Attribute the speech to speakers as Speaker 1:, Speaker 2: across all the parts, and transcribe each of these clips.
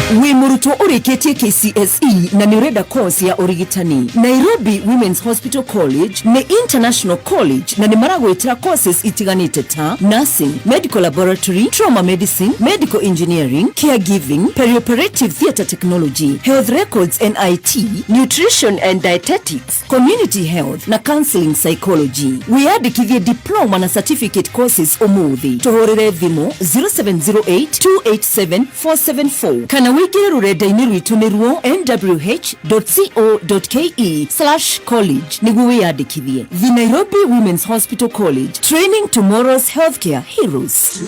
Speaker 1: Wĩ mũrutwo ũrĩkĩtie KCSE na nĩ ũrenda course ya ũrigitani, Nairobi Women's Hospital College nĩ international college na nĩ maragwĩtĩra courses itiganĩte ta nursing, medical laboratory, trauma medicine, medical engineering, caregiving, perioperative theatre technology, health records and IT, nutrition and dietetics, community health na counseling psychology. Wĩyandĩkithie diploma na certificate courses ũmũthĩ. Tũhũrĩre thimũ 0708 287 474 kana wĩingĩre rũrenda-inĩ rwitũ nĩruo nwh.co.ke/college nĩguo wĩyandĩkithie. The Nairobi Women's Hospital College, training tomorrow's healthcare heroes.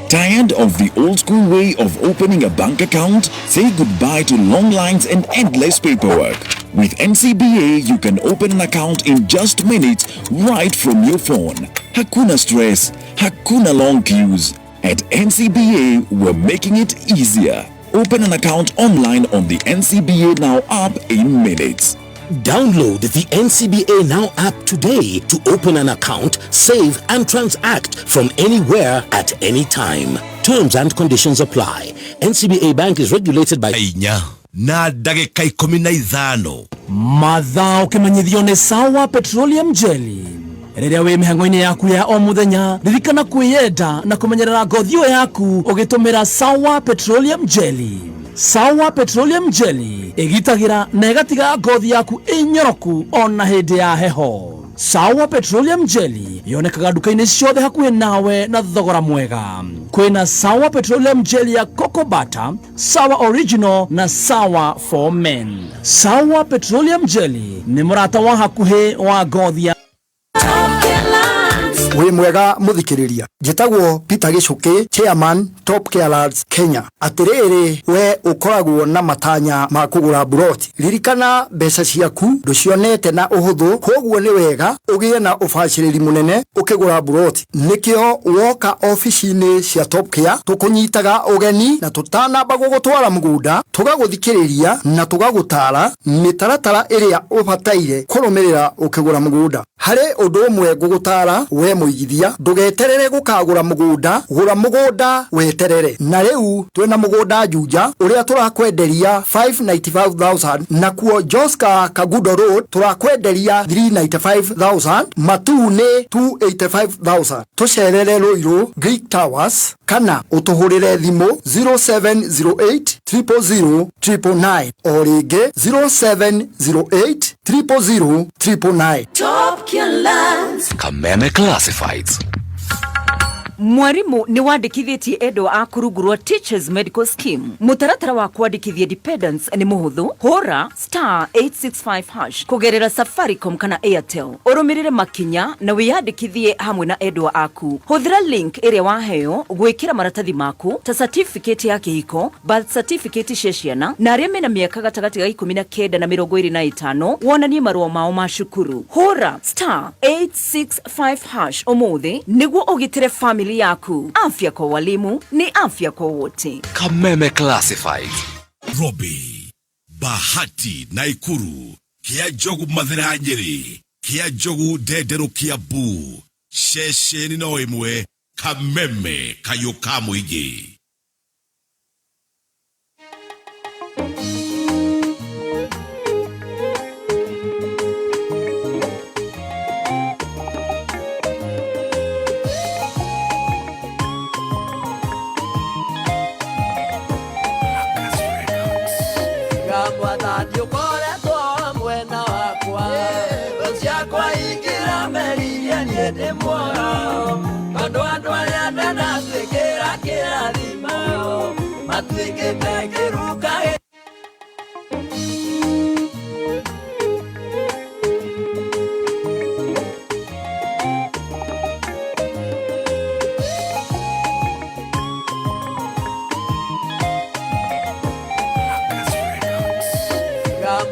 Speaker 2: Tired of the old school way of opening a bank account? Say goodbye to long lines and endless paperwork. With NCBA, you can open an account in just minutes right from your phone. Hakuna stress, hakuna long queues. At NCBA, we're making it easier. Open an account online on the NCBA Now app in minutes.
Speaker 3: Download the NCBA Now app today to open an account, save, and transact from anywhere at any time. Terms and conditions apply. NCBA Bank is regulated by
Speaker 4: 4:15.
Speaker 5: Mathaa ũkĩmenyithio nĩ Sawa Petroleum Jelly. Rĩrĩa wĩ mĩhang'o-inĩ yaku ya o mũthenya, ririkana kwĩyenda na kũmenyerera ngothi ĩyo yaku ũgĩtũmĩra Sawa Petroleum Jelly. Sawa Petroleum Jelly ĩgitagĩra na ĩgatiga ngothi yaku ĩnyoroku ona hĩndĩ ya heho. Sawa Petroleum Jelly yonekaga nduka-inĩ ciothe hakuhĩ nawe na thogora mwega. Kwĩna Sawa Petroleum Jelly ya Cocoa Butter, Sawa Original na Sawa for Men. Sawa Petroleum Jelly nĩ mũrata wa hakuhĩ wa ngothi ya
Speaker 6: Wĩ mwega mũthikĩrĩria, njĩtagwo Peter Gĩcũkĩ, chairman Top Care Lands Kenya. Atĩrĩrĩ, we ũkoragwo na matanya ma kũgũra mburoti, ririkana mbeca ciaku ndũcionete na ũhũthũ, koguo nĩ wega ũgĩe na ũbacĩrĩri mũnene ũkĩgũra mburoti. Nĩkĩo woka obici-inĩ cia Top Care tũkũnyitaga ũgeni, na tũtanamba gũgũtwara mũgũnda tũgagũthikĩrĩria na tũgagũtara mĩtaratara ĩrĩa ũbataire kũrũmĩrĩra ũkĩgũra mũgũnda. Harĩ ũndũ ũmwe ngũgũtara we mũigithia, ndũgeterere gũkagũra mũgũnda, gũra mũgũnda weterere. Na rĩu twĩna mũgũnda Juja ũrĩa tũrakwenderia 595,000, nakuo Joska Kagudo Road tũrakwenderia 395,000, Matuu nĩ 285,000. Tũcerere Ruiru Greek Towers kana ũtũhũrĩre thimũ 0708 000 999, o rĩngĩ 0708 000 999.
Speaker 1: Top Care Lands.
Speaker 4: Kameme Classifieds.
Speaker 1: Mwarimu, nĩ wandĩkithĩtie endwa aku rungu rwa Teachers Medical Scheme? Mũtaratara wa kwandĩkithia dependents nĩ mũhũthũ. Hũra *865# kũgerera Safaricom kana Airtel, ũrũmĩrĩre makinya na wĩyandĩkithie hamwe na endwa aku. Hũthĩra link ĩrĩa waheo gwĩkĩra maratathi maku ta certificate ya kĩhiko, birth certificate cia ciana, na arĩa mena mĩaka gatagatĩ ga 19 na 25 wonanie marũa mao ma cukuru. Hũra *865# ũmũthĩ nĩguo ũgitĩre family yaku. Afya kwa walimu ni afya kwa wote.
Speaker 4: Kameme Classifieds. Robi, Bahati, Naikuru, Kia Njogu, Mathira, Nyeri, Kia Njogu, Ndenderu, Kiambu, ceceni no ĩmwe, Kameme, kayũ ka mũingĩ.
Speaker 7: Mwathani ũkoretwo mwena wakwa, thũ ciakwa ingĩra meririe niĩ ndĩ muoyo, tondũ andũ arĩa ndanatuĩkĩra kĩrathimo matuĩkĩte kĩruka.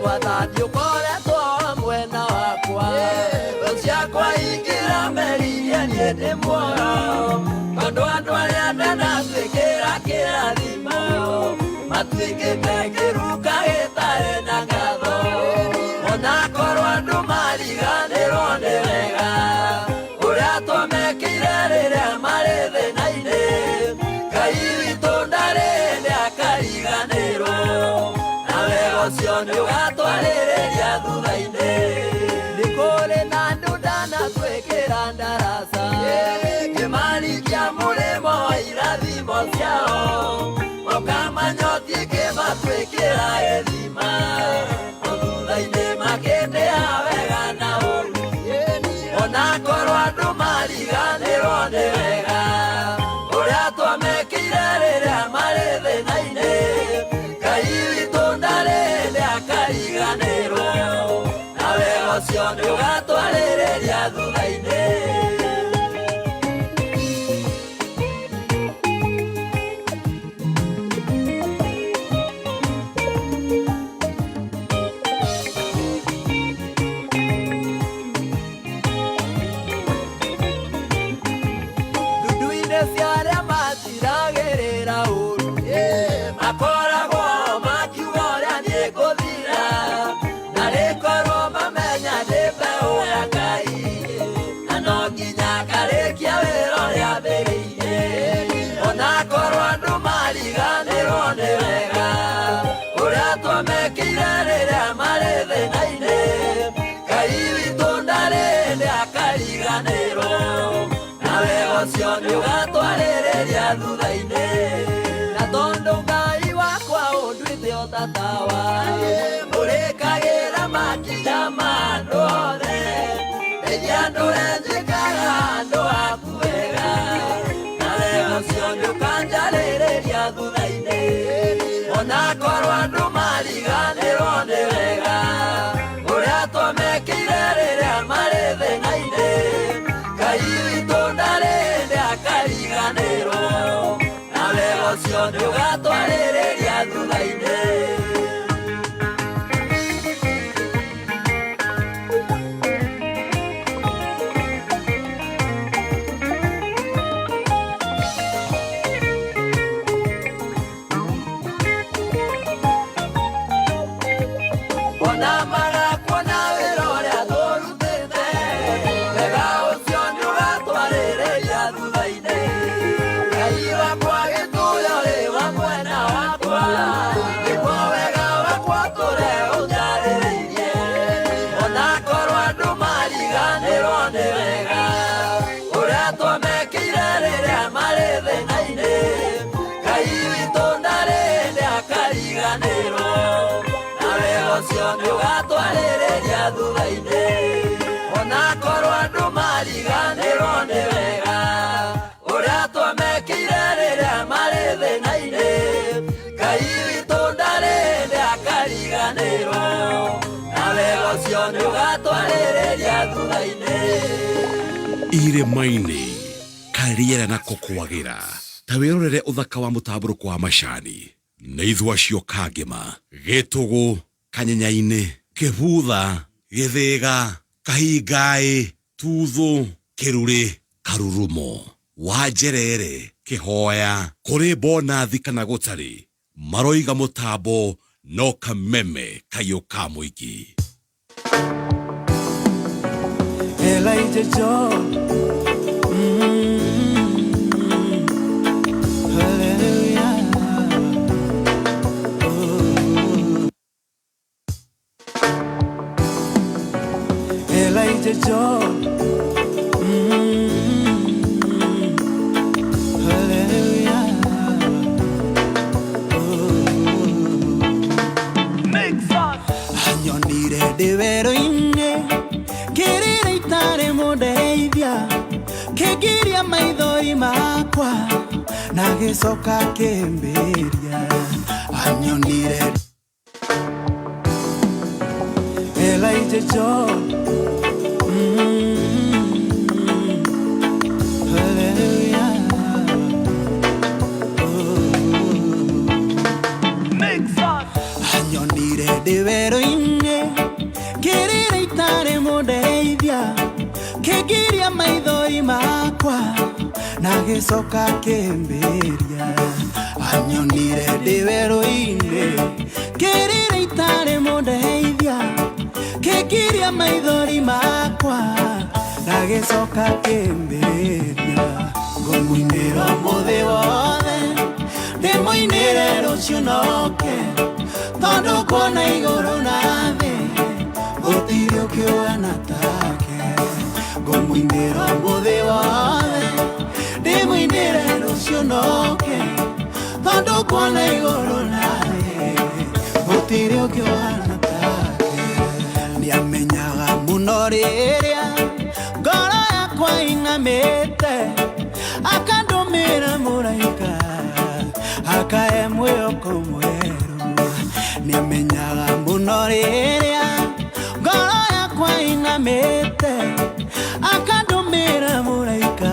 Speaker 7: Mwathani ũkoretwo mwena wakwa, thũ ciakwa ingĩra meririe niĩ ndĩ muoyo, tondũ andũ arĩa ndanatuĩkĩra kĩrathimo matuĩkĩte kĩruka gĩtarĩ na ngatho. Onakorwo andũ mariganĩrwo nĩ wega ũrĩa twamekĩire rĩrĩa marĩ thĩna-inĩ, Ngai witũ ndarĩ hĩndĩ. ndaraca Kĩmarikia mũrĩmo wa irathimo ciao Mũkamanyotie kĩmatwĩkĩra gĩthima Thutha-inĩ makĩndĩa wega na ũru Onakorwo andũ mariganĩrwo nĩ wega Ũrĩa twamekĩire rĩrĩa marĩ thĩna-inĩ Ngai witũ ndarĩ hĩndĩ akariganĩrwo Na wega ũcio nĩ ũgatwarĩrĩria thutha-inĩ. Ndundu-inĩ cia arĩa matiragĩrĩra ũru makoragwo makiuga ũrĩa niĩ ngũthira na rĩkorwo mamenya ndĩ mbeũ ya Ngai na no nginya ngarĩkia wĩra ũrĩa ambĩrĩirie onakorwo andũ mariganĩrwo nĩ wega ũrĩa twamekĩire rĩrĩa marĩ thĩna-inĩ Ngai witũ ndarĩ hĩndĩ akariganĩrwo na wega ũcio nĩ ũgatwarĩrĩria thutha-inĩ na tondũ Ngai wakwa ũnduĩte o ta tawa mũrĩkagĩra makinya ma andũ othe ndeithia ndũre njĩkaga andũ aku wega na wega ũcio nĩ ũkanjarĩrĩria thutha-inĩ onakorwo andũ mariganĩrwo nĩ wega ũrĩa twamekĩire rĩrĩa marĩ thĩna-inĩ Ngai witũ ndarĩ hĩndĩ akariganĩrwo na wega ũcio nĩ ũgatwarĩrĩria thutha-inĩ. Ona magakuona wĩra ũrĩa tũrutĩte wega ũcio nĩ ũgatwarĩrĩria thutha-inĩ Ngai wakwa gĩtũũro rĩ wa mwena wakwa nĩguo wega wakwa tũre ũnjarĩrĩirie onakorwo andũ mariganĩrwo nĩ wega ũrĩa twamekĩire rĩrĩa marĩ thĩna-inĩ Ngai witũ ndarĩ hĩndĩ akariganĩrwo na wega ũcio nĩ ũgatwarĩrĩria thutha-inĩ onakorwo andũ mariganĩrwo nĩ wega ũrĩa twamekĩire rĩrĩa marĩ thĩna-inĩ Ngai witũ ndarĩ hĩndĩ akariganĩrwo na wega ũcio nĩ ũgatwarĩrĩria thutha-inĩ.
Speaker 4: Irĩma-inĩ karĩera nako kwagĩra ta wĩrorere ũthaka wa mũtambũrũko wa macani nĩ ithua cio kangĩma gĩtũgũ kanyenya-inĩ kĩbutha gĩthĩga kahingaĩ tuthũ kĩrurĩ karurumo wanjerere kĩhoya kũrĩ bonathi kana gũtarĩ maroiga mũtambo no kameme kayũ ka mũingĩ.
Speaker 8: Elijah John. Hallelujah. Oh. Elijah John. Hallelujah. Oh. Anyonire ndĩ werũ-inĩ kĩrĩra itarĩ mũndeithia kĩngiria maithori makwa na gĩcoka kĩmbĩria anyonire Elijah John. Hallelujah. Oh. Anyonire ndĩ werũ-inĩ kĩrĩra itarĩ mũndeithia kĩngiria maithori makwa na gĩcoka kĩmbĩria anyonire ndĩ werũ-inĩ kĩrĩra itarĩ mũndeithia kĩngiria maithori makwa na gĩcoka kĩmbĩria ngũmũinĩra ũmũthĩ wothe ndĩmũinĩre rũciũ noke tondũ kuona igũrũ na thĩ gũtirĩ ũkĩũhana take ngũmũinĩra ũmũthĩ. Kuona igũrũ na thĩ gũtirĩ ũngĩ ũhana take. Nĩamenyaga mũno rĩrĩa ngoro yakwa inamĩte, akandũmĩra mũraika akae mwĩhoko mwerũ. Nĩamenyaga mũno rĩrĩa ngoro yakwa inamĩte, akandũmĩra mũraika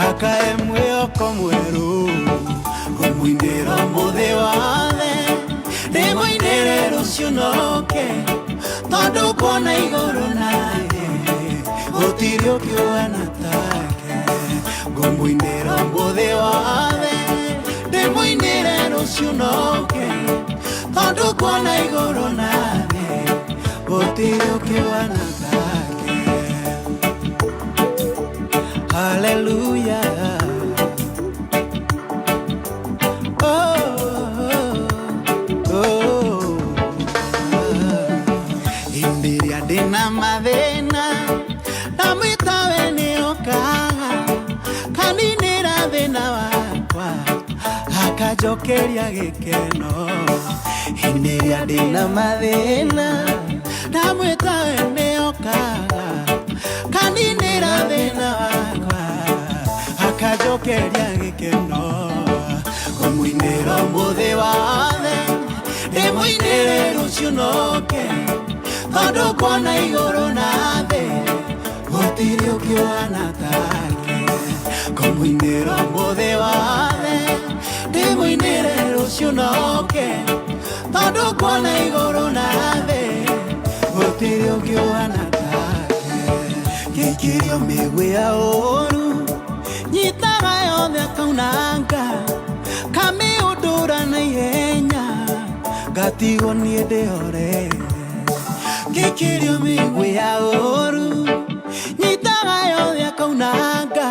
Speaker 8: akae mwĩhoko mwerũ. Ngũmũinĩra ũmũthĩ wothe, ndĩmũinĩre rũciũ noke, tondũ kuona igũrũ na thĩ gũtirĩ ũngĩ ũhana take. Ngũmũinĩra ũmũthĩ wothe, ndĩmũinĩre rũciũ noke, tondũ kuona igũrũ na thĩ gũtirĩ ũngĩ ũhana take. Hallelujah. Oh, oh, hĩndĩ ĩrĩa ndĩna mathĩna ndamwĩta we nĩokaga kaninĩra thĩna wakwa akanjokeria gĩkeno. Hĩndĩ ĩrĩa ndĩna mathĩna ndamwĩta we nĩokaga kaninĩra thĩna wakwa akanjokeria gĩkeno. Ngũmũinĩra ũmũthĩ wothe, ndĩmũinĩre rũciũ noke, tondũ kuona igũrũ na thĩ gũtirĩ ũngĩ ũhana take. Ngũmũinĩra ũmũthĩ wothe, ndĩmũinĩre rũciũ noke, tondũ kuona igũrũ na thĩ gũtirĩ ũngĩ ũhana take. Ngĩikĩrio mĩguĩ ya ũũru nyitaga yothe akaunanga kamĩũndũra na ihenya ngatigwo niĩ ndĩhoreire. Ngĩikĩrio mĩguĩ ya ũũru nyitaga yothe akaunanga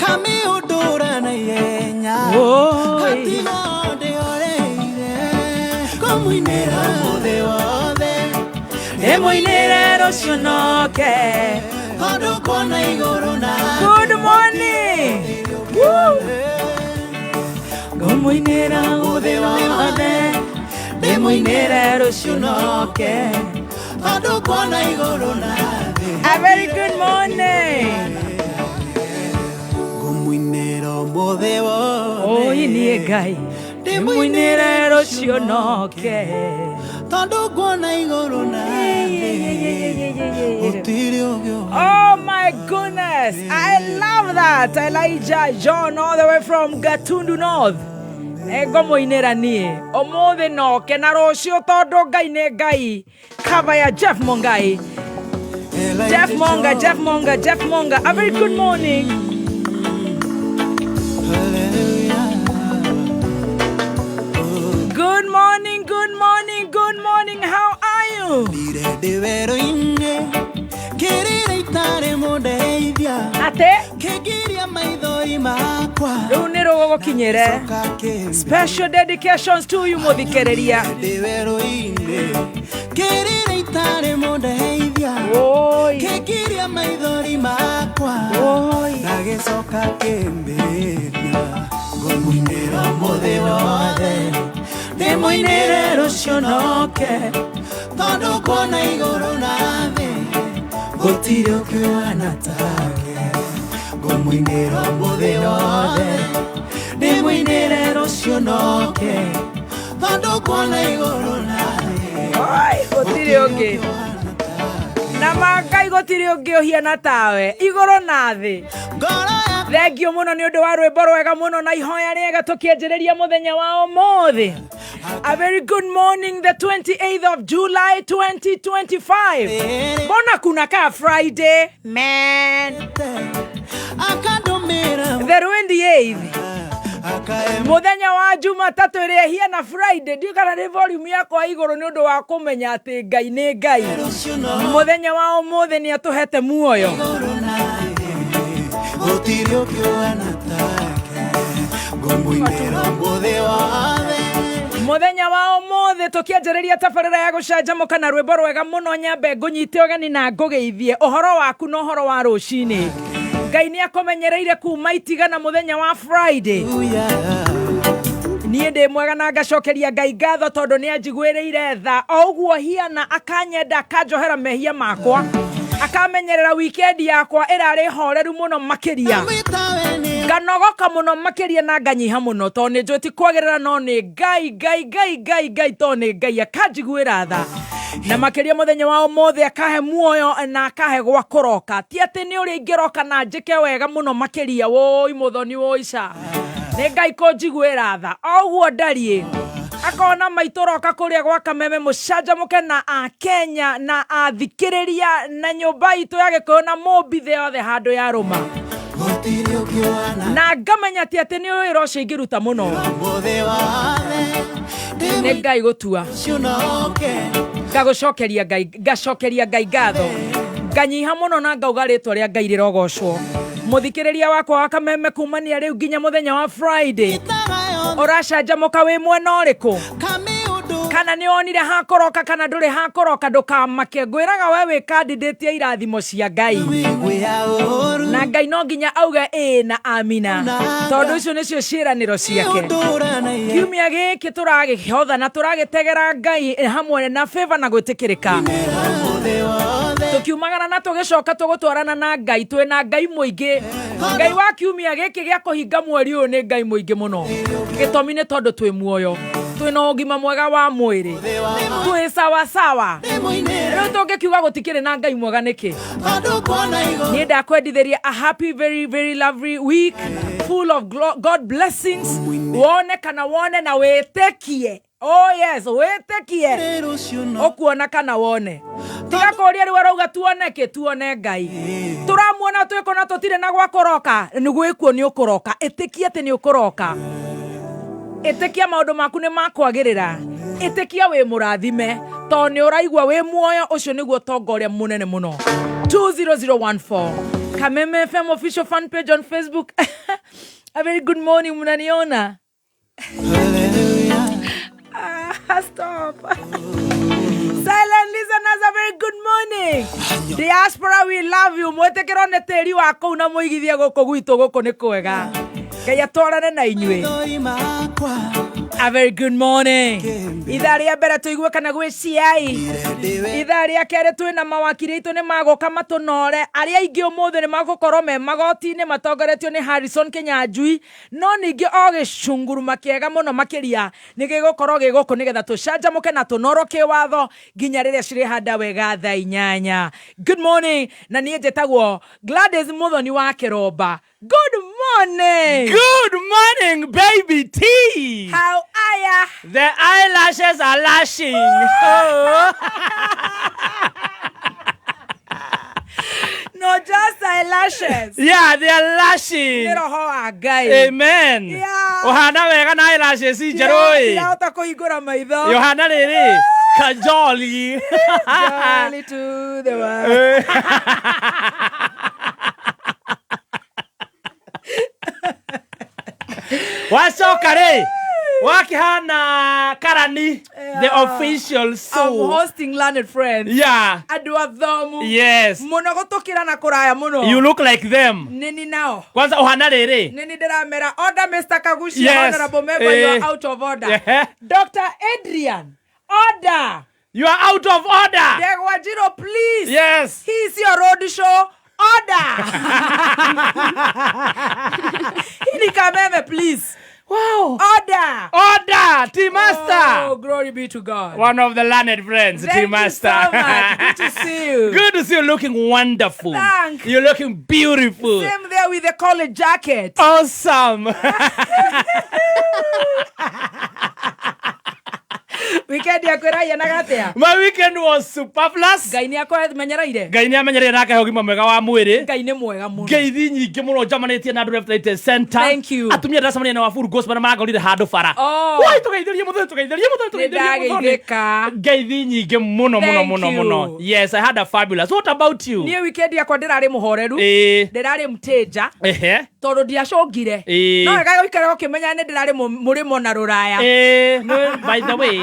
Speaker 8: kamĩũndũra na ihenya ngatigwo ndĩhoreire. Ngũmũinĩra ũmũthĩ wothe,
Speaker 9: Ndĩmũinĩre rũciũ noke,
Speaker 8: tondũ kuona igũrũ na
Speaker 9: Good morning. Woo. Ngũmũinĩra ũmũthĩ wothe, ndĩmũinĩre rũciũ noke,
Speaker 8: tondũ kuona igũrũ na thĩ.
Speaker 9: A very good morning.
Speaker 8: Ngũmũinĩra ũmũthĩ wothe,
Speaker 9: Oi niĩ Ngai, ndĩmũinĩre rũciũ noke,
Speaker 8: tondũ kuona igũrũ na thĩ gũtirĩ ũngĩ.
Speaker 9: Oh my goodness, I love that. Elijah John all the way from Gatundu North. Ngũmũinĩra niĩ ũmũthĩ noke na rũciũ tondũ Ngai nĩ Ngai. Cover ya Jeff Mongai. Jeff Monga, Jeff Monga, Jeff Monga. A very good morning. Good morning, good morning, good morning. How are you?
Speaker 8: Ndĩ werũ-inĩ kĩrĩra itarĩ mũndeithia
Speaker 9: Ate
Speaker 8: kĩngiria maithori makwa
Speaker 9: rĩu nĩ rũgũgũkinyĩre. Special dedications to you mũthikĩrĩria.
Speaker 8: Ndĩ werũ-inĩ kĩrĩra itarĩ mũndeithia kĩngiria maithori makwa na gĩcoka kĩmbĩria. Ngũmũinĩra ũmũthĩ wothe, ndĩmũinĩre rũciũ noke, tondũ kuona igũrũ na thĩ gũtirĩ ũngĩ ũhana take. Ngũmũinĩra ũmũthĩ wothe, ndĩmũinĩre rũciũ noke, tondũ kuona igũrũ na thĩ
Speaker 9: Oi, gũtirĩ ũngĩ na ma Ngai, gũtirĩ ũngĩ ũhiana tawe igũrũ na thĩ. Thengio mũno nĩ ũndũ wa rwĩmbo rwega mũno na ihoya rĩega tũkĩanjĩrĩria mũthenya wa ũmũthĩ. A very good morning, the 28th of July 2025. Mbona kuna kaa Friday, man? The 28th. Mũthenya wa Jumatatũ ĩrĩa ĩhiana Friday. Ndiũ kana nĩ volume yakwa igũrũ nĩ ũndũ wa kũmenya atĩ Ngai nĩ Ngai. Mũthenya wa ũmũthĩ nĩ atũhete muoyo.
Speaker 8: Gũtirĩ ũngĩ ũhana take. Ngũmũinĩra ũmũthĩ wothe.
Speaker 9: Mũthenya wa ũmũthĩ tũkĩanjĩrĩria tabarĩra ya gũcanjamũka na rwĩmbo rwega mũno, nyambe ngũnyite ũgeni na ngũgeithie ũhoro waku na ũhoro wa rũcinĩ. Ngai nĩ akũmenyereire kuma itigana mũthenya wa Friday. Niĩ ndĩ mwega na ngacokeria Ngai ngatho tondũ nĩ anjiguĩrĩire tha o ũguo hiana, akanyenda, akanjohera mehia makwa, akamenyerera weekend yakwa ĩrarĩ horeru mũno makĩria, nganogoka mũno makĩria na nganyiha mũno tondũ nĩ njũĩ ti kwagĩrĩra, no nĩ Ngai, Ngai, Ngai, Ngai, Ngai, tondũ nĩ Ngai akanjiguĩra tha na makĩria mũthenya wa ũmũthĩ akahe muoyo na akahe gwa kũroka. Ti atĩ nĩ ũrĩa ingĩroka na njĩke wega mũno makĩria, wũi mũthoni wũi ca, nĩ Ngai kũnjiguĩra tha o ũguo ndariĩ, akona maitũ roka kũrĩa gwa Kameme mũcanjamũke na Akenya na athikĩrĩria na nyũmba itũ ya Gĩkũyũ na mũmbi thĩ yothe handũ ya rũma, na ngamenya ti atĩ nĩ wĩra ũcio ingĩruta mũno, nĩ Ngai gũtua. Ngagũcokeria Ngai, ngacokeria Ngai ngatho, nganyiha mũno na ngauga rĩtwa rĩa Ngai rĩrogocwo. Mũthikĩrĩria wakwa wa Kameme, kumania rĩu nginya mũthenya wa Friday, ũracanjamũka wĩ mwena ũrĩkũ? Kana nĩ wonire hakoroka kana ndũrĩ hakoroka, ndũkamake. Ngwĩraga we wĩ candidate ya irathimo cia Ngai, na Ngai no nginya auge ĩĩ na amina, tondũ icio nĩcio ciĩranĩro ciake. Kiumia gĩkĩ tũragĩhotha na tũragĩtegera Ngai hamwe na favor na gwĩtĩkĩrĩka, tũkiumagara na tũgĩcoka tũgũtwarana na Ngai. Twĩna Ngai mũingĩ. Ngai wa kiumia gĩkĩ gĩa kũhinga mweri ũyũ nĩ Ngai mũingĩ mũno. Gĩtũmi nĩ tondũ twĩ muoyo, twĩna ũgima mwega wa mwĩrĩ, twĩ sawasawa. Rĩu tũngĩkiuga gũtikĩrĩ na Ngai mwega nĩkĩ? Niĩ ndakwendithĩria a happy, very very lovely week full of God blessings. Wone kana wone na wĩtĩkie. Oh yes, wĩtĩkie ũkuona kana wone. Tiga kũria rĩu arauga tuone kĩ? Tuone Ngai. Tũramuona twĩkona tũtirĩ na gwa kũroka. Nĩ gwĩkuo nĩ ũkũroka. Ĩtĩkia atĩ nĩ ũkũroka. Ĩtĩkia maũndũ maku nĩ makwagĩrĩra. Ĩtĩkia wĩ mũrathime tondũ nĩ ũraigua wĩ muoyo. Ũcio nĩguo ũtonga ũrĩa mũnene mũno. 20014 Kameme FM official fan page on Facebook. A very good morning. Mnaniona? Ah, stop. Silent listeners, a very good morning. Diaspora, we love you. Mwĩtĩkĩrwo nĩ tĩri wa kũu na mũigithie gũkũ gwitũ. Gũkũ nĩ kwega. Ngai atwarane na inyuĩ. A very good morning. Ithaa rĩa mbere tũigue kana gwĩ CI. Ithaa rĩa kerĩ twĩna mawakiri aitũ nĩ magũka matũnore. Arĩa aingĩ ũmũthĩ nĩ magũkorwo me magoti-inĩ matongoretio nĩ Harrison Kinyanjui, no ningĩ o gĩcunguruma kĩega mũno makĩria nĩ gĩgũkorwo gĩ gũkũ nĩgetha tũcanjamũke na tũnorwo kĩwatho nginya rĩrĩa cirĩhanda wega thaa 8. Good morning, na niĩ njĩtagwo Gladys Muthoni wa Kĩromba. Good morning.
Speaker 5: Good morning, baby T.
Speaker 9: How are ya?
Speaker 5: The eyelashes are lashing. Oh.
Speaker 9: No, just eyelashes.
Speaker 5: Yeah, they are lashing.
Speaker 9: Nĩ roho wa Ngai.
Speaker 5: Amen.
Speaker 9: Yeah.
Speaker 5: Ũhana wega na eyelashes njerũ ĩ.
Speaker 9: Ndirahota kũhingũra maitho.
Speaker 5: Yohana rĩrĩ. Kajoli.
Speaker 9: Jolly to the world.
Speaker 5: Wacoka rĩ. Wakĩhana Karani, the official
Speaker 9: I'm
Speaker 5: soul.
Speaker 9: hosting learned friends. Andũ athomu. Mũno gũtũkĩra na kũraya mũno.
Speaker 5: You look like them.
Speaker 9: Nĩni nao.
Speaker 5: Kwanza ũhana rĩrĩ.
Speaker 9: Nĩni ndĩramera order, Mr. Kagucia, honorable member, you are out of order. Dr. Adrian, order.
Speaker 5: You are out of order.
Speaker 9: Ndegwa Njiro, please.
Speaker 5: Yes.
Speaker 9: He is your road show. Order. Hii ni Kameme, please.
Speaker 5: Wow.
Speaker 9: Order.
Speaker 5: Order, T Master.
Speaker 9: Oh, glory be to God.
Speaker 5: One of the learned friends,
Speaker 9: Thank
Speaker 5: T
Speaker 9: you
Speaker 5: Master.
Speaker 9: so much. Good to see you.
Speaker 5: Good to see you, looking wonderful.
Speaker 9: Thank.
Speaker 5: You're looking beautiful.
Speaker 9: Same there with the college jacket.
Speaker 5: Awesome.
Speaker 9: Weekend yaku ĩrahianaga atĩa?
Speaker 5: My weekend was superfluous.
Speaker 9: Ngai nĩ akũmenyereire.
Speaker 5: Ngai nĩ amenyereire na akahe ũgima mwega wa mwĩrĩ.
Speaker 9: Ngai nĩ mwega mũno.
Speaker 5: Ngeithi nyingĩ mũno njamanĩtie na andũ left, right and center.
Speaker 9: Thank you.
Speaker 5: Atumia ndacemania na Wafuru Gospel na marangorire handũ bara.
Speaker 9: Oh.
Speaker 5: Wai, tũgeithĩrie mũthoni, tũgeithĩrie mũthoni, tũgeithĩrie mũthoni.
Speaker 9: Nĩndageithĩka.
Speaker 5: Ngeithi nyingĩ mũno mũno
Speaker 9: Thank
Speaker 5: mũno
Speaker 9: you.
Speaker 5: mũno. Yes, I had a fabulous. What about you?
Speaker 9: Niĩ weekend yakwa ndĩrarĩ mũhoreru. Ndĩrarĩ mteja tondũ ndiacũngire. No wega gũikara ũkĩmenya nĩ ndĩrarĩ mũrĩmo na rũraya.
Speaker 5: No, by the way.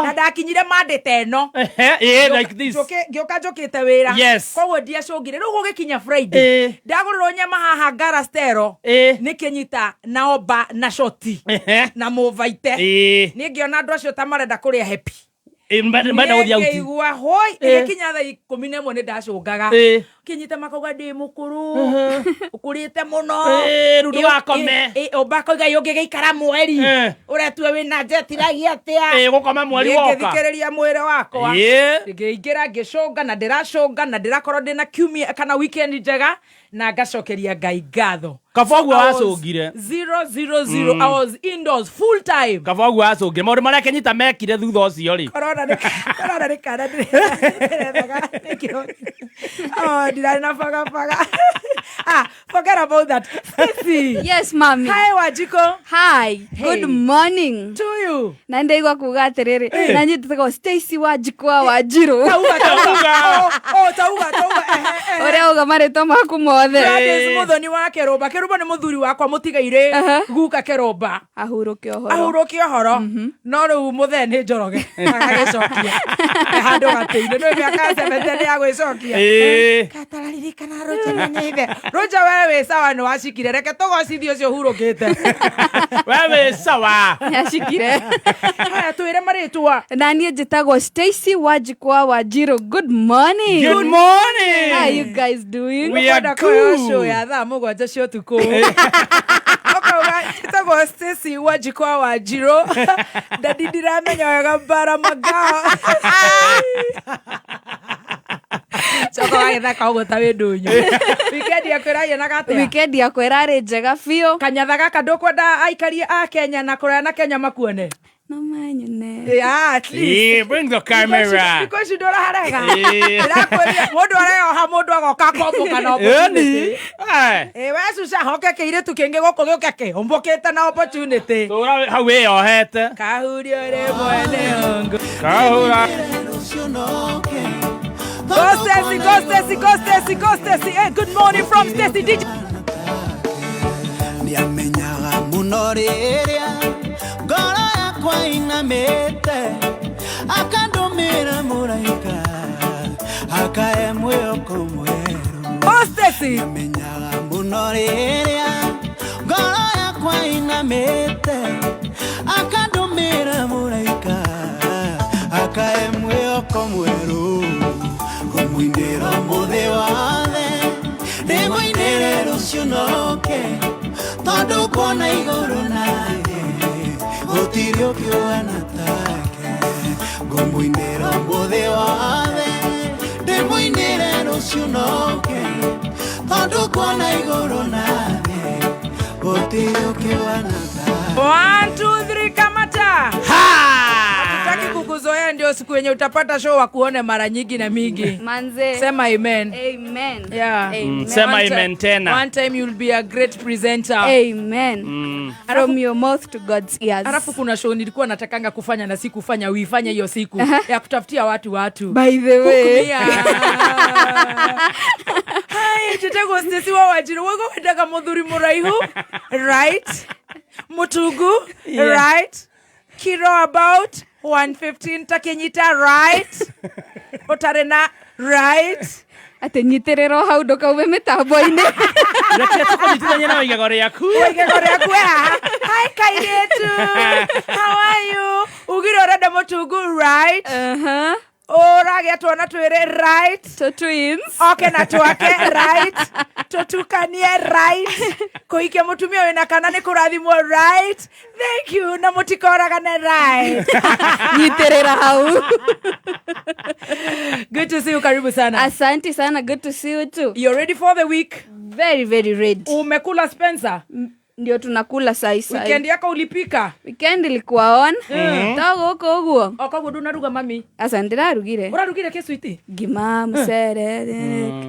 Speaker 9: Na ndakinyire Monday ta ĩno.
Speaker 10: Ehe, like this.
Speaker 9: Ngĩũka njũkĩte wĩra. Koguo ndiacũngire. Rĩu gũgĩkinya Friday, ndagũrĩrwo nyama haha Ngarastero nĩ kĩnyita na omba na shoti na mũvaite. Niĩ ngĩona andũ acio ta marenda kũrĩa happy.
Speaker 10: Menda gũthiĩ out.
Speaker 9: Ngĩigua hoi. Ĩgĩkinya thaa 11 nĩ ndacũngaga. Kĩnyita makauga ndĩ mũkũrũ, ũkũrĩte mũno.
Speaker 10: Rĩu ndũgakome.
Speaker 9: Omba akauga ĩ ũngĩgĩikara mweri ũretua wĩna njetiragi atĩa.
Speaker 10: Gũkoma mweri woka.
Speaker 9: Ngĩthikĩrĩria mwĩrĩ wakwa. Ngĩingĩra ngĩcũnga na ndĩracũnga na ndĩrakorwo ndĩna kiumia kana weekend njega na ngacokeria Ngai ngatho.
Speaker 10: Kaba ũguo
Speaker 9: I was
Speaker 10: wacũngire.
Speaker 9: 000. I was indoors full time.
Speaker 10: Kaba ũguo wacũngire maũndũ marĩa Kenyita mekire thutha ũcio rĩ.
Speaker 9: Corona nĩ corona nĩ kana ndĩrethaga nĩkĩo. Oh, ndirarĩ na bagabaga. Ah, forget about that. Stacy.
Speaker 11: Yes, mommy.
Speaker 9: Hi, Wanjiko.
Speaker 11: Hi.
Speaker 9: Hey.
Speaker 11: Good morning.
Speaker 9: To you.
Speaker 11: Na ndaigua kuga atiriri, na niĩ njĩtagwo Stacy Wanjikũ wa Wanjirũ.
Speaker 9: Tauga, tauga. Oh, oh, tauga, tauga. Ehe, ehe.
Speaker 11: Ũrĩa uga marĩtwa maku mothe.
Speaker 9: Gladys Muthoni wa Kerũmba. Kerũmba nĩ mũthuri wakwa mũtigairĩ guka Kerũmba.
Speaker 11: Ahurũke ũhoro.
Speaker 9: Ahurũke ũhoro. No rĩu mũthee nĩ Njoroge. Agagĩcokia. Handũ gatĩ-inĩ. Nĩ mĩaka 70 nĩ ya gwĩcokia. Katararirikana Roger na nĩ ithe. Roger we wĩ sawa nĩ wacikire. Reke tũgocithie ũcio ũhurũkĩte.
Speaker 10: We wĩ sawa.
Speaker 11: Nĩacikire.
Speaker 9: Haya, twĩre marĩtwa.
Speaker 11: Na niĩ njĩtagwo Stacy Wanjikũ wa Wanjirũ. Good morning.
Speaker 10: Good morning.
Speaker 11: How are you guys doing?
Speaker 10: We are
Speaker 9: Ũkwenda kũheo
Speaker 10: good.
Speaker 9: show ya thaa 7 cia ũtukũ. Ũkauga njĩtagwo Stacy Wanjikũ wa Wanjirũ. Ndadi ndiramenya wega bara magao. Coka wagĩthaka ũguo ta wĩ ndũnyũ. Weekend yaku ĩrahianaga atĩa?
Speaker 11: Weekend yakwa ĩrarĩ njega biũ.
Speaker 9: Kanyatha gaka ndũkwenda aikari a Kenya na kũraya na Kenya makuone?
Speaker 11: No manyone.
Speaker 9: Yeah, at least.
Speaker 10: Bring the camera.
Speaker 9: Thikũ ici ndũraharega. Ndĩrakwĩrire mũndũ areoha mũndũ agoka akombũka na opportunity. We cuca hoke kĩirĩtu kĩngĩ gũkũ gĩũke kĩũmbũkĩte na opportunity.
Speaker 10: Tũra hau wĩyohete.
Speaker 9: Kahurio rĩmwe nĩ ũngũ.
Speaker 10: Kahura.
Speaker 9: Go Stacy, go Stacy, go Stacy, go Stacy. Hey, good morning from Stacy DJ.
Speaker 8: Nĩamenyaga mũno rĩrĩa ngoro yakwa inamĩte, akandũmĩra mũraika akae mwĩhoko mwerũ.
Speaker 9: Go Stacy.
Speaker 8: Nĩamenyaga mũno rĩrĩa ngoro yakwa inamĩte, akandũmĩra mũraika akae mwĩhoko mwerũ. Ngũmũinĩra ũmũthĩ wothe, ndĩmũinĩre rũciũ noke, tondũ kuona igũrũ na thĩ gũtirĩ ũngĩ ũhana take. Ngũmũinĩra ũmũthĩ wothe, ndĩmũinĩre rũciũ noke, tondũ kuona igũrũ na thĩ gũtirĩ ũngĩ ũhana take.
Speaker 9: 1, 2, 3, kamata. Hatutaki kukuzoea, ndio siku yenye utapata show wakuone mara nyingi na mingi.
Speaker 11: Manze.
Speaker 9: Sema amen.
Speaker 11: Amen.
Speaker 9: Yeah.
Speaker 11: Amen.
Speaker 10: Sema amen tena.
Speaker 9: One time you'll be a great presenter.
Speaker 11: Amen. From your mouth to God's ears.
Speaker 9: Alafu kuna show nilikuwa natakanga kufanya na sikufanya, uifanye hiyo siku ya kutafutia watu watu.
Speaker 11: By the way.
Speaker 9: Hai, njĩtagwo Stacy wa Wanjirũ. Wĩguo wendaga mũthuri mũraihu, right? Mutugu, right? Kiro about 115 takinyita, right? Ũtarĩ na, right?
Speaker 11: Atĩ nyitĩrĩrwo hau ndũkaume mĩtambo-inĩ.
Speaker 10: Reke tũkũnyitithanie na igego rĩaku.
Speaker 9: Igego rĩaku wĩ haha. Hi kairĩtu. How are you? Ugire ũrenda mũtungu, right? Ũragĩa twana twĩrĩ, right?
Speaker 11: Two twins.
Speaker 9: Oke na twake, right? Tũtukanie, right? Kũhikia mũtumia wĩna kana nĩ kũrathimwo, right? Thank you, na mũtikoragane, right?
Speaker 11: Nyitĩrĩra hau.
Speaker 9: Good to see you, karibu sana.
Speaker 11: Asante sana, good to see you too.
Speaker 9: You're ready for the week?
Speaker 11: Very, very ready.
Speaker 9: Umekula Spencer?
Speaker 11: Ndio tunakula sai sai.
Speaker 9: Weekend yako ulipika?
Speaker 11: Weekend ilikuwa on. Togo huko uguo.
Speaker 9: O koguo ndunaruga mami?
Speaker 11: Aca ndirarugire.
Speaker 9: Urarugire kĩ sweetie?
Speaker 11: Ngima, mucere.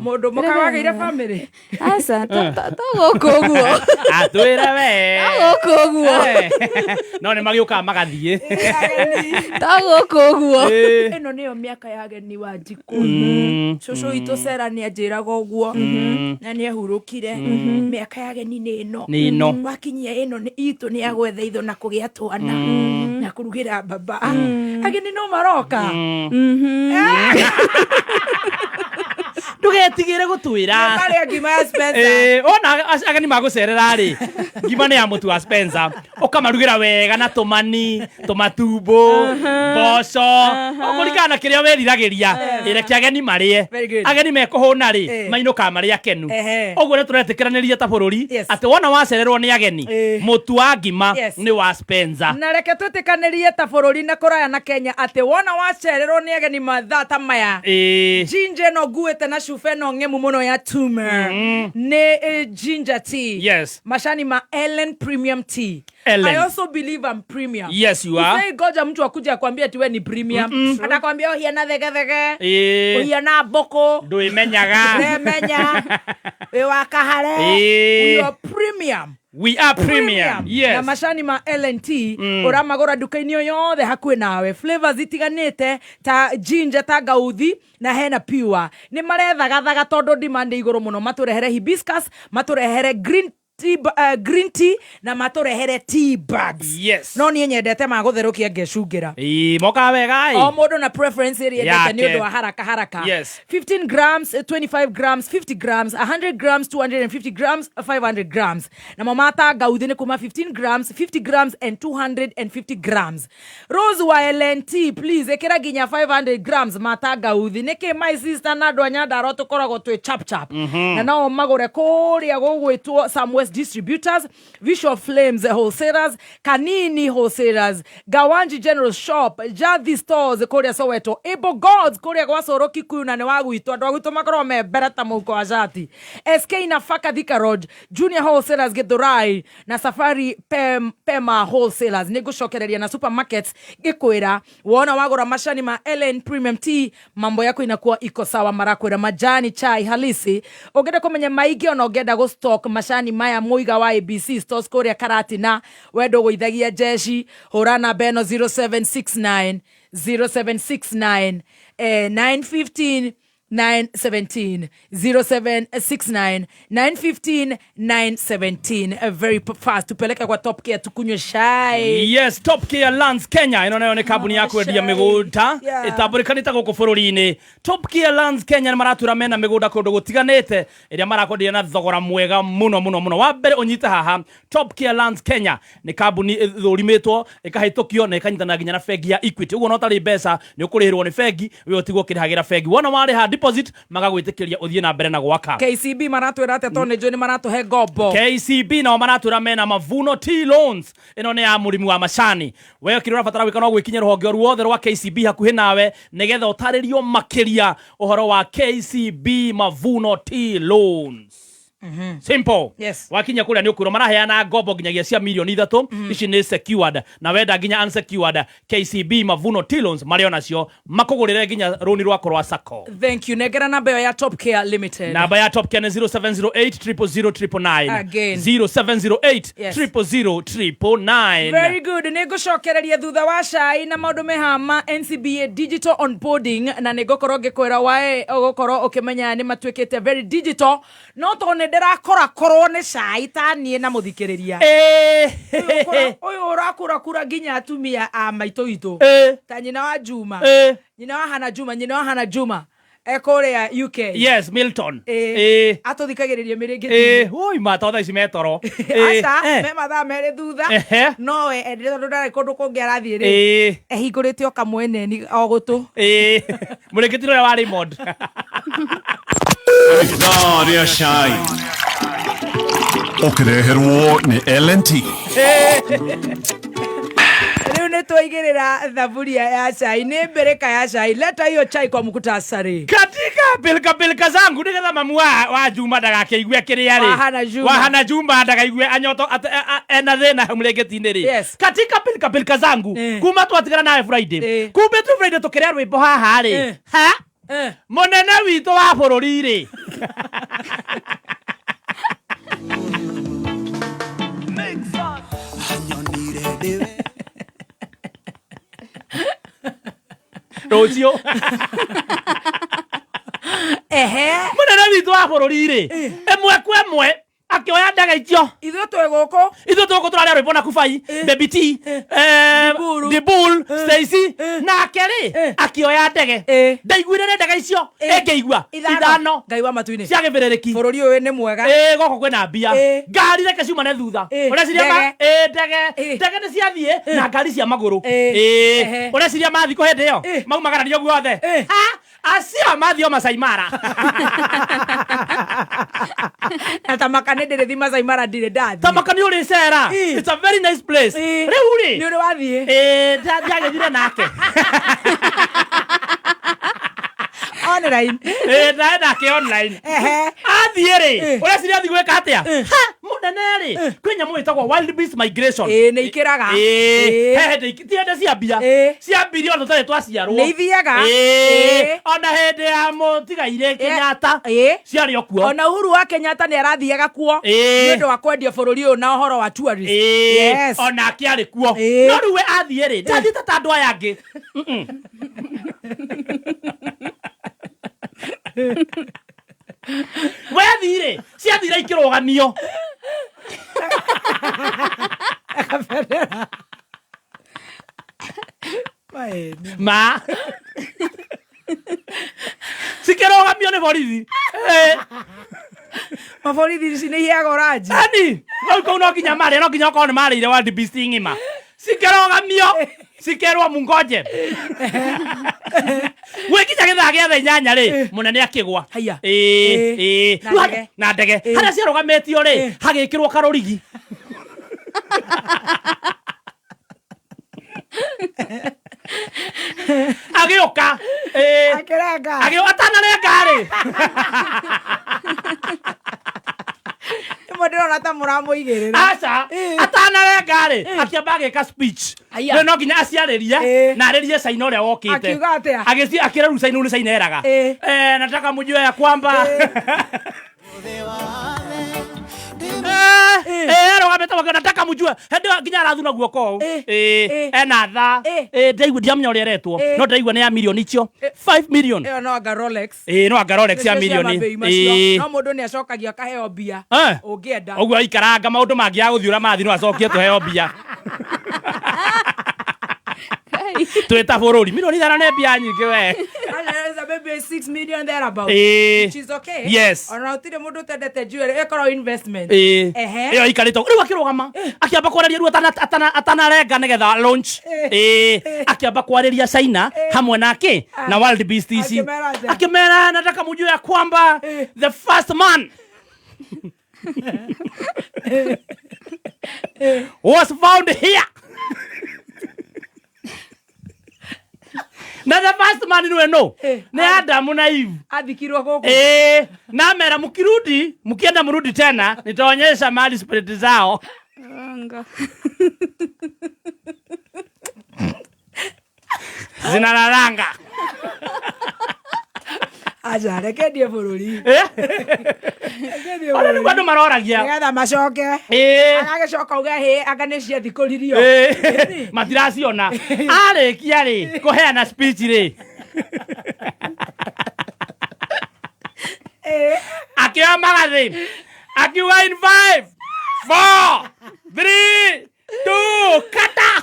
Speaker 9: Mũndũ mũkawagĩire family?
Speaker 11: Aca, togo huko uguo.
Speaker 10: Atwĩre we.
Speaker 11: Togo huko uguo.
Speaker 10: No nĩ magĩũkaga magathiĩ.
Speaker 11: Togo huko uguo.
Speaker 9: Ĩno nĩyo mĩaka ya ageni wa Njikũ. Cũcũ witũ Sera nĩanjĩraga ũguo. Na nĩahurũkire. Mĩaka ya ageni nĩ ĩno.
Speaker 10: Nĩ ĩno.
Speaker 9: Wakinyia ĩno nĩ itũ nĩ ya gwetha itho na kũgĩa twana na kũrugĩra baba ageni no maroka.
Speaker 10: Ndũgetigĩre gũtwĩra.
Speaker 9: Marĩa ngima ya Spencer.
Speaker 10: Wona ageni magũcerera rĩ, ngima nĩ ya mũtu wa Spencer, ũkamarugĩra wega na tũmani, tũmatumbo, mboco, ũkũringana na kĩrĩa wĩriragĩria. Ĩreke ageni marĩe.
Speaker 9: Very good.
Speaker 10: Ageni mekũhũna rĩ, mainũkaga marĩ akenu. Ũguo nĩ tũretĩkĩranĩria ta bũrũri atĩ wona wacererwo nĩ ageni, mũtu wa ngima nĩ wa Spencer.
Speaker 9: Na reke twĩtĩkanĩrie ta bũrũri na kũraya na Kenya atĩ wona wacererwo nĩ ageni mathaa ta maya, ginger ĩno nguĩte na cuba ĩno ng'emu mũno ya tumer nĩ ginger tea. Macani ma Ellen Premium Tea.
Speaker 10: Ellen.
Speaker 9: I also believe I'm premium.
Speaker 10: Yes, you are.
Speaker 9: Usai goja mtu akuja akwambia ati we ni premium. Atakwambia ũhiana thegethege, ũhiana mbũkũ,
Speaker 10: Ndwĩmenyaga.
Speaker 9: Ndemenya, wĩ wa kahare. We are premium.
Speaker 10: We are premium. Yes.
Speaker 9: Na macani ma LNT ũramagũra nduka-inĩ o yothe hakuhĩ nawe, flavors itiganĩte ta ginger, tangauthi na hena pure. Nĩ marethagathaga tondũ demand ĩ igũrũ mũno, matũrehere hibiscus, matũrehere green tea, green tea na matũrehere tea bags. No niĩ nyendete ma gũtherũkia ngecungĩra.
Speaker 10: Mokaga wega
Speaker 9: O
Speaker 10: ĩ.
Speaker 9: mũndũ na preference ĩrĩa endete nĩ
Speaker 10: Yake.
Speaker 9: ũndũ wa haraka haraka. 15 grams, 25 grams, 50 grams, 100 grams, 250 grams, 500 grams. Namo matangauthi nĩ kuma 15 grams, 50 grams and 250 grams. Rose wa LNT, please ĩkĩra nginya 500 grams matangauthi. Nĩkĩ my sister na andũ a Nyandarua tũkoragwo twĩ chap chap. Na no magũre kũrĩa gũgwĩtwo Samwest Distributors, Visual Flames Wholesalers, Kanini Wholesalers, Gawanji General Shop, Jathi Stores kũrĩa Soweto, Able Gods kũrĩa gwa Coro Kikuyu na nĩ wa gwitũ, andũ a gwitũ makoragwo me mbere ta mũhuko wa shati, SK Nafaka Thika Road, Junior Wholesalers Githurai na Safari Pema Wholesalers. Nĩ ngũcokereria na supermarkets ngĩkwĩra wona wagũra macani ma LN Premium Tea, mambo yako inakuwa iko sawa. Marakwĩra majani chai halisi. Ũngĩenda kũmenya maingĩ ona ũngĩenda gũ stock macani maya mũiga wa ABC Stores kũrĩa Karatina, we ndũgũithagia jeshi, hũra namba ĩno 0769 0769 915 917 0769 915 917. Very fast, tupeleke kwa Top Care tukunywe chai.
Speaker 10: Yes, Top Care Lands Kenya ĩno nayo nĩ kambuni ya kwendia mĩgũnda ĩtambũrĩkanĩte gũkũ bũrũri-inĩ. Top Care Lands Kenya nĩ maratwĩra mena mĩgũnda kũndũ gũtiganĩte ĩrĩa marakwendia na thogora mwega mũno mũno mũno. Wa mbere ũnyite haha, Top Care Lands Kenya nĩ kambuni ĩthũrimĩtwo, ĩkahĩtũkio na ĩkanyitanĩra nginya na bengi ya Equity. Ũguo no ũtarĩ mbeca nĩ ũkũrĩhĩrwo nĩ bengi, we ũtigwo ũkĩrĩhagĩra bengi. Wona warĩha deposit magagwĩtĩkĩria ũthiĩ na mbere na gwaka.
Speaker 9: KCB maratwĩra atĩa tondũ nĩ njũĩ nĩ maratũhe ngombo?
Speaker 10: KCB nao maratwĩra mena Mavuno Tea Loans, ĩno nĩ ya mũrĩmi wa macani. We kĩrĩa ũrabatara gwĩka no gwĩkinyia rũhonge o ruothe rwa KCB hakuhĩ nawe nĩgetha ũtarĩrio makĩria ũhoro wa KCB Mavuno Tea Loans. Simple. Wakinya kũrĩa nĩ ũkwĩrwo maraheana ngombo nginyagia cia mirioni 3. Ici nĩ secured na wenda nginya unsecured, KCB Mavuno Tea Loans marĩ onacio makũgũrĩre nginya rũni rwaku rwa sacco.
Speaker 9: Thank you. Nengera namba ĩyo ya Top Care Limited.
Speaker 10: Namba ya Top Care nĩ 0708 000 999.
Speaker 9: Again.
Speaker 10: 0708 000 999.
Speaker 9: Very good. Nĩ ngũcokereria thutha wa cai na maũndũ mehama NCBA digital onboarding, na nĩ ngũkorwo ngĩkwĩra wae ũgũkorwo ũkĩmenya nĩ matuĩkĩte very digital, no tondũ nĩ ndĩrakorakorwo nĩ cai ta niĩ na mũthikĩrĩria ũyũ ũrakurakura nginya atumia a maitũ witũ ta nyina wa Juma, nyina wa Hana Juma, nyina wa Hana Juma ekũrĩa UK.
Speaker 10: Yes, Milton.
Speaker 9: Atũthikagĩrĩria mĩrĩngĩti.
Speaker 10: Ui mata thaa ici metoro.
Speaker 9: Aca, me mathaa 2 thutha. Nowe endire tondũ ndarĩ kũndũ kũngĩ arathiĩ rĩ, ehingũrĩte o kamweneni o gũtũ.
Speaker 10: Mũrĩngĩti ũrĩa wa Raymond.
Speaker 12: Ithaa rĩa cai ũkĩreherwo nĩ LNT.
Speaker 9: Rĩu nĩ twaigĩrĩra thaburia ya cai, nĩ mbĩrĩka ya cai, leta hiyo chai kwa muktasari.
Speaker 10: Katika pilka pilka zangu nigetha mamu wa Juma ndagakĩigue kĩrĩa rĩ.
Speaker 9: Wa Hana Juma.
Speaker 10: Wa Hana Juma ndakaigue anyoto ena thĩna hau mũrĩngĩti-inĩ rĩ. Katika pilka pilka zangu kuma twatigana nawe Friday, kumbe tu Friday tũkĩrĩa rwĩmbo haha rĩ, ha mũnene witũ wa bũrũri rĩ. Rũciũ.
Speaker 9: Ehe.
Speaker 10: Mũnene witũ wa bũrũri rĩ, ĩmwe kwa ĩmwe Makĩoya ndege icio.
Speaker 9: Ithuĩ twĩ gũkũ.
Speaker 10: Ithuĩ twĩ gũkũ tũrarĩa rwĩmbo na kubai, Baby T, Dibul, Stacy, nake rĩ akĩoya ndege. Ndaiguire nĩ ndege icio ĩngĩigua ithano.
Speaker 9: Ngai wa matu-inĩ.
Speaker 10: Cia gĩbĩrĩrĩki.
Speaker 9: Bũrũri ũyũ nĩ mwega.
Speaker 10: Ĩĩ gũkũ kwĩna mbia. Ngari reke ciumane thutha. Ũreciria ma
Speaker 9: Ndege.
Speaker 10: ĩĩ ndege. Ndege nĩ ciathiĩ na ngari cia magũrũ. Ĩĩ. Ũreciria mathiĩ kũ hĩndĩ ĩyo? Maumagarario guothe. Ha! Acio mathiĩ o Masai Mara.
Speaker 9: Na Tamaka nĩ ndĩrĩ thi Masai Mara ndirĩ ndathiĩ.
Speaker 10: Tamaka nĩ ũrĩ cera. It's a very nice place. Rĩu rĩ.
Speaker 9: Nĩ ũrĩ wathiĩ?
Speaker 10: Ĩĩ ndiagĩthire nake.
Speaker 9: Online.
Speaker 10: Ĩĩ ndaĩ nake online. Athiĩ rĩ, ũreciria athiĩ gwĩka atĩa? Ha, mũnene rĩ, kwĩ nyamũ ĩtagwo wild beast migration.
Speaker 9: Ĩĩ nĩ ikĩraga.
Speaker 10: Ĩĩ, he hĩndĩ ti hĩndĩ ciambia. Ciambirie ona tũtarĩ twaciarwo.
Speaker 9: Nĩ ithiaga.
Speaker 10: Ĩĩ, ona hĩndĩ ya mũtigairĩ Kenyatta. Ciarĩ o kuo.
Speaker 9: Ona Uhuru wa Kenyatta nĩ arathiaga kuo.
Speaker 10: Ĩĩ.
Speaker 9: Nĩ ũndũ wa kwendia bũrũri ũyũ na ũhoro wa tourist.
Speaker 10: Ĩĩ,
Speaker 9: Yes.
Speaker 10: onake arĩ kuo. No rĩu we athiĩ rĩ, ndathiĩte ta andũ aya angĩ. We athire, ciathire ikĩrũgamio. Ma. Cikĩrũgamio nĩ borithi.
Speaker 9: Maborithi ici nĩ iheaga ũranji.
Speaker 10: Ani, rĩu kũu no nginya marĩe, no nginya okorwo nĩ marĩire wild beast ng'ima. Cikĩrũgamio, cikerwo mungoje. Gwĩkinya gĩthaa gĩa thaa inyanya rĩ, mũnene akĩgwa. Ĩĩ, ĩĩ.
Speaker 9: Na
Speaker 10: Rĩu
Speaker 9: ndege.
Speaker 10: Na ndege. Harĩa ciarũgamĩtio rĩ, hagĩkĩrwo karũrigi. Agĩũka. Ĩĩ.
Speaker 9: Akĩrenga.
Speaker 10: Agĩũka atanarenga rĩ.
Speaker 9: Rĩmwe ndĩrona ta mũramũigĩrĩra.
Speaker 10: Aca, atanarenga rĩ, akĩamba agĩka speech. Rĩu no nginya aciarĩrie na arĩrie Caina ũrĩa wokĩte.
Speaker 9: Akiuga atĩa?
Speaker 10: Agĩci akĩra rĩu Caina rĩu nĩ Caina eraga. Nataka mjue ya kwamba arũgamĩte mwake nataka mjue hĩndĩ ĩyo nginya arathuna guoko ũũ. Ena tha. Ndaigua ndiamenya ũrĩa eretwo no ndaigua nĩ ya mirioni icio 5 million.
Speaker 9: Ĩyo no anga Rolex.
Speaker 10: Ĩĩ no anga Rolex ya
Speaker 9: Nĩcio cia
Speaker 10: mirioni.
Speaker 9: mabei macio. No mũndũ nĩ acokagia akaheo mbia. Ũngĩenda.
Speaker 10: Ũguo aikaranga maũndũ mangĩ ya gũthiũra mathi no acokie tũheo mbia. Twĩ ta bũrũri mirioni ithano nĩ mbia nyingĩ we.
Speaker 9: Anaweza maybe 6 million thereabout.
Speaker 10: Ĩĩ.
Speaker 9: Which is okay.
Speaker 10: Yes.
Speaker 9: Ona gũtirĩ mũndũ ũtendete jewelry ĩkorwo investment.
Speaker 10: Ĩĩ.
Speaker 9: Ehe.
Speaker 10: Ĩyo aikarĩte rĩu akĩrũgama akĩamba kwarĩria rĩu atanarenga nĩgetha launch. Ĩĩ. Akĩamba kwarĩria China hamwe na kĩ na World Beast ici.
Speaker 9: Akĩmera atĩa?
Speaker 10: Akĩmera nataka mjue ya kwamba the first man was found here. Na the first man niwe no nĩ Adamu na Eve.
Speaker 9: Athikirwo gũkũ.
Speaker 10: Na mera mkirudi, mkienda mrudi tena, nitaonyesha mahali spirit zao. Zinalalanga.
Speaker 9: Aca reke ndie bũrũri. Reke ndie
Speaker 10: Ona nĩguo andũ maroragia.
Speaker 9: Nĩgetha macoke. Agagĩcoka uge hĩ anga nĩ ciathikũririo.
Speaker 10: Matiraciona. Arĩkia rĩ, kũheana speech rĩ. Akĩoya magathĩ. Akiuga in 5, 4, 3, 2, kata.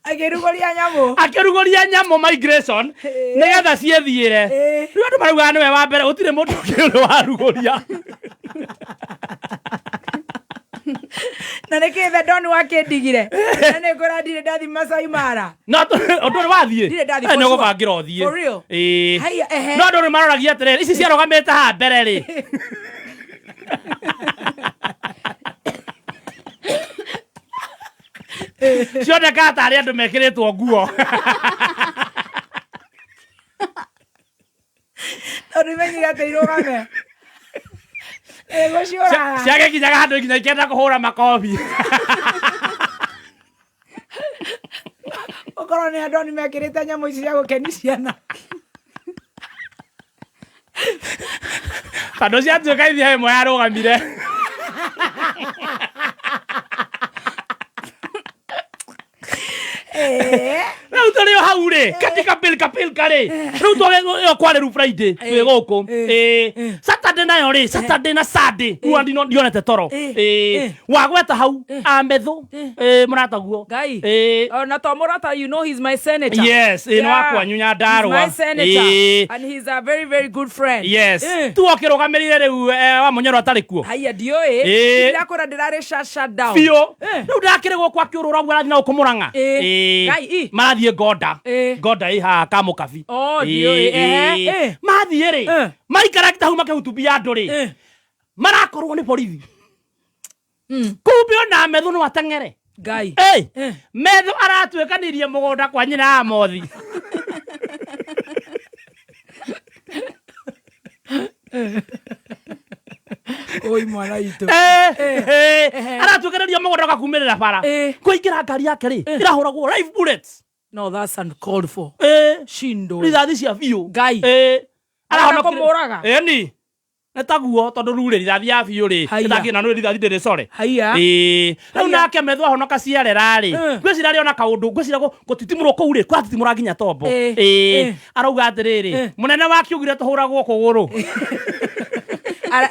Speaker 9: Akĩrugũria nyamũ.
Speaker 10: Akĩrugũria nyamũ migration nĩgetha ciĩthiĩre. Rĩu andũ maraugaga nĩwe wa mbere, gũtirĩ mũndũ ũngĩ ũrĩ warugũria.
Speaker 9: Na nĩkĩ the Don wakĩndigire? Na nĩ ngũra ndirĩ ndathi Masai Mara.
Speaker 10: No ũndũ ũrĩ wathiĩ?
Speaker 9: Ndirĩ ndathi
Speaker 10: Nĩ
Speaker 9: for sure.
Speaker 10: ũgũbangĩra ũthiĩ.
Speaker 9: For real?
Speaker 10: Ĩĩ.
Speaker 9: Haiya, ehe.
Speaker 10: No andũ rĩu maroragia atĩrĩrĩ, ici ciarũgamĩte haha mbere rĩ. Cionekaga tarĩ andũ mekĩrĩtwo nguo.
Speaker 9: Tondũ imenyire atĩ irũgame. Ĩgũciũraga.
Speaker 10: Ciagĩkinyaga handũ nginya ikĩenda kũhũra makobi.
Speaker 9: Ũkorwo nĩ andũ nĩ mekĩrĩte nyamũ ici cia gũkenia ciana.
Speaker 10: Tondũ ciatuĩka ithiĩ ĩmwe yarũgamire. Rĩu tũrĩ o hau rĩ katika pilka pilka rĩ rĩu ĩyo kwarĩ rĩu Friday twĩ gũkũ. Ĩĩ, Saturday nayo rĩ, Saturday na Sunday rĩu ndionete toro. Ĩĩ, wagweta hau amethu mũrataguo.
Speaker 9: Ngai.
Speaker 10: Ĩĩ.
Speaker 9: Ona to mũrata, you know he's my senator.
Speaker 10: Yes, ĩĩ, nĩ wakwa Nyandarua.
Speaker 9: He's my senator.
Speaker 10: Ĩĩ.
Speaker 9: And he's a very very good friend.
Speaker 10: Yes, tu okĩrũgamĩrĩire rĩu wa Mũnyoro atarĩ kuo.
Speaker 9: Haiya, ndiũĩ.
Speaker 10: Ĩĩ.
Speaker 9: Ndĩrakwĩra ndĩrarĩ shut down.
Speaker 10: Biũ. Rĩu ndakĩrĩ gũkũ akĩũrũra ũguo arathiĩ na gũkũ Mũrang'a.
Speaker 9: Ĩĩ.
Speaker 10: Ĩĩ.
Speaker 9: Ngai, ĩ.
Speaker 10: Marathiĩ Gonda.
Speaker 9: Ĩĩ.
Speaker 10: Gonda ĩ haha Kamũkabi.
Speaker 9: Oh, ndiũĩ.
Speaker 10: Ĩĩ,
Speaker 9: Ehe,
Speaker 10: ĩĩ.
Speaker 9: ĩ.
Speaker 10: Mathiĩ rĩ, maikara hau makĩhutubia andũ rĩ, marakorwo nĩ borithi. Kumbe ona Methu no ateng'ere.
Speaker 9: Ngai.
Speaker 10: Ĩ, Methu aratuĩkanirie mũgũnda kwa nyina Amothi.
Speaker 9: Oi mwana witũ.
Speaker 10: Aratuĩkanĩria mũgũnda ũgakumĩrĩra bara. Kũingĩra ngari yake rĩ, ĩrahũragwo live bullets.
Speaker 9: No, that's uncalled for. Shindo.
Speaker 10: Rithathi cia biũ.
Speaker 9: Ngai.
Speaker 10: Arahonokire-
Speaker 9: Kũmũraga?
Speaker 10: Ĩni. Nĩ taguo tondũ rĩu rĩ rithathi ya biũ rĩ
Speaker 9: Haiya.
Speaker 10: ĩtakĩna nĩ rithathi ndĩrĩ core.
Speaker 9: Haiya.
Speaker 10: Ĩĩ. Rĩu
Speaker 9: Haiya.
Speaker 10: nake Methu ahonoka ciarera rĩ, ngwĩciria arĩ ona kaũndũ, ngwĩciria gũtitimũrwo kũu rĩ, kũratitimũra nginya tombo. Ĩĩ. Arauga atĩrĩrĩ, mũnene wake augire tũhũragwo kũgũrũ.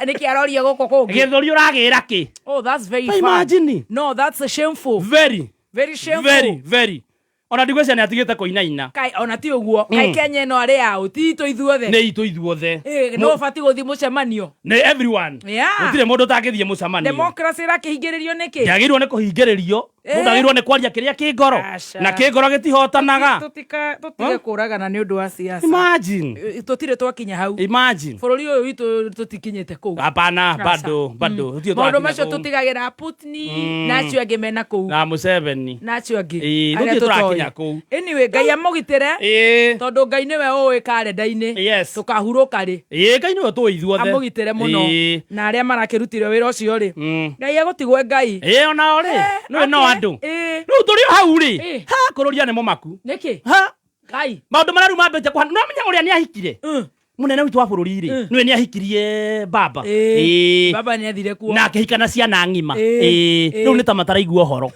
Speaker 9: Nĩkĩ aroria gũkũ kũngĩ?
Speaker 10: Gĩthũri ũragĩra kĩ?
Speaker 9: Oh, that's very
Speaker 10: Ta
Speaker 9: bad.
Speaker 10: imagine.
Speaker 9: No, that's a shameful.
Speaker 10: Very.
Speaker 9: Very shameful.
Speaker 10: Very, very. Ona ndigwĩciria nĩ atigĩte kũinaina.
Speaker 9: Kai ona ti ũguo. Kai Kenya ĩno arĩ aũ, ti itũ ithuothe.
Speaker 10: Nĩ itũ ithuothe.
Speaker 9: Ĩ, no ũbatiĩ gũthiĩ mũcemanio.
Speaker 10: Nĩ everyone.
Speaker 9: Yeah.
Speaker 10: Gũtirĩ mũndũ ũtangĩthiĩ mũcemanio.
Speaker 9: Democracy ĩrakĩhingĩrĩrio nĩkĩ?
Speaker 10: Ndĩagĩrĩirwo nĩ kũhingĩrĩrio. Mũndũ agĩrĩirwo nĩ kwaria kĩrĩa kĩ ngoro.
Speaker 9: Aca.
Speaker 10: Na kĩ ngoro gĩtihotanaga.
Speaker 9: Tũtige kũragana nĩ ũndũ wa siasa.
Speaker 10: Imagine.
Speaker 9: Tũtirĩ twakinya hau.
Speaker 10: Imagine.
Speaker 9: Bũrũri ũyũ witũ tũtikinyĩte kũu.
Speaker 10: Hapana,
Speaker 9: Aca.
Speaker 10: bado, bado. Tũtirĩ
Speaker 9: Maũndũ
Speaker 10: tũrakinya
Speaker 9: macio
Speaker 10: kũu.
Speaker 9: tũtigagĩra Putni na acio angĩ mena kũu.
Speaker 10: Na Museveni.
Speaker 9: Na acio angĩ.
Speaker 10: Ĩĩ,
Speaker 9: Arĩa
Speaker 10: tũtirĩ tũrakinya
Speaker 9: tũtoĩ.
Speaker 10: kũu.
Speaker 9: Anyway, Ngai amũgitĩre. Tondũ Ngai nĩwe ũĩ karenda-inĩ.
Speaker 10: Yes.
Speaker 9: Tũkahurũka rĩ.
Speaker 10: Ĩĩ, Ngai nĩwe tũĩ ithuothe.
Speaker 9: Amũgitĩre mũno.
Speaker 10: Ĩĩ.
Speaker 9: Na arĩa marakĩrutire wĩra ũcio rĩ. Ngai agũtigwe Ngai.
Speaker 10: Ĩĩ, onao rĩ. Nĩwe no andũ. Rĩu tũrĩ o hau rĩ. Ha, kũrũria nĩ mũmaku.
Speaker 9: Nĩkĩ?
Speaker 10: Ha.
Speaker 9: Ngai.
Speaker 10: Maũndũ marĩa rĩu mambĩte kũhana. No menya ũrĩa nĩ ahikire. Mũnene witũ wa bũrũri rĩ, nĩwe nĩ ahikirie baba. Ĩĩ.
Speaker 9: Baba nĩ athire kuo.
Speaker 10: Na akĩhika na ciana ng'ima.
Speaker 9: Ĩĩ.
Speaker 10: Ĩĩ.
Speaker 9: Ĩĩ.
Speaker 10: Rĩu nĩ ta mataraigua ũhoro.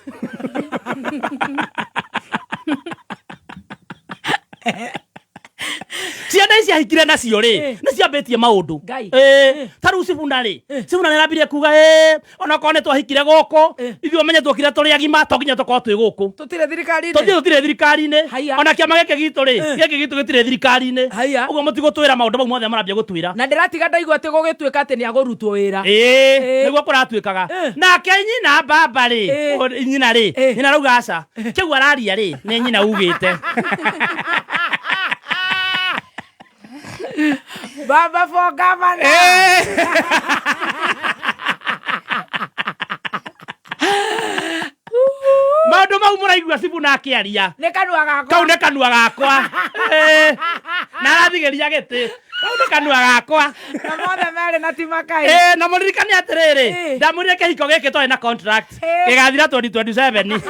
Speaker 10: Ciana ici ahikire nacio rĩ, nĩ ciambĩtie maũndũ.
Speaker 9: Ngai.
Speaker 10: Ĩĩ. Ta rĩu Sifuna rĩ, Sifuna nĩ arambirie kuga ĩĩ, onakorwo nĩ twahikire gũkũ, ithuĩ ũmenye tuokire tũrĩ agima, to nginya tũkorwo twĩ gũkũ.
Speaker 9: Tũtirĩ thirikari-inĩ.
Speaker 10: Tũtirĩ tũtirĩ thirikari-inĩ. Ona kĩama gĩkĩ gitũ rĩ, gĩkĩ gitũ gĩtirĩ thirikari-inĩ. Ũguo mũtigũtwĩra maũndũ mau mothe marambia gũtwĩra.
Speaker 9: Na ndĩratiga ndaigua atĩ gũgĩtuĩka atĩ nĩ agũrutwo wĩra.
Speaker 10: Ĩĩ, nĩguo kũratuĩkaga. Nake nyina baba rĩ, nyina rĩ, nyina arauga aca. Kĩu araria rĩ, nĩ nyina ugĩte.
Speaker 9: Baba for governor.
Speaker 10: Maũndũ mau mũraigua Sifuna akĩaria.
Speaker 9: Nĩ kanua gakwa.
Speaker 10: Kau nĩ kanua gakwa. Ĩĩ. Na arathigeria gĩtĩ. Kau nĩ kanua gakwa.
Speaker 9: Na mothe merĩ na ti makai.
Speaker 10: Ĩĩ, na mũririkane atĩrĩrĩ, ndamwĩrire kĩhiko gĩkĩ twarĩ na contract. Gĩgathira 2027.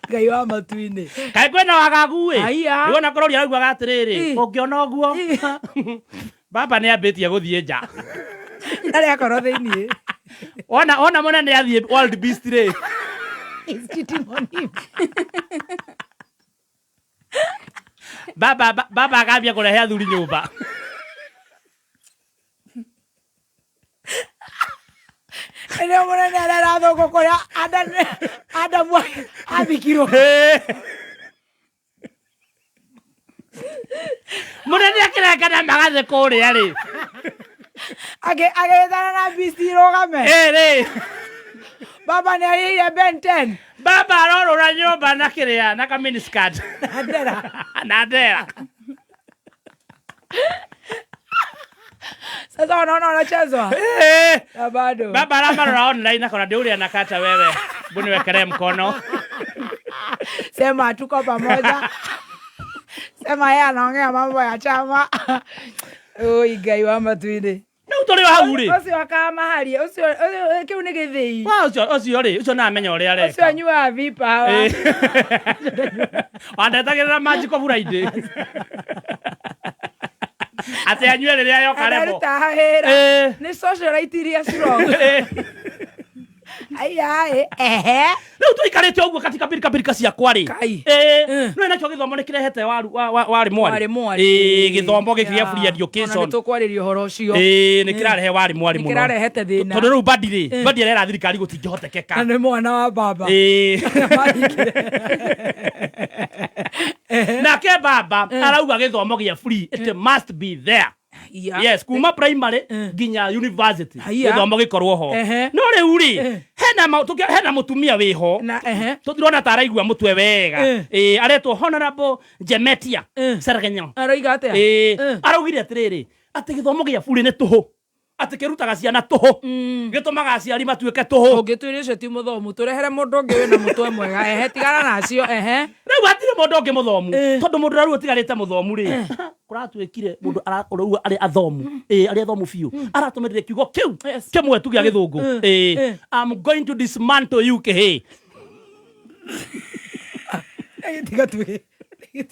Speaker 9: Ngai wa matu-inĩ.
Speaker 10: Kaĩ kwĩna wagagu ĩ?
Speaker 9: Haiya.
Speaker 10: Nĩwona kũroria araugaga atĩrĩrĩ, ũngĩona ũguo, baba nĩ ambĩtie gũthiĩ nja.
Speaker 9: Ndarĩ akorwo thĩiniĩ.
Speaker 10: Wona wona mũnene athiĩ World Beast rĩ.
Speaker 9: He's cheating on him.
Speaker 10: Baba baba akambia kũrehe athuri nyũmba.
Speaker 9: Nĩo mũnene arera thũngũ kũrĩa Adamu athikirwo.
Speaker 10: Mũnene akĩrengana magathĩ kũrĩa rĩ.
Speaker 9: Agĩthana na beast irũgame.
Speaker 10: Ĩ rĩ.
Speaker 9: Baba nĩ arĩire Ben 10.
Speaker 10: Baba arorũra nyũmba na kĩrĩa na ka miniskirt.
Speaker 9: Na ndera.
Speaker 10: Na ndera.
Speaker 9: Sasa wanaona wanachezwa. Na bado.
Speaker 10: Baba aramarora online akona ndio ũrĩa nakata wewe. Mbuni wekelee mkono.
Speaker 9: Sema tuko pamoja. Sema yeye anaongea mambo ya chama. Oi Ngai wa matu-inĩ.
Speaker 10: Rĩu tũrĩ o hau rĩ.
Speaker 9: Ũcio akamaharia, ũcio kĩu nĩ gĩthĩi.
Speaker 10: Wa ũcio ũcio rĩ, ũcio namenya ũrĩa areka.
Speaker 9: Ũcio anyuaga vipa.
Speaker 10: Wandetagĩrĩra Magical Friday. Atĩ anyue rĩrĩa yoka rebo.
Speaker 9: Ararutaga wĩra.
Speaker 10: Ĩĩ.
Speaker 9: Nĩ socialite iria strong. Aya, ehe.
Speaker 10: Rĩu tũikarĩte ũguo katika birika birika ciakwa rĩ.
Speaker 9: Kai.
Speaker 10: Ĩĩ, no nakĩo gĩthomo nĩ kĩrehete waru warĩ mwarĩ.
Speaker 9: Warĩ mwarĩ.
Speaker 10: Ĩĩ, gĩthomo gĩkĩ gĩa free
Speaker 9: Ona
Speaker 10: education.
Speaker 9: nĩ tũkwarĩria ũhoro ũcio.
Speaker 10: Ĩĩ, nĩ kĩrarehe warĩ mwarĩ
Speaker 9: Nĩ
Speaker 10: mũno.
Speaker 9: kĩrarehete thĩna.
Speaker 10: Tondũ rĩu Badi rĩ, Badi arera thirikari gũtingĩhotekeka.
Speaker 9: Na nĩ mwana wa baba.
Speaker 10: Ĩĩ. Nake baba arauga gĩthomo gĩa free, it must be there.
Speaker 9: Yeah.
Speaker 10: Yes, kuma primary nginya university
Speaker 9: Haiya.
Speaker 10: gĩthomo gĩkorwo ho.
Speaker 9: Ehe.
Speaker 10: No rĩu rĩ, hena mũtumia wĩho
Speaker 9: Na ehe.
Speaker 10: tũtirona ta araigua mũtwe wega. Ĩĩ, aretwo Honorable Jemetia Sergenyo.
Speaker 9: Aroiga atĩa?
Speaker 10: Ĩĩ, araugire atĩrĩrĩ, atĩ gĩthomo gĩa bure nĩ tũhũ, atĩ kĩrutaga ciana tũhũ, gĩtũmaga aciari matuĩke tũhũ.
Speaker 9: Ũngĩtwĩra ũcio ti mũthomu, tũrehere mũndũ ũngĩ wĩna mũtwe mwega. Ehe, tigana nacio, ehe.
Speaker 10: Rĩu hatirĩ mũndũ ũngĩ mũthomu, tondũ mũndũ ũrĩa rĩu ũtigarĩte mũthomu rĩ, kũratuĩkire mũndũ ũrauga arĩ athomu, ĩĩ, arĩ athomu biũ, aratũmĩrire kiugo kĩu kĩmwe tu gĩa gĩthũngũ. Ĩĩ, I'm going to dismantle you kĩhĩ.
Speaker 9: Tiga twĩ tiga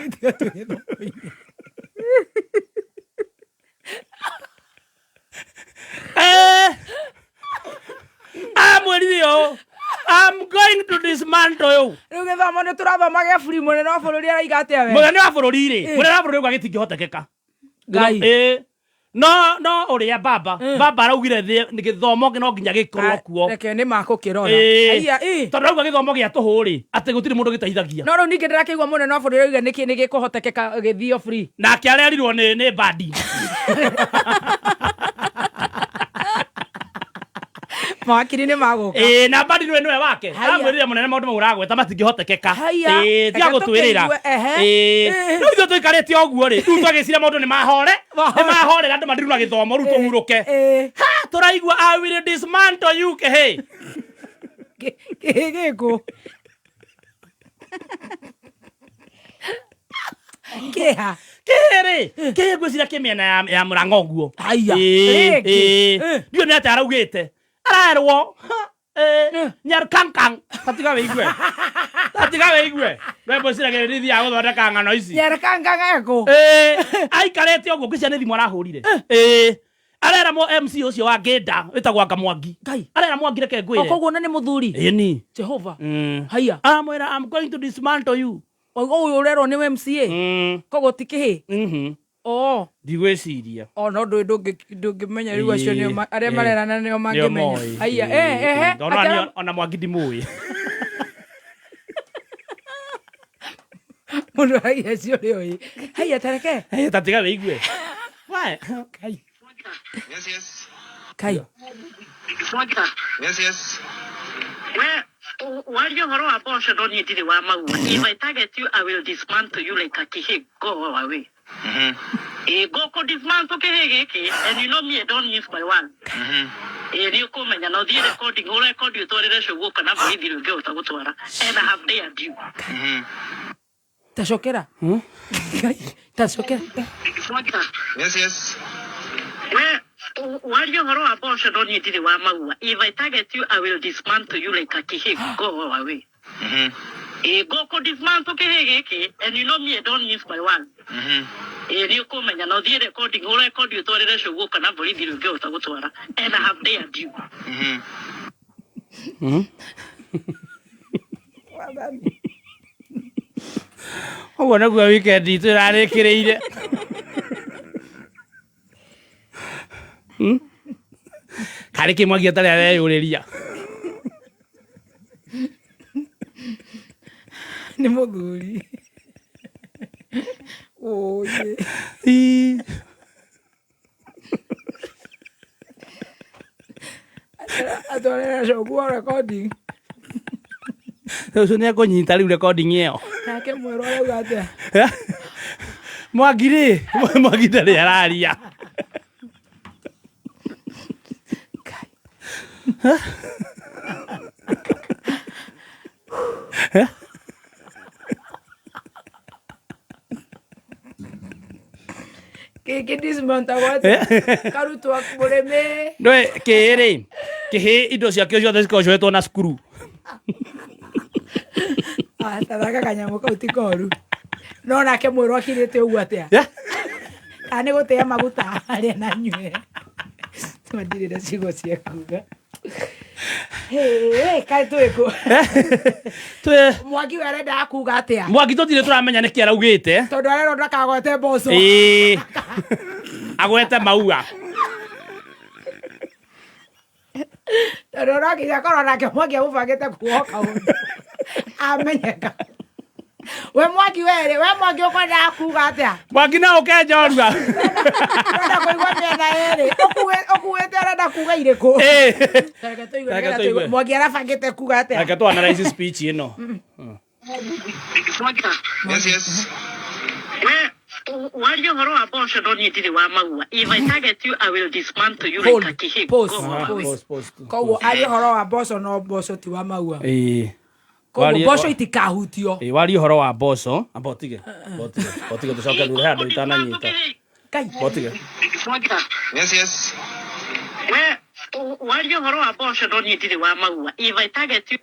Speaker 9: tiga twĩ gĩthomo-inĩ.
Speaker 10: Amwĩrire ũũ, I'm going to dismantle you.
Speaker 9: Rĩu gĩthomo nĩ tũrathoma gĩa free, mũnene wa bũrũri araiga atĩa we?
Speaker 10: Mũnene wa bũrũri rĩ, mũnene wa bũrũri auga gĩtingĩhotekeka.
Speaker 9: Ngai.
Speaker 10: Ĩĩ. No ũrĩa baba araugire nĩ gĩthomo no nginya gĩkorwo kuo.
Speaker 9: Reke nĩ makũkĩrora.
Speaker 10: Ĩĩ.
Speaker 9: Aya, ĩ.
Speaker 10: Tondũ arauga gĩthomo gĩa tũhũ rĩ, atĩ gũtirĩ mũndũ gĩteithagia.
Speaker 9: No rĩu ningĩ ndĩrakĩigua mũnene wa bũrũri auga nĩkĩ nĩ gĩkũhotekeka gĩthio free.
Speaker 10: Nake arerirwo nĩ Badi.
Speaker 9: Mawakiri nĩ magũka.
Speaker 10: Ĩĩ, na Badi nĩwe nĩwe wake.
Speaker 9: Haiya.
Speaker 10: Amwĩrire mũnene maũndũ mau ũragweta matingĩhotekeka.
Speaker 9: Haiya.
Speaker 10: Ĩĩ, tiga
Speaker 9: Reke
Speaker 10: gũtwĩrĩra.
Speaker 9: tũkĩigue, ehe.
Speaker 10: Ĩĩ. Rĩu ithuĩ tũikarĩte ũguo rĩ, rĩu twagĩciria maũndũ nĩ mahore, nĩ mahorera andũ matiruna gĩthomo, rĩu tũhurũke. Ha, tũraigua I will dismantle you kĩhĩ.
Speaker 9: Kĩhĩ gĩkũ? Kĩha.
Speaker 10: Kĩhĩ rĩ, kĩhĩ ngwĩciria kĩ mĩena ya Mũrang'a ũguo.
Speaker 9: Haiya.
Speaker 10: Ĩĩ,
Speaker 9: Rĩngĩ.
Speaker 10: ĩĩ. Ndiũĩ nĩ atĩa araugĩte. Arerwo, ha, Nyarkankang. Tatiga wĩigue. Tatiga wĩigue. We ngwĩciragia nĩ thiaga gũthondeka ng'ano ici.
Speaker 9: Nyarkankang ekũ?
Speaker 10: Ĩĩ, aikarĩte ũguo ngwĩciria nĩ thimũ arahũrire. Ĩĩ. Arera mo MC ũcio wa Ngĩnda wĩtagwo Anga Mwangi. Arera Mwangi reke ngwĩre.
Speaker 9: Koguo na nĩ mũthuri?
Speaker 10: Ĩni.
Speaker 9: Jehova. Haiya.
Speaker 10: Aramwĩra I'm going to dismantle you.
Speaker 9: Ũyũ ũrerwo nĩ MCA? Koguo ti kĩhĩ? Oo.
Speaker 10: Ndigwĩciria.
Speaker 9: O no ndũĩ ndũngĩmenya rĩu acio nĩo arĩa marerana nĩo
Speaker 10: Nĩo
Speaker 9: mangĩmenya.
Speaker 10: moĩ.
Speaker 9: Haiya, ehe.
Speaker 10: Tondũ ona Mwangi ndimũĩ.
Speaker 9: Mũndũ aragia acio nĩoĩ. Haiya, tareke.
Speaker 10: Tatiga wĩigue. Why?
Speaker 9: Kai.
Speaker 13: Yes, yes.
Speaker 9: Kai.
Speaker 13: Yes, yes.
Speaker 14: We, waria ũhoro wa mboco no niĩ ndirĩ wa maua. If I target you, I will dismantle you like a kĩhĩ. Go away. Ĩĩ, ngũkũ dismantle kĩhĩ gĩkĩ, and you know me, I don't use my one. Ĩĩ, nĩ ũkũmenya na ũthiĩ recording, ũrekondi ũtwarĩre cũguo kana borithi rĩ ũngĩhota gũtwara. And I have dared you.
Speaker 9: Tacokera. Tacokera.
Speaker 13: Yes, yes.
Speaker 14: We, waria ũhoro wa mboco no niĩ ndirĩ wa maua. If I target you, I will dismantle you like a kĩhĩ. Go away. Ĩĩ, ngũkũ dismantle kĩhĩ gĩkĩ, and you know me, I don't use my one. Ĩĩ, nĩ ũkũmenya na ũthiĩ recording, ũrekondi ũtwarĩre cũguo kana borithi rĩ ũngĩhota gũtwara. And I have dared you.
Speaker 10: Ũguo nĩguo weekend itũ ĩrarĩkĩrĩire. Karĩ kĩ Mwangi atarĩ areyũrĩria.
Speaker 9: Nĩ mũthuri. Ũyĩ. Atwarĩra cũguo recording.
Speaker 10: Ũcio nĩ ekũnyita rĩu recording ĩyo.
Speaker 9: Nake mwerũ arauga atĩa?
Speaker 10: Mwangi rĩ, Mwangi ndarĩ araria.
Speaker 9: Gĩkĩ dismountagwo atĩa? Karutwo mũrĩmi.
Speaker 10: Ndũĩ kĩhĩ rĩ, kĩhĩ indo ciakĩo ciothe cikoragwo ciohetwo na screw.
Speaker 9: Tathaka kanyamũ kau ti koru. No nake mwerũ akirĩte ũguo atĩa? Kana nĩ gũtĩa maguta arĩa na nyue. Ndirĩ na ciugo cia kuga. Hey, kaĩ twĩ kũ?
Speaker 10: Twĩ
Speaker 9: Mwangi we arendaga kuga atĩa?
Speaker 10: Mwangi tũtirĩ tũramenya nĩkĩ araugĩte.
Speaker 9: Tondũ arerwo ndakagwete mboco.
Speaker 10: Ĩĩ. Agwete maua.
Speaker 9: Tondũ no nginya korwo nake Mwangi amũbangĩte kuoha kaũndũ. Amenyeka. We Mwangi werĩ, we Mwangi ũkwendaga kuga atĩa?
Speaker 10: Mwangi no ũke njorua.
Speaker 9: Ũrenda kũigua mĩena ĩrĩ. Ũkuĩte ũrenda kuga irĩkũ?
Speaker 10: Ĩĩ.
Speaker 9: Reke tũigue,
Speaker 10: Reke
Speaker 9: nĩgetha
Speaker 10: tũigue.
Speaker 9: tũigue. Mwangi arabangĩte kuga atĩa?
Speaker 10: Reke tũ analyze speech ĩno.
Speaker 13: Yes, yes.
Speaker 14: We warie ũhoro wa mboco no niĩ ndirĩ wa maua. If I target you, I will dismantle you
Speaker 9: Hold.
Speaker 14: like a kĩhĩ.
Speaker 9: Pause.
Speaker 14: Go away.
Speaker 9: Pause. Koguo arie ũhoro wa mboco no mboco ti wa maua.
Speaker 10: Ĩĩ.
Speaker 9: Koguo
Speaker 10: Warie-
Speaker 9: mboco itikahutio.
Speaker 10: Ĩĩ, warie ũhoro wa mboco. Amba ũtige. Amba ũtige tũcoke thutha he handũ itananyita.
Speaker 9: Ngai.
Speaker 10: Amba ũtige.
Speaker 13: Yes, yes.
Speaker 14: We warie ũhoro wa mboco no niĩ ndirĩ wa maua. If I target you,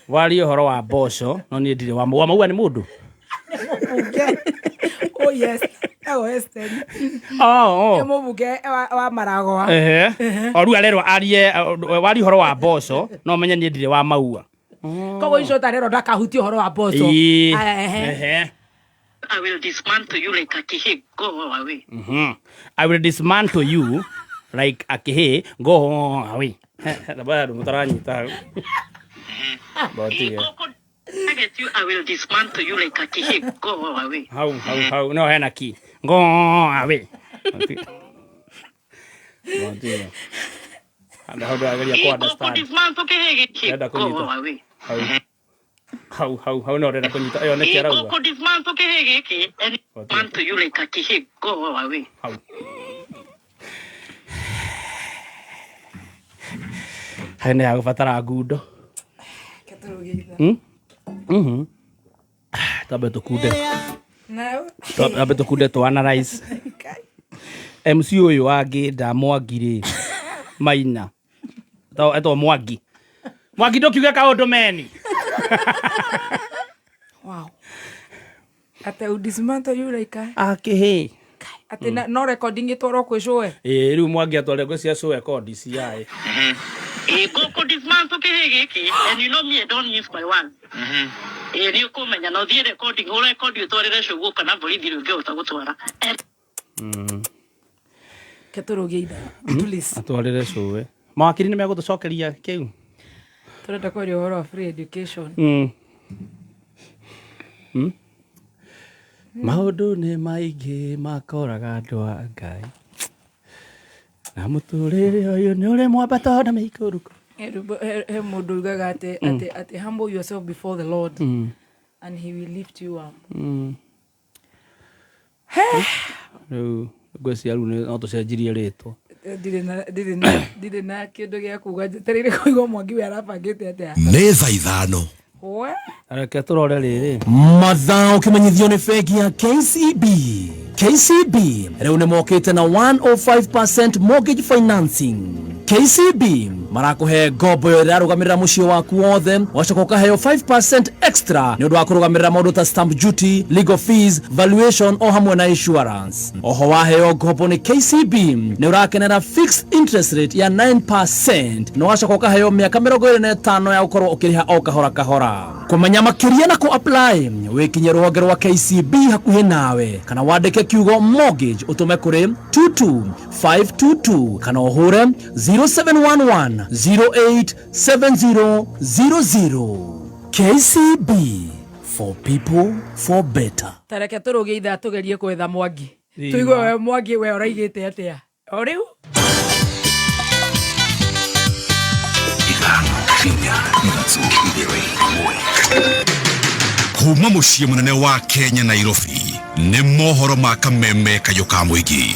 Speaker 10: Warie ũhoro wa mboco no niĩ ndirĩ wa maua. Maua nĩ mũndũ.
Speaker 9: Mũmbunge. Oh yes. Ewo Esther.
Speaker 10: Oh,
Speaker 9: Nĩ
Speaker 10: oh.
Speaker 9: mũmbunge wa Maragwa.
Speaker 10: Ehe. O rĩu arerwo arie warie ũhoro wa mboco no menye niĩ ndirĩ wa maua.
Speaker 9: Koguo icio ũtarerwo ndakahutie ũhoro wa mboco.
Speaker 10: Ĩĩ.
Speaker 9: Aya, ehe.
Speaker 10: Ehe.
Speaker 14: I will dismantle you like a kĩhĩ. Go away.
Speaker 10: I will dismantle you like a kĩhĩ. Go away. Bado andũ mũtaranyita hau. Amba ũtige.
Speaker 14: Target you, I will dismantle you like a kĩhĩ. Go away.
Speaker 10: Hau hau hau no hena ki. Go away. Amba ũtige. Handũ hau ndĩrageria kũ understand.
Speaker 14: Dismantle kĩhĩ gĩkĩ.
Speaker 10: Ndĩrenda
Speaker 14: Go
Speaker 10: kũnyita.
Speaker 14: away.
Speaker 10: Hau. Hau hau hau no ndĩrenda kũnyita. Ĩyo nĩkĩ arauga.
Speaker 14: Gũkũ dismantle kĩhĩ gĩkĩ. And dismantle you like a kĩhĩ. Go away.
Speaker 10: Hau. Hau nĩ hagũbatara ngundo. Twambe tũkunde. Twambe tũkunde tũ analyze. MC ũyũ wa Ngĩnda Mwangi rĩ. Maina. Etwo Mwangi. Mwangi ndũkiuge kaũndũ meni.
Speaker 9: Wow. Ate u dismantle you like a
Speaker 10: Akĩhĩ.
Speaker 9: Ate no recording ĩtwarwo kwĩ cũwe.
Speaker 10: Ĩĩ rĩu Mwangi atware ngũ cia cũwe kondi ciaĩ.
Speaker 14: Ĩĩ gũkũ dismantle kĩhĩ gĩkĩ. And you know me, I don't miss my one. Ĩĩ nĩ ũkũmenya na ũthiĩ recording, ũrekondi ũtwarĩre cũguo kana borithi rĩu ũngĩhota gũtwara. And
Speaker 9: Ke tũrũgie ithaa. Please.
Speaker 10: Atwarĩre cũwe. Mawakiri nĩ megũtũcokeria kĩu.
Speaker 9: Tũrenda kwaria ũhoro wa free education.
Speaker 10: Maũndũ nĩ maingĩ makoraga andũ a Ngai. Na mũtũrĩre ũyũ nĩ ũrĩ mwambato na mĩikũrũko.
Speaker 9: He rwĩmbo- he mũndũ ugaga atĩ atĩ humble yourself before the Lord and he will lift you up.
Speaker 10: Rĩu ngwĩciria rĩu no tũcenjirie rĩtwa.
Speaker 9: Ndirĩ na kĩndũ gĩa kuga njetereire kũigua Mwangi we arabangĩte atĩa.
Speaker 4: Nĩ thaa ithano.
Speaker 9: We.
Speaker 10: Reke tũrore rĩrĩ.
Speaker 5: Mathaa ũkĩmenyithio nĩ bengi ya KCB. KCB rĩu nĩ mokĩte na 105% mortgage financing. KCB marakũhe ngombo ĩyo ĩrarũgamĩrĩra mũciĩ waku wothe, wacoka ũkaheo 5% extra nĩ ũndũ wa kũrũgamĩrĩra maũndũ ta stamp duty, legal fees, valuation o hamwe na insurance. Oho waheo ngombo nĩ KCB nĩ ũrakenera fixed interest rate ya 9% na wacoka ũkaheo mĩaka 25 ya gũkorwo ũkĩrĩha o kahora kahora. Kũmenya makĩria na kũ apply wĩkinye rũhonge rwa KCB hakuhĩ nawe kana wandĩke kiugo mortgage ũtũme kũrĩ 22522 kana ũhũre 0711 087000. KCB for people for better.
Speaker 9: Ta reke tũrũgie ithaa tũgerie gwetha Mwangi.
Speaker 10: Ĩĩ.
Speaker 9: Tũigue we Mwangi we ũraigĩte atĩa. O rĩu.
Speaker 4: Ithano inya ithatũ igĩrĩ ĩmwe. Kuma mũciĩ mũnene wa Kenya Nairobi nĩ mohoro ma kameme kayũ ka mũingĩ.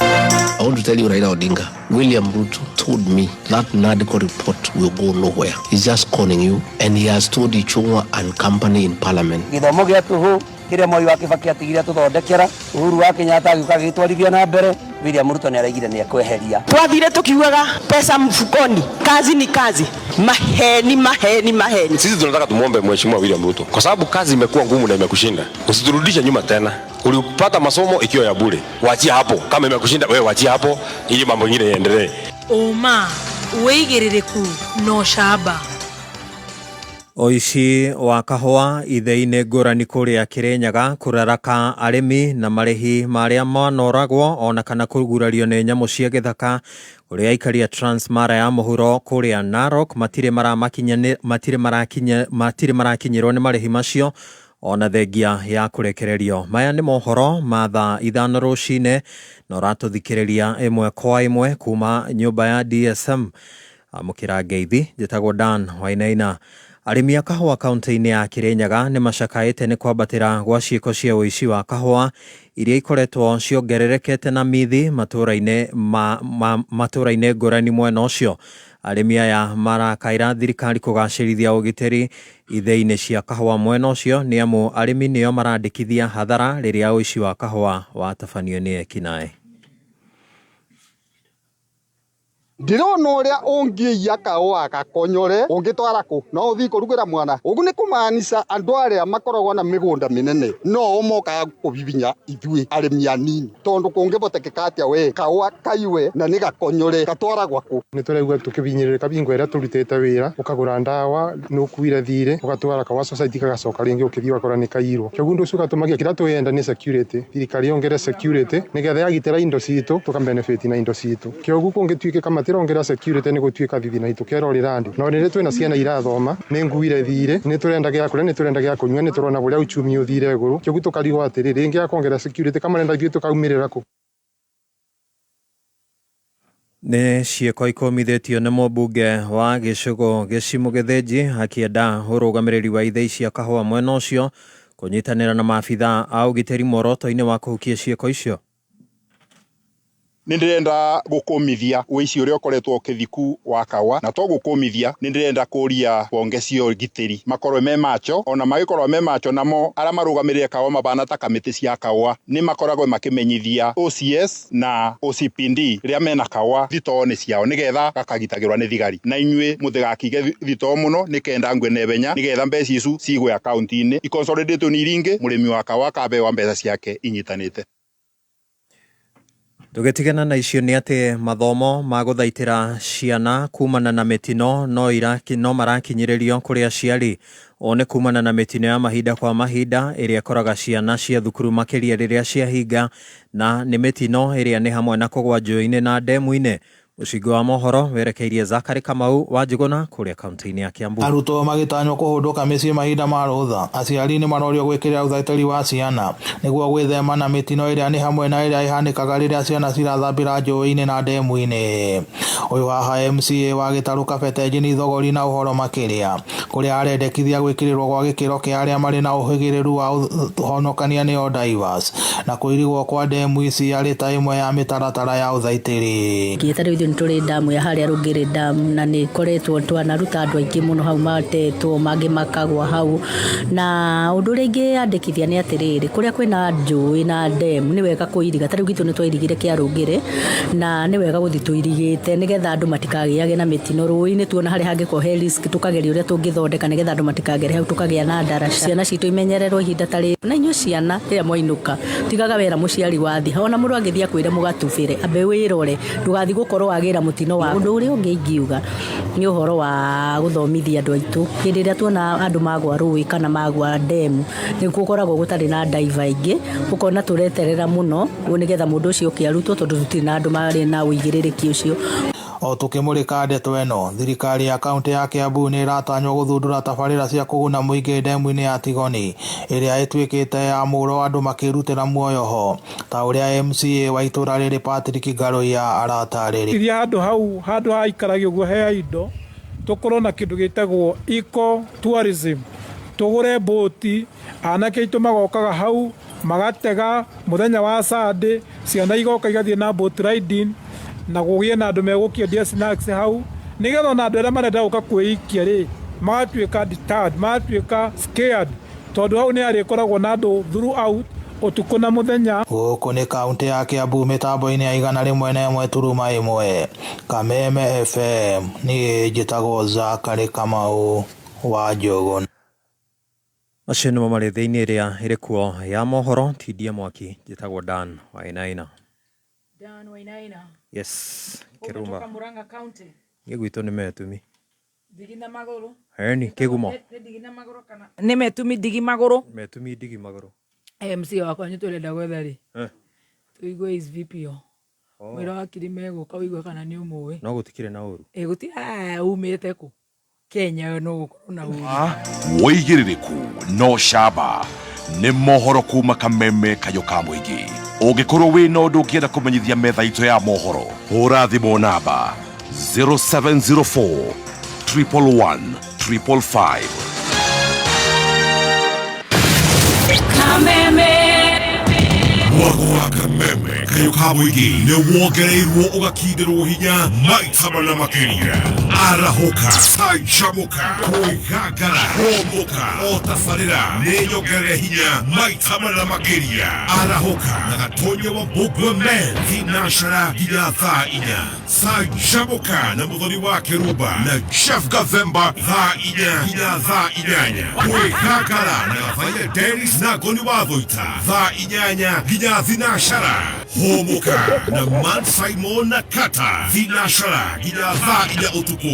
Speaker 3: I want to tell you, Raila Odinga, William Ruto told me that NADCO report will go nowhere. He's just conning you, and he has told Ichung'wa and company in parliament.
Speaker 7: Gĩthomo gĩa tũhũ kĩrĩa Moi wa Kibaki atigire atũthondekera, Uhuru wa Kenyatta agĩũka agĩgĩtwarithia na mbere, William Ruto nĩ araigire nĩ ekweheria.
Speaker 1: Twathire tukiugaga pesa mfukoni, kazi ni kazi, maheni maheni maheni.
Speaker 15: Sisi tunataka tumwombe Mheshimiwa William Ruto kwa sababu kazi imekuwa ngumu na imekushinda, usiturudishe nyuma tena. Ulipata masomo ikiwa ya bure, wachia hapo. Kama imekushinda wewe, wachia hapo ili mambo mengine yaendelee.
Speaker 16: Ũma, wĩigĩrĩrĩku na ũcamba. Ũici wa kahũa ithei-inĩ ngũrani kũrĩa Kĩrĩnyaga kũraraka arĩmi na marĩhi marĩa manoragwo ona kana kũgurario nĩ nyamũ cia gĩthaka kũrĩa aikari a Transmara ya mũhuro kũrĩa Narok matirĩ matirĩ marakinyĩrwo nĩ marĩhi macio ona thengia ya kũrekererio. Maya nĩ mohoro ma thaa 5 rũcinĩ na ũratũthikĩrĩria ĩmwe kwa ĩmwe kuma nyũmba ya DSM. Amũkĩra ngeithi, njĩtagwo Dan Wainaina. Arĩmi a kahũa kaunti-inĩ ya Kĩrĩnyaga nĩ macakaĩte nĩ kwambatĩra gwa ciĩko cia ũici wa kahũa iria ikoretwo ciongererekete na mithi matũũra-inĩ matũũra-inĩ ngũrani mwena ũcio. Arĩmi aya marakaĩra thirikari kũgacĩrithia ũgitĩri ithei-inĩ cia kahũa mwena ũcio nĩ amu arĩmi nĩo marandĩkithia hathara rĩrĩa ũici wa kahũa watabanio nĩ ekinaĩ.
Speaker 17: Ndirona ũrĩa ũngĩiya kahũa gakonyore ũngĩtwara kũ no ũthiĩ kũrugĩra mwana ũguo nĩ kũmaanica andũ arĩa makoragwo na mĩgũnda mĩnene no o mokaga kũbibinya ithuĩ arĩmi anini tondũ kũngĩhotekeka atĩa we kahũa kaiwe na nĩ gakonyore gatwaragwa kũ.
Speaker 18: Nĩ tũraigua tũkĩbinyĩrĩrĩka bingo ĩrĩa tũrutĩte wĩra ũkagũra ndawa nĩ ũkuire thirĩ ũgatwara kahũa society gagacoka rĩngĩ ũkĩthiĩ ũgakora nĩ kairwo. Kĩoguo ũndũ ũcio ũgatũmagia kĩrĩa twĩyenda nĩ security, thirikari yongere security nĩgetha yagitĩra indo citũ tũka benefit na indo citũ. Kĩoguo kũngĩtuĩkĩka matirongera security nĩ gũtuĩka thithi na itũkerorera andũ no rĩrĩ twĩna ciana irathoma nĩ nguire thirĩ nĩ tũrenda gĩa kũrĩa nĩ tũrenda gĩa kũnyua nĩ tũrona ũrĩa uchumi ũthire igũrũ kĩoguo tũkarigwo atĩrĩ rĩngĩ ya kuongerera security kamarenda ithuĩ tũkaumĩrĩra kũ.
Speaker 16: Nĩ ciĩko ikũmithĩtio nĩ mũmbunge wa gĩcigo Gĩcimu Gĩthĩnji akĩenda ũrũgamĩrĩri wa ithei cia kahũa mwena ũcio kũnyitanĩra na maabitha a ũgitĩri muoroto-inĩ wa kũhukia ciĩko icio.
Speaker 19: Nĩ ndĩrenda gũkũmithia ũici ũrĩa ũkoretwo ũkĩthiku wa kahũa na to gũkũmithia nĩ ndĩrenda kũria honge cia ũgitĩri makorwo me macho ona magĩkorwo me macho namo arĩa marũgamĩrĩire kahũa mabana ta kamĩtĩ cia kahũa nĩ makoragwo makĩmenyithia OCS na OCPD rĩrĩa mena kahũa thitoo-inĩ ciao nĩgetha gakagitagĩrwo nĩ thigari na inyuĩ mũtigakige thitoo mũno nĩkenda ngwe nebenya nĩgetha mbeca icu cigwe akaunti-inĩ iconsolidate nĩ iringĩ mũrĩmi wa kahũa akaheo mbeca ciake inyitanĩte.
Speaker 16: Tũgĩtigana na icio nĩ atĩ mathomo ma gũthaitĩra ciana kumana na mĩtino no marakinyĩrĩrio kũrĩ aciari. Ũũ nĩ kumana na mĩtino ya mahinda kwa mahinda ĩrĩa ĩkoraga ciana cia thukuru makĩria rĩrĩa ciahinga na nĩ mĩtino ĩrĩa nĩ hamwe na kũgwa njũĩ-inĩ na ndemu-inĩ. Mũcingo wa mohoro werekeirie Zakari Kamau wa Njũgũna kũrĩa kaunti-inĩ ya Kiambu.
Speaker 20: Arutwo magĩtanywo kũhũndũka mĩciĩ mahinda ma rũtha, aciari nĩ marorio gwĩkĩrĩra ũthaitĩri wa ciana nĩguo gwĩthema na mĩtino ĩrĩa nĩ hamwe na ĩrĩa ĩhanĩkaga rĩrĩa ciana cirathambĩra njũĩ-inĩ na ndemu-inĩ. Ũyũ haha MCA wa Gĩtarũ Kabete Jane Thogori na ũhoro makĩria kũrĩa arendekithia gwĩkĩrĩrwo gwa gĩkĩro kĩa arĩa marĩ na ũhĩgĩrĩru wa ũhonokania nĩo divers na kũirigwo kwa ndemu ici arĩ ta ĩmwe ya mĩtaratara ya ũthaitĩri.
Speaker 21: Gĩtarĩ tũrĩ damu ya harĩa Rũngĩrĩ damu na nĩ ĩkoretwo twanaruta andũ aingĩ mũno hau matetwo mangĩ makagwa hau na ũndũ ũrĩa ingĩandĩkithia nĩ atĩrĩrĩ kũrĩa kwĩna njũĩ na ndemu nĩ wega kũiriga ta rĩu gwitũ nĩ twairigire kĩa Rũngĩrĩ na nĩ wega gũthiĩ tũirigĩte nĩgetha andũ matikagĩage na mĩtino rũĩ-inĩ tuona harĩa hangĩkorwo he risk tũkageria ũrĩa tũngĩthondeka nĩgetha andũ matikagere hau tũkagĩa na ndaraca ciana citũ imenyererwo ihinda ta rĩrĩ na inyuĩ ciana rĩrĩa mwainũka tigaga wera mũciari wathiĩ ona mũndũ angĩthiĩ akwĩre mũgatubĩre ambe wĩrore ndũgathiĩ gũkorwo wagĩra mũtino wa ũndũ ũrĩa ũngĩ ingiuga nĩ ũhoro wa gũthomithia andũ aitũ hĩndĩ ĩrĩa tuona andũ magwa rũĩ kana magwa ndemu nĩ gũkoragwo gũtarĩ na ndaiva aingĩ ũkona tũreterera mũno nĩgetha mũndũ ũcio oke arutwo tondũ tũtirĩ na andũ marĩ na ũigĩrĩrĩki ũcio.
Speaker 20: O tukimurika ndeto ĩno, thirikari ya kaunti ya Kiambu nĩ ĩratanywo gũthundũra tabarĩra cia kũguna mũingĩ ndemu-inĩ ya Tigoni ĩrĩa ĩtuĩkĩte ya mũro andũ makĩrutĩra muoyo ho ta ũrĩa MCA wa itũra rĩrĩ Patrick Ngaruiya aratarĩria.
Speaker 22: Iria handũ hau handũ haikaragio ũguo he indo tũkorwo na kĩndũ gĩtagwo eco tourism tũgũre mbũti anake aitũ magokaga hau magatega mũthenya wa Sunday ciana igoka igathiĩ na boat riding na gũgĩe na andũ megũkĩendia snacks hau nĩgetha ona andũ arĩa marenda gũka kwĩikia rĩ magatuĩka deterred magatuĩka scared tondũ hau nĩ harĩkoragwo na andũ throughout ũtukũ na mũthenya.
Speaker 20: Gũkũ nĩ kaunti ya Kiambu mĩtambo-inĩ ya 101.1 Kameme FM niĩ njĩtagwo Zakari Kamau wa Njũgũna.
Speaker 16: Macio nĩmo marĩ thĩinĩ ĩrĩa ĩrĩ kuo ya mohoro tindia mwaki njĩtagwo Dan Wainaina.
Speaker 9: Dan Wainaina.
Speaker 16: Yes, Kirumba.
Speaker 9: Umetoka Murang'a County.
Speaker 16: Niĩ gwitũ nĩ Metumi.
Speaker 9: Ndigi na magũrũ.
Speaker 16: Eni kĩgumo.
Speaker 9: Nĩ ndigi na magũrũ kana nĩ metumi ndigi magũrũ.
Speaker 16: Metumi ndigi magũrũ.
Speaker 9: MC wakwa nĩ tũrenda gwetha rĩ. Tũigue is VPO.
Speaker 16: Oh.
Speaker 9: Mwĩra wakiri megũka ũigue kana nĩ ũmũĩ.
Speaker 16: No gũtikĩrĩ na ũru.
Speaker 9: Ĩ gũti umĩte kũ? Kenya no gũkorwo na ũru.
Speaker 4: Wĩigĩrĩrĩku no camba nĩ mohoro kuma kameme kayũ ka mũingĩ. Ũngĩkorwo wĩ na ũndũ ũngĩenda kũmenyithia metha itũ ya mohoro, hũra thimũ namba 0704 111 555.
Speaker 8: Kameme.
Speaker 4: Mwago wa kameme kayũ ka mũingĩ nĩ wongereirwo ũgakindĩrwo hinya maita mana makĩria. Arahũka, canjamũka, kwĩgangara, hũmũka, o tabarĩra nĩ nyongerere hinya maita mana makĩria. Arahũka na gatonya wa Mbũmbwe men thinacara nginya thaa inya. Canjamũka na mũthoni wa Kĩrumba na Jeff Gathemba thaa inya nginya thaa inyanya. Kwĩgangara na Gathaia Dennis na Ngoni wa Thũita thaa inyanya nginya thinacara. Hũmũka na Man Simon na Kata thinacara nginya thaa inya ũtukũ.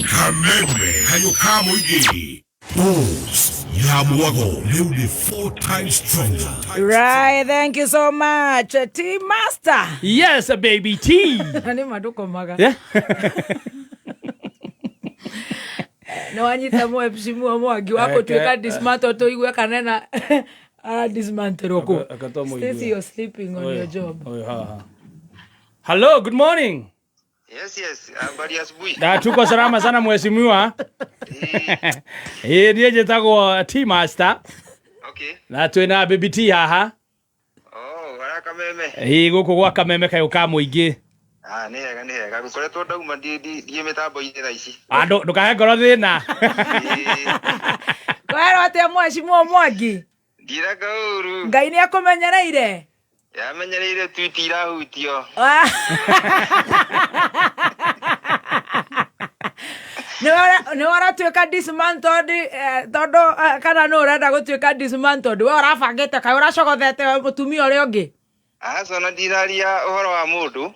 Speaker 4: Kameme kayũ ka mũingĩ. Bulls ya mwago rĩu nĩ four times stronger.
Speaker 9: Right, thank you so much. T Master.
Speaker 10: Yes, baby T.
Speaker 9: Na nĩ ma ndũkomaga.
Speaker 10: Yeah.
Speaker 9: Nĩ wanyita mheshimiwa Mwangi wa gũtuĩka dismantle tũigue kana ena ara dismantle kũ. Stacy, you're sleeping on your job.
Speaker 10: Hello, good morning.
Speaker 13: Yes, habari ya asubuhi.
Speaker 10: Na tuko salama sana mheshimiwa. Eh, niĩ njĩtagwo T Master.
Speaker 13: Okay.
Speaker 10: Na twĩna baby T haha.
Speaker 13: Oh, bara kameme.
Speaker 10: Ĩ gũkũ gwa kameme kayũ ka mũingĩ.
Speaker 13: Ah, nĩ hega nĩ hega. Gũkoretwo ndauma ndiĩ mĩtambo-inĩ thaa ici.
Speaker 10: Ah, ndũkahe ngoro thĩna.
Speaker 9: Kwĩrwo atĩa mheshimiwa Mwangi?
Speaker 13: Ndira kaũru.
Speaker 9: Ngai nĩ akũmenyereire.
Speaker 13: Yamenyereire tu itirahutio.
Speaker 9: Nĩ ũratuĩka dismantled tondũ kana nĩ ũrenda gũtuĩka dismantled we ũrabangĩte kaĩ ũracogothete mũtumia ũrĩa ũngĩ.
Speaker 13: Aca ona ndiraria ũhoro wa mũndũ.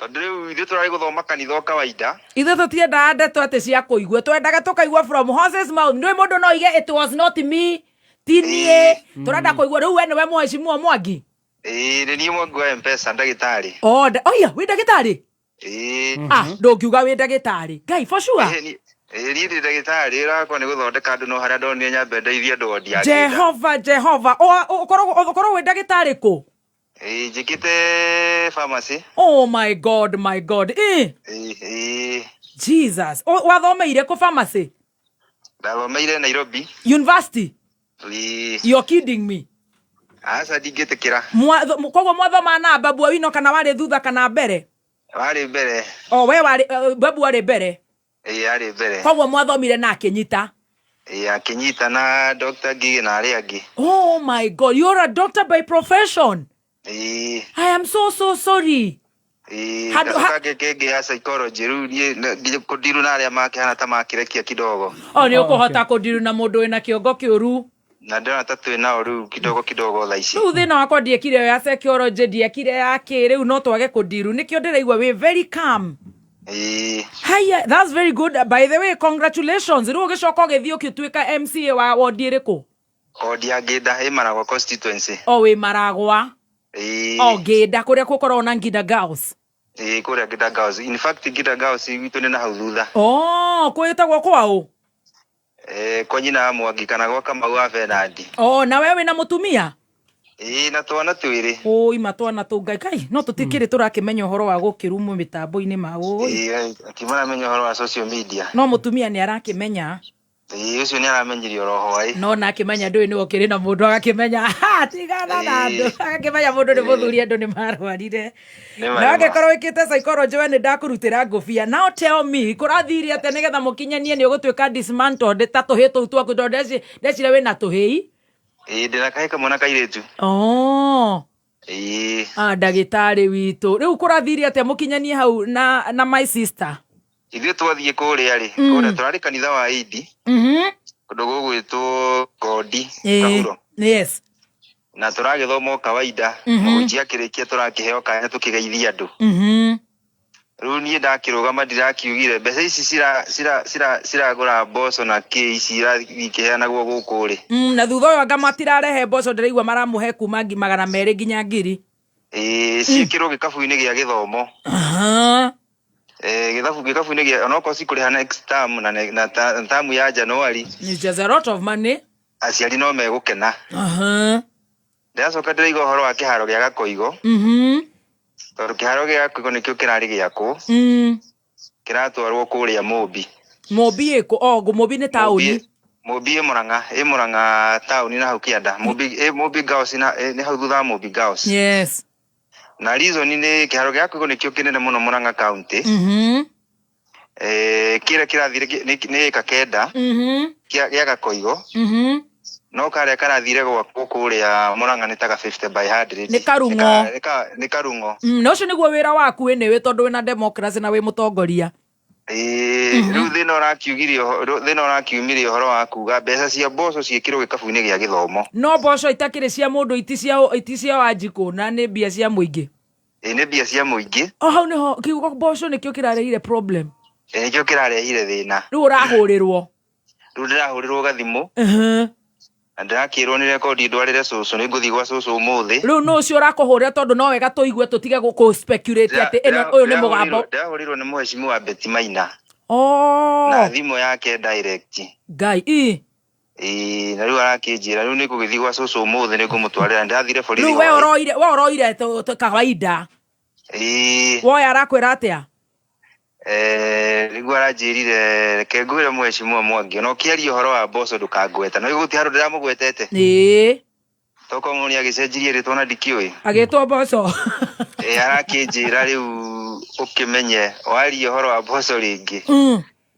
Speaker 13: Tondũ rĩu ithuĩ tũrarĩ gũthoma kanitha o kawaida.
Speaker 9: Ithuĩ tũtiendaga ndeto atĩ cia kũigua, twendaga tũkaigua from horse's mouth. Nĩ mũndũ no oige it was not me, ti niĩ. Tũrenda kũigua rĩu we nĩwe mheshimiwa Mwangi.
Speaker 13: Ĩĩ nĩ niĩ Mwangi wa M-Pesa ndagĩtarĩ.
Speaker 9: Oh, oya wĩ ndagĩtarĩ?
Speaker 13: Ĩĩ.
Speaker 9: Ah, ndũngiuga wĩ ndagĩtarĩ. Ngai, for sure.
Speaker 13: Ĩĩ niĩ ndĩ ndagĩtarĩ, wĩra wakwa nĩ gũthondeka andũ no harĩa ndonire nyambe ndeithie andũ wondi ya Ngĩnda.
Speaker 9: Jehova, Jehova. Ũkoragwo wĩ ndagĩtarĩ kũ?
Speaker 13: Ĩĩ njĩkĩte pharmacy.
Speaker 9: Oh my God, my God.
Speaker 13: Ĩĩ ĩĩ.
Speaker 9: Jesus. Wathomeire kũ pharmacy?
Speaker 13: Ndathomeire Nairobi.
Speaker 9: University?
Speaker 13: Ĩĩ.
Speaker 9: You're kidding me.
Speaker 13: Aca ndingĩtĩkĩra.
Speaker 9: Koguo mwathoma na Babu Owino kana warĩ thutha kana mbere?
Speaker 13: Warĩ mbere.
Speaker 9: Oh, we warĩ Babu warĩ mbere.
Speaker 13: Ĩĩ arĩ mbere.
Speaker 9: Koguo mwathomire na akĩnyita.
Speaker 13: Ĩĩ akĩnyita na Dr. Ngigĩ na arĩa angĩ.
Speaker 9: Oh my God, you're a doctor by profession.
Speaker 13: Ĩĩ.
Speaker 9: I am so so sorry.
Speaker 13: Ĩĩ ngacoka ngĩka ĩngĩ ya psychology rĩu niĩ kũndiru na arĩa makĩhana ta makĩrekia kidogo.
Speaker 9: Oh, nĩ ũkũhota kũndiru na mũndũ wĩna kĩongo kĩũru.
Speaker 13: Na ndĩrona ta twĩ nao rĩu kidogo kidogo thaa ici.
Speaker 9: Rĩu thĩna wakwa ndiekire ya psychology, ndiekire ya kĩ, rĩu no twage kũndiru. Nĩkĩo ndĩraigua wĩ very calm.
Speaker 13: Ĩĩ.
Speaker 9: Haya, that's very good. By the way, congratulations. Rĩu ũgĩcoka ũgĩthiĩ ũgĩtuĩka MCA wa wodi ĩrĩkũ?
Speaker 13: Wodi ya Ngĩnda ĩ Maragwa constituency.
Speaker 9: O wĩ Maragwa.
Speaker 13: Ĩĩ.
Speaker 9: O Ngĩnda kũrĩa gũkoragwo na Nginda Girls.
Speaker 13: Ĩĩ kũrĩa Nginda Girls. In fact Nginda Girls gwitũ nĩ na hau thutha.
Speaker 9: Oh, kwĩtagwo kwaũ?
Speaker 13: Kwa nyina wa Mwangi kana gwa Kamau wa Bernard.
Speaker 9: Oh, na we wĩna mũtumia?
Speaker 13: Ĩĩ na twana twĩrĩ.
Speaker 9: Ũi matwana tũu Ngai kai no tũtikĩrĩ tũrakĩmenya ũhoro wa gũkĩrumwo mĩtambo-inĩ ma ũĩ.
Speaker 13: Ĩĩ akĩmaramenya ũhoro wa social media.
Speaker 9: No mũtumia nĩ arakĩmenya.
Speaker 13: Ĩĩ ũcio nĩ aramenyirio oro hwaĩ.
Speaker 9: No na akĩmenya ndũĩ nĩwe ũkĩrĩ na mũndũ agakĩmenya ha tigana na andũ agakĩmenya mũndũ nĩ mũthuri andũ nĩ marwarire.
Speaker 13: Nĩ ma,
Speaker 9: Na
Speaker 13: nĩ ma.
Speaker 9: angĩkorwo wĩkĩte psychology we nĩ ndakũrutĩra ngũbia. Now tell me kũrathire atĩa nĩgetha mũkinyanie nĩ ũgũtuĩka dismantled ta tũhĩ tũu twaku tondũ ndecira wĩna tũhĩi.
Speaker 13: Ĩĩ ndĩna kahĩ kamwe na kairĩtu.
Speaker 9: Oh.
Speaker 13: Ĩĩ.
Speaker 9: Ah, ndagĩtarĩ witũ rĩu kũrathire atĩa mũkinyanie hau na my sister.
Speaker 13: Ithuĩ twathiĩ kũrĩa rĩ, kũrĩa tũrarĩ kanitha wa Indi, kũndũ gũgwĩtwo Ngondi, Kahuro.
Speaker 9: Yes.
Speaker 13: Na tũragĩthoma o kawaida, mũhunjia akĩrĩkia tũrakĩheo kanya tũkĩgeithia andũ. Rĩu niĩ ndakĩrũgama ndirakiugire mbeca ici ciragũra mboco na kĩ ici irathiĩ ikĩheanagwo gũkũ rĩ.
Speaker 9: Na thutha ũyũ anga matirarehe mboco ndĩraigua maramũhe kuma 200 nginya 1000.
Speaker 13: Ĩĩ ciĩkĩrwo gĩkabu-inĩ gĩa gĩthomo. Gĩkabu-inĩ gĩa onokorwo cikũrĩha next term na term ya January.
Speaker 9: It's just a lot of money.
Speaker 13: Aciari no megũkena. Ndĩracoka ndĩraigua ũhoro wa kĩharo gĩa Gakoigo. Tondũ kĩharo gĩa Gakoigo nĩkĩo kĩrarĩ gĩakwo. Kĩratwarwo kũrĩa Mũmbi.
Speaker 9: Mũmbi ĩkũ? Oh, Mũmbi nĩ taũni.
Speaker 13: Mũmbi ĩ Mũrang'a, ĩ Mũrang'a taũni na hau kĩanda. Mũmbi ĩ Mũmbi Girls na nĩ hau thutha wa Mũmbi Girls.
Speaker 9: Yes.
Speaker 13: Na reason nĩ kĩharo gĩa Gakoigo nĩkĩo kĩnene mũno Mũrang'a county. Kĩrĩa kĩrathire nĩ ĩka 9. Gĩa Gakoigo. No karĩa karathire gwakwo kũrĩa Mũrang'a nĩ taga 50 by 100.
Speaker 9: Nĩ karung'o.
Speaker 13: Nĩ karung'o.
Speaker 9: Na ũcio nĩguo wĩra waku wĩ tondũ wĩna democracy na wĩ mũtongoria.
Speaker 13: Rĩu thĩna ũrakiugire ũhoro, thĩna ũrakiumire ũhoro wa kuga mbeca cia mboco ciĩkĩrwo gĩkabu-inĩ gĩa gĩthomo.
Speaker 9: No mboco itakĩrĩ cia mũndũ, iti cia Wanjikũ na nĩ mbia cia mũingĩ.
Speaker 13: Nĩ mbia cia mũingĩ.
Speaker 9: O hau nĩho kiugo mboco nĩkĩo kĩrarehire problem.
Speaker 13: Nĩkĩo kĩrarehire thĩna.
Speaker 9: Rĩu ũrahũrĩrwo.
Speaker 13: Rĩu ndĩrahũrĩrwo gathimũ. Na ndĩrakĩrwo nĩ rekondi ndwarĩre cũcũ, nĩ ngũthiĩ gwa cũcũ ũmũthĩ.
Speaker 9: Rĩu nũ ũcio ũrakũhũrĩra tondũ no wega tũigue tũtige gũkũ speculate atĩ ĩno ũyũ nĩ mũgambo.
Speaker 13: Ndĩrahũrĩrwo nĩ mheshimiwa Betty Maina. Na thimũ yake direct.
Speaker 9: Ngai, ii.
Speaker 13: Ĩĩ, na rĩu arakĩnjĩra rĩu nĩ ngũgĩthiĩ gwa cũcũ ũmũthĩ nĩ ngũmũtwarĩra, ndĩrathire borithi.
Speaker 9: Rĩu we ũroire, we ũroire kawaida.
Speaker 13: Ĩĩ.
Speaker 9: Woya arakwĩra atĩa?
Speaker 13: Nĩguo aranjĩrire reke ngwĩre mheshimiwa Mwangi, ona ũkĩaria ũhoro wa mboco ndũkangweta. No gũtirĩ handũ ndĩramũgwetete.
Speaker 9: Ĩĩ.
Speaker 13: Tokorwo mũndũ nĩagĩcenjirie rĩtwa na ndikĩũĩ.
Speaker 9: Agĩtwo mboco.
Speaker 13: Arakĩnjĩra rĩu ũkĩmenye waria ũhoro wa mboco rĩngĩ.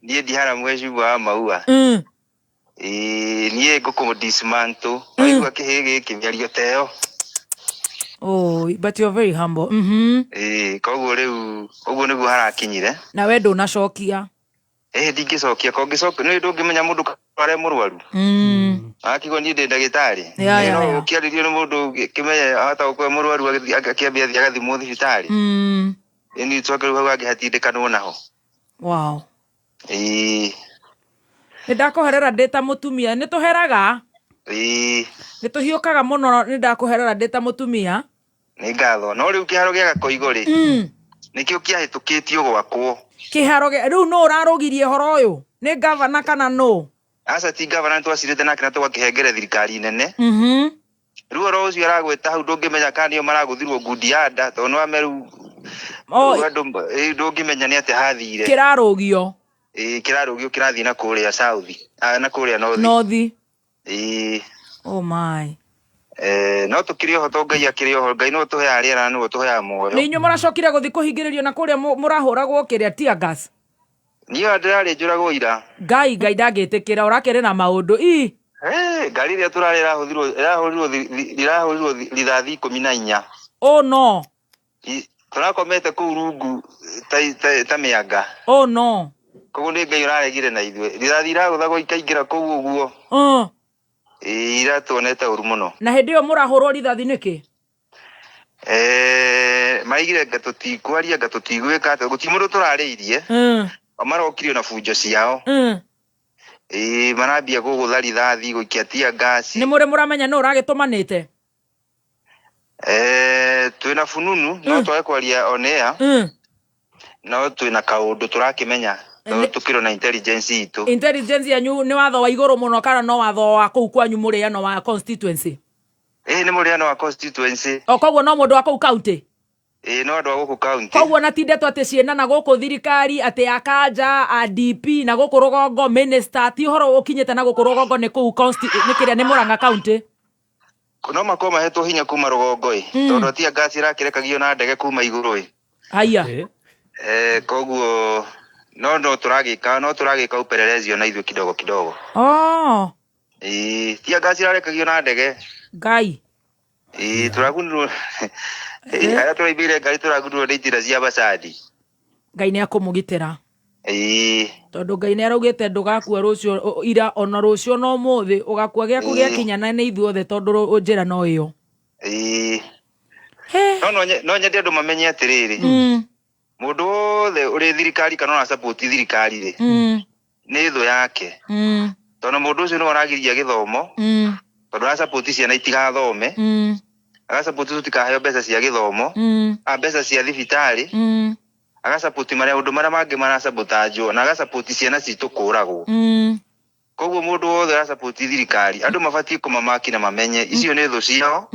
Speaker 13: Niĩ ndihara mheshimiwa wa Maua. Niĩ ngũkũ dismantle. Waigua kĩhĩ gĩkĩ mĩario ta ĩyo.
Speaker 9: Oh, but you're very humble.
Speaker 13: Koguo rĩu ũguo nĩguo harakinyire.
Speaker 9: Na we ndũnacokia.
Speaker 13: Ndingĩcokia, ko ngĩcokia, nĩ ndũngĩmenya mũndũ arĩ mũrwaru. Akigwo niĩ ndĩ ndagĩtarĩ. No ũkĩarĩrio nĩ mũndũ kĩmenye ahota gũkorwo e mũrwaru akĩambia athiĩ agathimwo thibitarĩ. Ĩni twoke rĩu hau angĩhatindĩkanwo naho.
Speaker 9: Wow. Nĩ ndakũherera ndĩ ta mũtumia, nĩ tũheraga. Nĩ tũhiũkaga mũno, nĩ ndakũherera ndĩ ta mũtumia.
Speaker 13: Nĩ ngatho. No rĩu kĩharo gĩa Gakoigo rĩ, nĩkĩo kĩahĩtũkĩtio gwakwo.
Speaker 9: Kĩharo gĩa, rĩu nũ ũrarũgirie ũhoro ũyũ? Nĩ gavana kana nũ?
Speaker 13: Aca ti gavana, nĩ twacirĩte nake na tũgakĩhengere thirikari nene. Rĩu ũhoro ũcio aragwĩta hau ndũngĩmenya kana nĩo maragũthirwo ngundi ya nda, tondũ nĩ wame rĩu rĩu andũ, ndũngĩmenya nĩ atĩa hathire.
Speaker 9: Kĩrarũgio.
Speaker 13: Kĩrarũgio kĩrathiĩ na kũrĩa south, na kũrĩa north.
Speaker 9: North. Oh my.
Speaker 13: No tũkĩrĩ oho, to Ngai akĩrĩ oho, Ngai nĩwe ũtũheaga rĩera na nĩwe ũtũheaga muoyo.
Speaker 9: Nĩ inyuĩ mũracokire gũthiĩ kũhingĩrĩrio na kũrĩa mũrahũragwo kĩrĩa tear gas?
Speaker 13: Niĩ ona ndĩrarĩ njũragwo ira.
Speaker 9: Ngai, Ngai ndangĩtĩkĩra, ũrakĩrĩ na maũndũ. Ii.
Speaker 13: Ngari ĩrĩa tũrarĩ ĩrahũrirwo rithathi 14.
Speaker 9: Oh no.
Speaker 13: Tũrakomete kũu rungu ta mĩanga.
Speaker 9: Oh no.
Speaker 13: Koguo nĩ Ngai ũraregire na ithuĩ. Rithathi iragũthagwo ikaingĩra kũu ũguo. Iratuonete ũru mũno.
Speaker 9: Na hĩndĩ ĩyo mũrahũrwo rithathi nĩkĩ?
Speaker 13: Maraigire nga tũtikwaria, nga tũtigwĩka atĩa, gũtirĩ mũndũ tũrarĩirie. O marokire na bunjo ciao. Marambia gũgũtha rithathi, gũikia tear gas.
Speaker 9: Nĩ mũrĩ mũramenya nũ ũragĩtũmanĩte?
Speaker 13: Twĩna fununu, no twage kwaria on air. No twĩna kaũndũ tũrakĩmenya, tondũ tũkĩrĩ na intelligence itũ.
Speaker 9: Intelligence yanyu nĩ watho wa igũrũ mũno kana no watho wa kũu kwanyu mũrĩano wa constituency?
Speaker 13: Nĩ mũrĩano wa constituency.
Speaker 9: O koguo no mũndũ wa kũu county?
Speaker 13: No andũ a gũkũ county.
Speaker 9: Koguo na ti ndeto atĩ ciĩna na gũkũ thirikari, atĩ ya kanja, a DP, na gũkũ rũgongo minister, ti ũhoro ũkinyĩte na gũkũ rũgongo nĩ kũu nĩ kĩrĩa nĩ Murang'a county.
Speaker 13: No makorwo mahetwo hinya kuma rũgongo ĩ, tondũ atia ngasi ĩrakĩrekagio na ndege kuma igũrũ ĩ.
Speaker 9: Haiya.
Speaker 13: Koguo no tũragĩka, no tũragĩka upelelezi ona ithuĩ kidogo kidogo. Tia ngasi ĩrarekagio na ndege.
Speaker 9: Ngai.
Speaker 13: Tũragunirwo. Arĩa tũraimĩire ngari tũragunirwo nĩ itira cia macani.
Speaker 9: Ngai nĩ akũmũgitĩra. Tondũ Ngai nĩ araugĩte ndũgakua rũciũ, ira ona rũciũ na ũmũthĩ, ũgakua gĩaku gĩakinya na nĩ ithuothe tondũ njĩra no ĩyo.
Speaker 13: No, no nyende andũ mamenye atĩrĩrĩ. Mũndũ wothe ũrĩ thirikari kana ũra support thirikari rĩ, nĩ thũ yake. Tondũ mũndũ ũcio nĩwe ũragiria gĩthomo, tondũ arasupport ciana itigathome, agasupport tũtikaheo mbeca cia gĩthomo, a mbeca cia thibitarĩ, agasupport marĩa ũndũ marĩa mangĩ marasabotanjwo, na agasupport ciana citũ kũragwo. Koguo mũndũ wothe ũrasupport thirikari, andũ mabatiĩ kũmamaki na mamenye icio nĩ thũ ciao.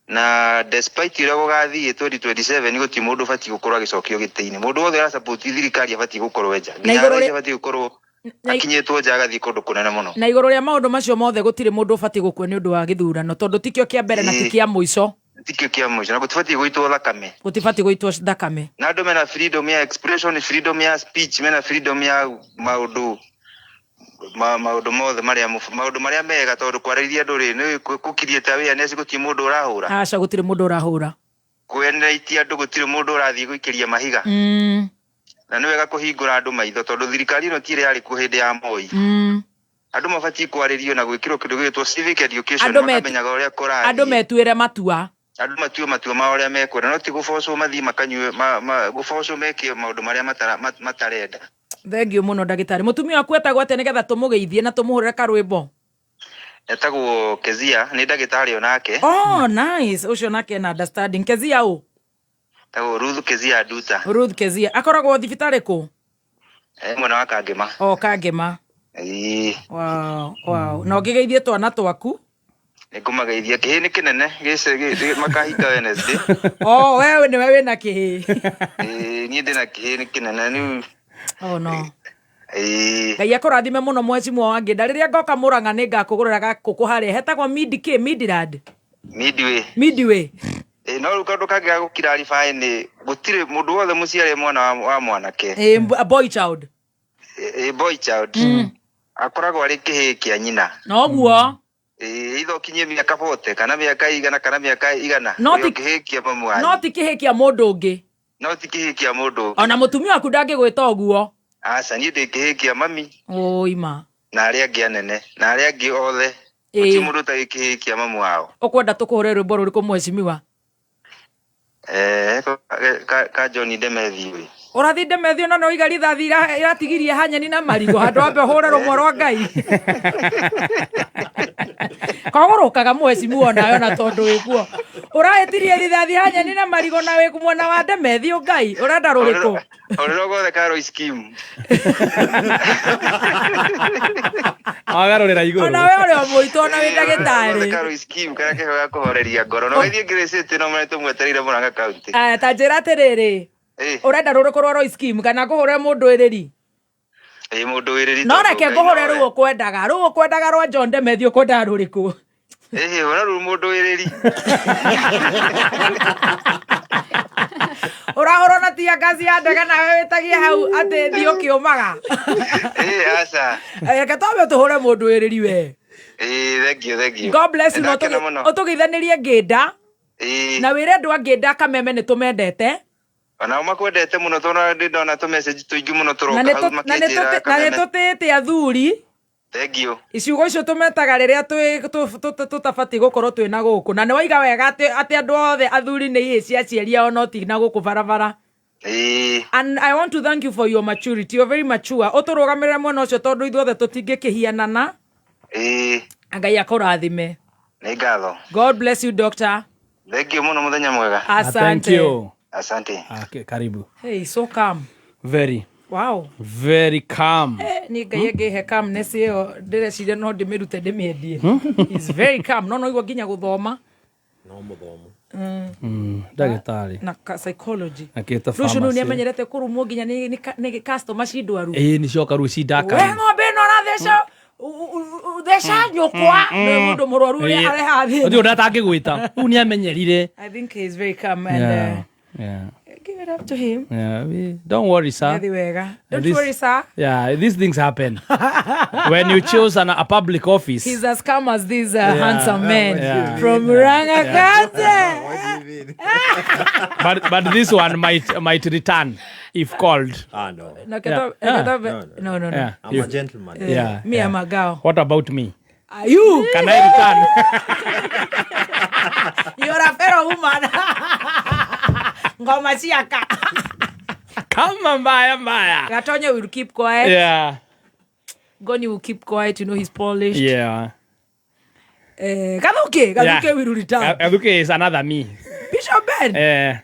Speaker 13: Na despite ũrĩa gũgathiĩ 2027, gũtirĩ mũndũ ũbatiĩ gũkorwo agĩcokio gĩtĩ-inĩ. Mũndũ wothe ũrasupport thirikari abatiĩ gũkorwo nja.
Speaker 9: Na
Speaker 13: Nginya
Speaker 9: igũrũ
Speaker 13: thaa ici
Speaker 9: rĩ-
Speaker 13: abatiĩ gũkorwo akinyĩtwo nja agathiĩ kũndũ kũnene mũno.
Speaker 9: Na igũrũ rĩa maũndũ macio mothe, gũtirĩ mũndũ ũbatiĩ gũkua nĩ ũndũ wa gĩthurano, tondũ tikĩo kĩa mbere na ti kĩa mũico.
Speaker 13: Tikĩo kĩa mũico, na gũtibatiĩ gũitwo thakame.
Speaker 9: Gũtibatiĩ gũitwo thakame.
Speaker 13: Na andũ mena freedom ya expression, freedom ya speech, mena freedom ya maũndũ maũndũ mothe marĩa maũndũ marĩa mega, tondũ kwarĩria andũ rĩ, nĩ gũkirie awareness, gũtirĩ mũndũ ũrahũra.
Speaker 9: Aca, gũtirĩ mũndũ ũrahũra.
Speaker 13: Kweneitia andũ, gũtirĩ mũndũ ũrathiĩ gũikĩria mahiga. Na nĩ wega kũhingũra andũ maitho, tondũ thirikari ĩno ti ĩrĩa yarĩ kuo hĩndĩ ya Moi. Andũ mabatiĩ kwarĩrio na gwĩkĩrwo kĩndũ gĩgwĩtwo civic education,
Speaker 9: Andũ
Speaker 13: makamenyaga ũrĩa kũrathiĩ.
Speaker 9: Andũ metuĩre matua.
Speaker 13: Andũ matue matua ma ũrĩa mekwenda, no ti gũbocwo mathiĩ makanyue gũbocwo meke maũndũ marĩa matarenda.
Speaker 9: Thengiũ mũno, ndagĩtarĩ. Mũtumia waku etagwo atĩa, nĩgetha tũmũgeithie na tũmũhũrĩre karwĩmbo?
Speaker 13: Etagwo Kezia, nĩ ndagĩtarĩ onake.
Speaker 9: Oh, nice. Ũcio nake ena understanding. Kezia ũ?
Speaker 13: Etagwo Ruth Kezia Nduta.
Speaker 9: Ruth Kezia akoragwo thibitarĩ kũ?
Speaker 13: Mwena wa Kangema.
Speaker 9: O Kangema.
Speaker 13: Ĩĩ.
Speaker 9: Wow. Na ũngĩgeithie twana twaku.
Speaker 13: Nĩngũmageithia. Kĩhĩ nĩ kĩnene, makahinga Wednesday.
Speaker 9: Oh, wewe nĩwe wĩna kĩhĩ?
Speaker 13: Ĩĩ, niĩ ndĩna kĩhĩ, nĩ kĩnene rĩu.
Speaker 9: Oh no.
Speaker 13: Ĩĩ.
Speaker 9: Ngai akũrathime mũno, mheshimiwa wa Ngĩnda. Rĩrĩa ngoka Mũrang'a nĩ ngakũgũrĩra gakũkũ harĩa hetagwo Midi kĩ Midland.
Speaker 13: Midway.
Speaker 9: Midway.
Speaker 13: Ĩĩ, no rĩu kaũndũ kangĩ ga gũclarify nĩ gũtirĩ mũndũ wothe mũciare mwana wa mwanake.
Speaker 9: Ĩĩ, a boy child.
Speaker 13: Ĩĩ, boy child. Akoragwo arĩ kĩhĩ kĩa nyina.
Speaker 9: Noguo.
Speaker 13: Ĩĩ, either ũkinyie mĩaka 40 kana mĩaka 100 kana mĩaka 100.
Speaker 9: No
Speaker 13: ũrĩ o kĩhĩ kĩa mamu wanyu.
Speaker 9: No ti kĩhĩ kĩa mũndũ ũngĩ.
Speaker 13: No ti kĩhĩ kĩa mũndũ ũngĩ.
Speaker 9: Ona mũtumia waku ndangĩgwĩta ũguo.
Speaker 13: Aca, niĩ ndĩ kĩhĩ kĩa mami.
Speaker 9: Ũima.
Speaker 13: Na arĩa angĩ anene na arĩa angĩ othe. Gũtirĩ mũndũ ũtarĩ kĩhĩ kĩa mamu wao.
Speaker 9: Ũkwenda tũkũhũre rwĩmbo rũrĩkũ, mheshimiwa?
Speaker 13: Ka John Ndemethi ĩ.
Speaker 9: Ũrathiĩ Ndemethi, ona no iga rithathi iratigirie hanyeni na marigũ handũ wambe ũhũre rũmwe rwa Ngai. Kogũrũkaga, mheshimiwa, onawe ona tondũ wĩkuo ũrahĩtirie rithathi hanyeni na marigũ na wĩ mwena wa Ndemethi. Ngai, ũrenda rũrĩkũ?
Speaker 13: Hũrĩra gothe ka Royce Kim.
Speaker 10: Wagarũrĩra igũrũ.
Speaker 9: Ona we ũrĩ o mũitũ, ona wĩ ndagĩtarĩ.
Speaker 13: Gothe ka Royce Kim karĩa keho ga kũhoreria ngoro. No gĩthiĩ Grace no mene tũmwetereire Murang'a County.
Speaker 9: Aya, ta njĩra atĩrĩrĩ, ũrenda rũrĩkũ rwa Royce Kim, kana ngũhũre mũndũ ĩrĩri?
Speaker 13: Ĩĩ, mũndũ wĩrĩri.
Speaker 9: No
Speaker 13: tondũ
Speaker 9: reke
Speaker 13: Ngai
Speaker 9: ngũhũre
Speaker 13: nowe.
Speaker 9: rũu ũkwendaga, rũu ũkwendaga rwa John Ndemethi, ũkwendaga rũrĩkũ?
Speaker 13: Ĩhĩ, hũra rũu mũndũ wĩrĩri.
Speaker 9: Ũrahũrwo na tia ngaci ya ndege nawe wĩtagie hau atĩ thiĩ ũkĩũmaga.
Speaker 13: Ĩĩ, aca.
Speaker 9: Reke twambe tũhũre mũndũ wĩrĩri we.
Speaker 13: Ĩĩ, thank you, thank you.
Speaker 9: God bless you, na
Speaker 13: Nĩndakena mũno.
Speaker 9: ũtũgeithanĩrie Ngĩnda.
Speaker 13: Ĩĩ.
Speaker 9: Na wĩre andũ a Ngĩnda Kameme nĩ tũmendete.
Speaker 13: Onao makwendete mũno, tondũ ndĩ ndona tũ message tũingĩ mũno
Speaker 9: Na
Speaker 13: tũroka
Speaker 9: nĩ
Speaker 13: hau
Speaker 9: na nĩ
Speaker 13: makĩnjĩra
Speaker 9: na nĩ
Speaker 13: Kameme.
Speaker 9: tũtĩĩte athuri.
Speaker 13: Thank you.
Speaker 9: Ciugo icio tũmetaga rĩrĩa tũtabatiĩ gũkorwo twĩ na gũkũ, na nĩ waiga wega atĩ andũ othe athuri nĩ ihĩ cia aciari ao, no ti na gũkũ barabara. And I want to thank you for your maturity. You're very mature. Ũtũrũgamĩrĩre mwena ũcio, tondũ ithuothe tũtingĩkĩhianana. Ngai akũrathime.
Speaker 13: Nĩ ngatho.
Speaker 9: God bless you, doctor.
Speaker 13: Thank you mũno, mũthenya mwega.
Speaker 9: Asante.
Speaker 10: Thank you.
Speaker 13: Asante.
Speaker 10: Okay, karibu.
Speaker 9: Hey, so calm.
Speaker 10: Very.
Speaker 9: Wow.
Speaker 10: Very calm.
Speaker 9: Niĩ Ngai angĩhe calmness ĩyo, ndĩreciria no ndĩmĩrute ndĩmĩendie. He's very calm. No igua nginya gũthoma.
Speaker 16: No mũthomu.
Speaker 10: Ndagĩtarĩ.
Speaker 9: Na psychology.
Speaker 10: Akĩte
Speaker 9: Rũciũ rĩu
Speaker 10: pharmacy.
Speaker 9: nĩamenyerete kũrumwo nginya nĩ customer cindwaru.
Speaker 10: Ĩĩ, nĩ coka rĩu
Speaker 9: We
Speaker 10: cindaka.
Speaker 9: ng'ombe ĩno ũratheca theca nyũkwa, nĩ mũndũ mũrwaru ũrĩa arehaga
Speaker 10: Gũtirĩ
Speaker 9: thĩna.
Speaker 10: ũndũ atangĩgwĩta. Rĩu nĩ amenyerire.
Speaker 9: I think he is very calm and give it up to him.
Speaker 10: Yeah, don't worry, sir.
Speaker 9: Nĩathi wega. Don't worry, sir.
Speaker 10: Yeah, these things happen. When you choose a public office.
Speaker 9: He's as calm as this handsome man from Murang'a County.
Speaker 10: But this one might return if called.
Speaker 16: Ah, no.
Speaker 9: No,
Speaker 10: Yeah.
Speaker 9: no, no.
Speaker 10: Yeah.
Speaker 16: I'm a gentleman.
Speaker 10: Yeah.
Speaker 9: Me, I'm a girl.
Speaker 10: What about me?
Speaker 9: Are you?
Speaker 10: Can I return?
Speaker 9: You're a fellow woman. Ngoma ciaka.
Speaker 10: Kama mbaya mbaya.
Speaker 9: Gatonya will keep quiet. Goni will keep quiet, you know he's polished. Gathuke, Gathuke will return.
Speaker 10: Gathuke is another me.
Speaker 9: Bishop Ben.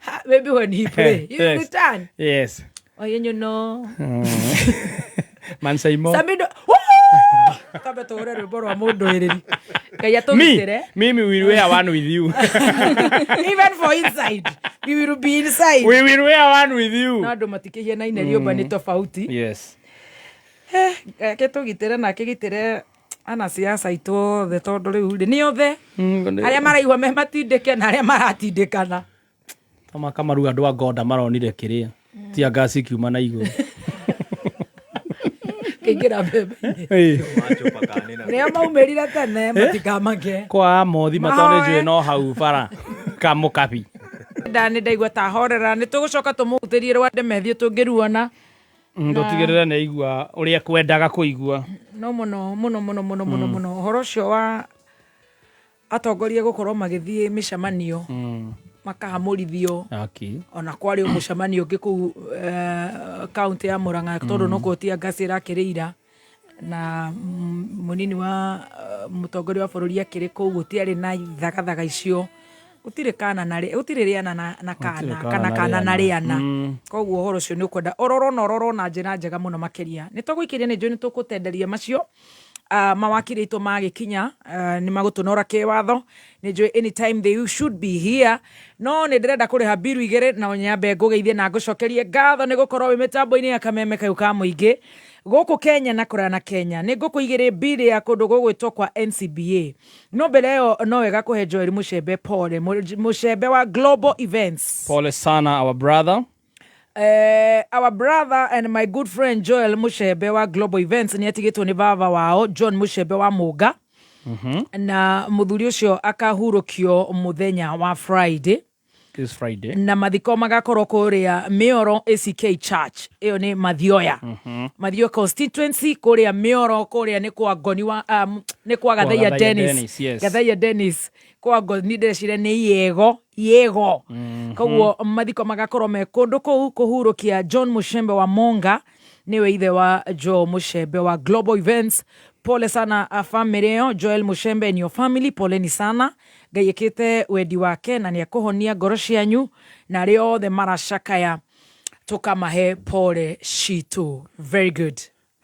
Speaker 9: Ha, maybe when he pray, he will return. Oh, you know.
Speaker 10: Mansaimo.
Speaker 9: Samido. Woo! Kambe tũhũre rwĩmbo rwa mũndũ ĩrĩri. Ngai atũgitĩre.
Speaker 10: Me, mimi will wear one with you.
Speaker 9: Even for inside. We will be inside.
Speaker 10: We will wear one with you.
Speaker 9: No andũ matikĩhianaine rĩũmba nĩ tofauti. Ngai akĩtũgitĩre na akĩgitĩre anasiasa aitũ othe tondũ rĩu rĩ nĩ othe arĩa maraigua me matindĩke na arĩa maratindĩkana.
Speaker 10: Tama kamaru andũ a Gonda maronire kĩrĩa tia ngasi ikiuma na igũrũ.
Speaker 9: Kĩingĩra mbembe-inĩ. Nĩo maumĩrire tene matikamake.
Speaker 10: Kwa mothi matone njũĩ no hau bara kamũkabi.
Speaker 9: Nda nĩ ndaigua ta horera nĩ tũgũcoka tũmũhutĩrie rwande methiũ tũngĩruona.
Speaker 10: Tũtigĩrĩre nĩ aigua ũrĩa kwendaga kũigua.
Speaker 9: No mũno mũno mũno mũno mũno mũno ũhoro ũcio wa atongoria gũkorwo magĩthiĩ mĩcemanio makahamũrithio. Ona kwarĩ o mũcemanio ũngĩ kũu kaunti ya Murang'a tondũ no kuo tia ngasi ĩrakĩrĩ ira na mũnini wa mũtongoria wa bũrũri akĩrĩ kũu gũtiarĩ na ithagathaga icio gũtirĩ kana na gũtirĩ rĩana na kana kana kana na rĩana. Koguo ũhoro ũcio nĩ ũkwenda ũrorwo na ũrorwo na njĩra njega mũno makĩria. Nĩ tũgũikĩria nĩ njũĩ nĩ tũgũtenderia macio mawakiri aitũ magĩkinya nĩ magũtũnora kĩwatho nĩ njũĩ anytime they should be here no nĩ ndĩrenda kũrĩha mbiru igĩrĩ na nyambe ngũgeithie na ngũcokerie ngatho nĩ gũkorwo wĩ mĩtambo-inĩ ya kameme kayũ ka mũingĩ gũkũ Kenya na kũraya na Kenya. Nĩ ngũkũigĩrĩ mbiri ya kũndũ gũgwĩtwo kwa NCBA no mbere ĩyo no wega kũhe Joel Muchembe pole. Muchembe wa Global Events.
Speaker 10: Pole sana our brother.
Speaker 9: Our brother and my good friend Joel Muchembe wa Global Events nĩ atigĩtwo nĩ baba wao John Muchembe wa Mũga na mũthuri ũcio akahurũkio mũthenya wa Friday.
Speaker 10: This Friday.
Speaker 9: Na mathiko magakorwo kũrĩa Mĩoro ACK Church ĩyo nĩ Mathioya. Mathioya constituency kũrĩa Mĩoro kũrĩa nĩ kwa Ngoni wa nĩ kwa Gathaiya
Speaker 10: Gathaiya
Speaker 9: Dennis.
Speaker 10: Dennis, yes.
Speaker 9: Gathaiya Dennis kwa Ngoni ndĩreciria nĩ Yego Yego. Koguo mathiko magakorwo me kũndũ kũu kũhurũkia John Muchembe wa Monga niwe ithe wa Joe Muchembe wa Global Events. Pole sana a family ĩyo Joel Muchembe and your family, poleni sana. Ngai ĩkĩte wendi wake na nĩ ekũhonia ngoro cianyu na arĩa othe maracakaya tũkamahe pole citũ. Very good.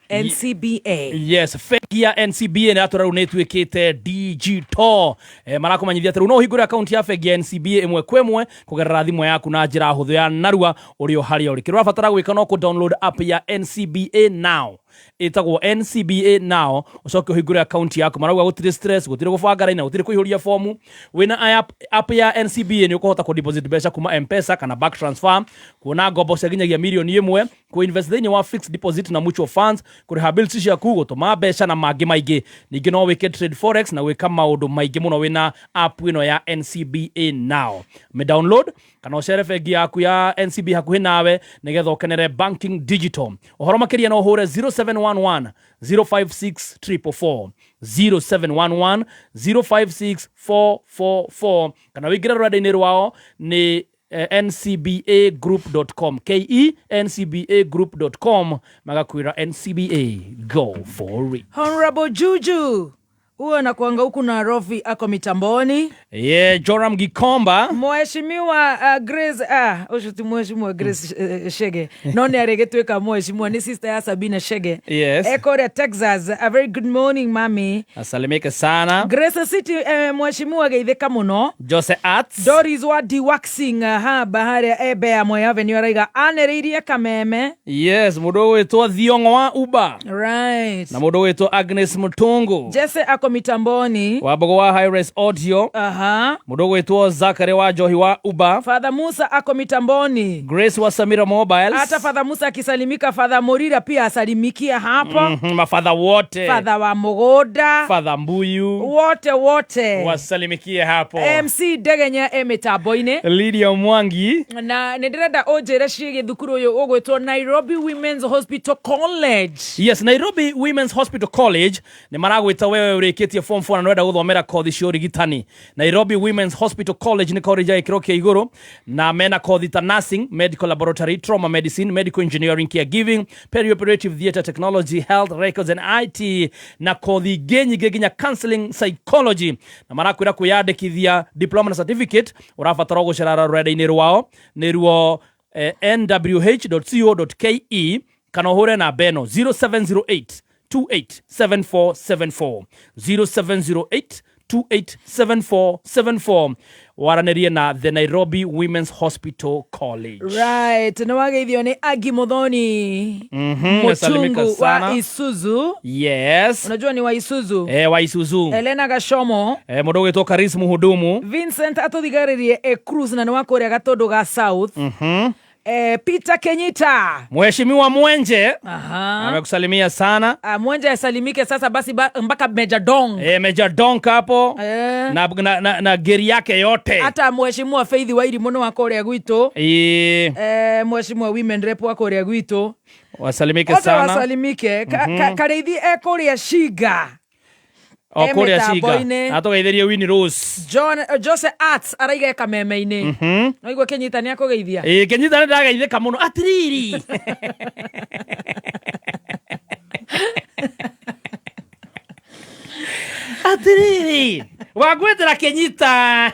Speaker 9: NCBA.
Speaker 10: Yes, bengi ya NCBA nä ratå rä u nä ĩtuä te digital. Marakåmenyithia atä rä u no ũhingũre akaunti ya bengi ya NCBA ĩmwe kwa ĩmwe kũgerera thimũ yaku na njĩra hũthũ ya narua ũrĩ o harĩa ũrĩ. Kĩrĩa ũrabatara gwĩka no kũ download app ya NCBA Now ĩtagwo NCBA Now ũcoke ũhingũre akaunti yaku. Marauga gũtirĩ stress, gũtirĩ gũbanga raini na gũtirĩ kũihũria fomu. Wĩna app ya NCBA nĩ ũkũhota kũ deposit mbeca kuma M-Pesa kana bank transfer, kuona ngombo cia nginyagia mirioni 1, kũ invest thĩinĩ wa fixed deposit na mutual funds, kũrĩha bills ciaku, gũtũma mbeca na mangĩ maingĩ. Ningĩ no wĩke trade forex na gwĩka maũndũ maingĩ mũno wĩna app ĩno ya NCBA Now. Me download kana ũcere bengi yaku ya NCB hakuhĩ nawe nĩgetha ũkenere banking digital. Ũhoro makĩria no ũhũre 0711 056 444, 0711 056 444 kana wĩingĩre rũrenda-inĩ rwao nĩ ncbagroup.com, ke ncbagroup.com, magakwĩra NCBA, go for it.
Speaker 9: Honorable Juju huyo anakuanga huku Nairobi ako mitamboni.
Speaker 10: Yeah, Joram Gikomba.
Speaker 9: Mheshimiwa Grace ucio ti Mheshimiwa Grace Shege no nĩ arĩgĩtuĩka mheshimiwa nĩ sister ya Sabina Shege. Ekũrĩa Texas. A very good morning, mami.
Speaker 10: Asalimike sana.
Speaker 9: Grace City mheshimiwa geithĩka mũno.
Speaker 10: Jose Arts.
Speaker 9: Doris wa Dewaxing haba harĩa Ebe ya Moi Avenue araiga anĩrĩirie kameme.
Speaker 10: Yes, mũndũ ũgwĩtwo Thiong'o wa Uber na mũndũ ũgwĩtwo Agnes Mutungu.
Speaker 9: Jesse ako mitamboni.
Speaker 10: Wambogo wa High-Res Audio. Mũndũ ũgwĩtwo Zachary wa Njohi wa Uber.
Speaker 9: Father Musa ako mitamboni.
Speaker 10: Grace wa Samira Mobiles.
Speaker 9: Hata Father Musa akisalimika, Father Morira pia asalimikia hapo.
Speaker 10: Mafadha wote.
Speaker 9: Father wa Mugoda.
Speaker 10: Father Mbuyu.
Speaker 9: Wote wote
Speaker 10: wasalimikie hapo.
Speaker 9: MC Ndegenya e mitambo-inĩ.
Speaker 10: Lydia Mwangi.
Speaker 9: Na nĩ ndĩrenda ũnjĩre ciĩgiĩ thukuru ũyũ ũgwĩtwo Nairobi Women's Hospital College.
Speaker 10: Yes, Nairobi Women's Hospital College nĩ maragwĩta wewe. Ũrĩkĩtie form 4 na nĩwenda gũthomera kothi cia ũrigitani, Nairobi Women's Hospital College nĩ college ya gĩkĩro kĩa igũrũ na mena kothi ta nursing, medical laboratory, trauma medicine, medical engineering, caregiving, perioperative theatre technology, health records and IT na kothi ingĩ nyingĩ nginya counseling psychology. Na marakwĩra kwĩyandĩkithia diploma na certificate ũrabatara gũcerara rũrenda-inĩ rwao nĩruo nwh.co.ke kana ũhũre namba ĩno 0708 287474, 0708 287474, waranĩrie na the Nairobi Women's Hospital College.
Speaker 9: Right, nä wageithio nä Agi Muthoni.
Speaker 10: Nasalimika
Speaker 9: Mutungu wa
Speaker 10: sana.
Speaker 9: Isuzu.
Speaker 10: Yes.
Speaker 9: Unajua ni wa Isuzu.
Speaker 10: Wa Isuzu.
Speaker 9: Elena Gashomo.
Speaker 10: Mũndũ ũgwĩtwo Karis Muhudumu.
Speaker 9: Vincent atũthigaririe e cruise na nĩ wa kũrĩa Gatũndũ ga South. Peter Kenyita.
Speaker 10: Mheshimiwa Mwenje amekusalimia sana.
Speaker 9: Ah, Mwenje asalimike sasa basi mpaka Meja Dong.
Speaker 10: Meja Donk hapo na geri yake yote.
Speaker 9: Hata Mheshimiwa Faith Wairi mũno wa kũrĩa gwitũ. Mheshimiwa Women Rep wa kũrĩa gwitũ.
Speaker 10: Wasalimike
Speaker 9: Othe
Speaker 10: sana.
Speaker 9: wasalimike. Karĩithi e kũrĩa Shiga.
Speaker 10: O kũrĩa Shiga.
Speaker 9: Mĩtambo-inĩ.
Speaker 10: Atũgeithirie Winnie Rose.
Speaker 9: John Jose Arts araiga e kameme-inĩ. No igua Kenyita nĩ akũgeithia.
Speaker 10: Kenyita nĩ ndageithĩka mũno. Atiriri. Atiriri. Wangwetera Kenyita.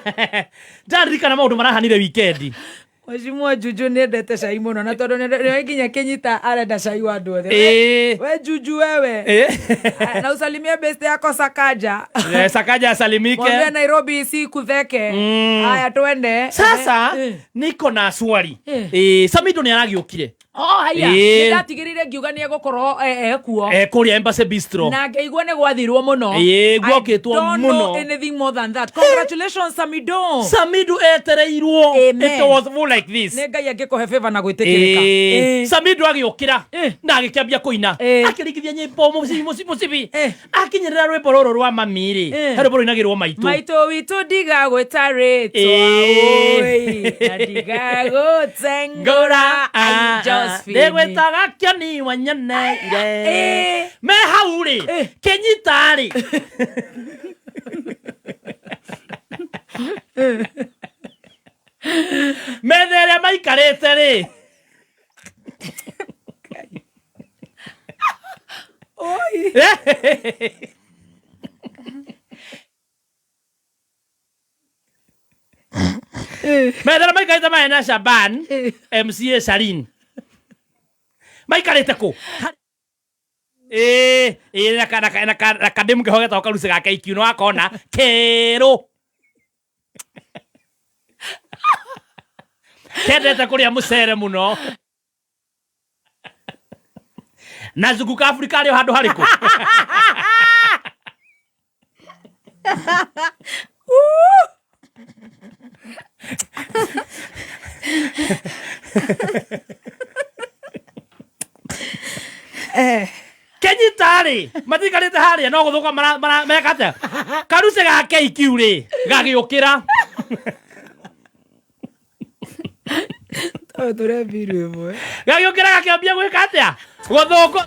Speaker 10: Ndaririkana maũndũ marahanire weekend.
Speaker 9: Mheshimiwa Juju nĩ endete cai mũno na tondũ nĩ nginya Kenyita arenda cai wa andũ othe. We Juju wewe. Na usalimie best yako Sakaja.
Speaker 10: Sakaja asalimike.
Speaker 9: Mwambie Nairobi si kutheke. Haya twende.
Speaker 10: Sasa niko na swali. Samido nĩ aragiũkire.
Speaker 9: Oh haya. Nĩ ndatigĩrĩire ngiuga nĩ egũkorwo ekuo.
Speaker 10: Kũrĩa Embassy Bistro.
Speaker 9: Na ngĩigua nĩ gwathirwo mũno.
Speaker 10: Gwokĩtwo
Speaker 9: I don't know
Speaker 10: mũno.
Speaker 9: anything more than that. Congratulations Samido.
Speaker 10: Samido etereirwo.
Speaker 9: Amen.
Speaker 10: It was more like this.
Speaker 9: Nĩ Ngai angĩkũhe favor na gwĩtĩkĩrĩka.
Speaker 10: Samido agĩũkĩra na agĩkĩambia kũina akĩringithia nyĩmbo mũcibi mũcibi mũcibi akinyĩrĩra rwĩmbo rũrũ rwa mami rĩ, he rwĩmbo rũinagĩrwo maitũ.
Speaker 9: Maitũ witũ ndigagwĩta rĩtwa oi na ndigagũtengũra ai Josephine.
Speaker 10: Ndĩgwĩtaga Kĩoni wa Nyaneire. Me hau rĩ Kenyita rĩ metha ĩrĩa maikarĩte rĩ.
Speaker 9: Oi.
Speaker 10: Metha ĩrĩa maikarĩte marĩ na Shaban MCA Sharin maikarĩte kũ? Na kademu keho getagwo karuci ga KQ nĩ wakona kerũ kendete kũrĩa mũcere mũno na zunguka Afrika rĩ o handũ harĩkũ? Kenyita rĩ matikarĩte harĩa no gũthũka meka atĩa karuci ga KQ rĩ gagĩũkĩra.
Speaker 9: Tondũ tũrembirwo ĩmwe.
Speaker 10: Gagĩũkĩra gakĩambia gwĩka atĩa gũthũkũ.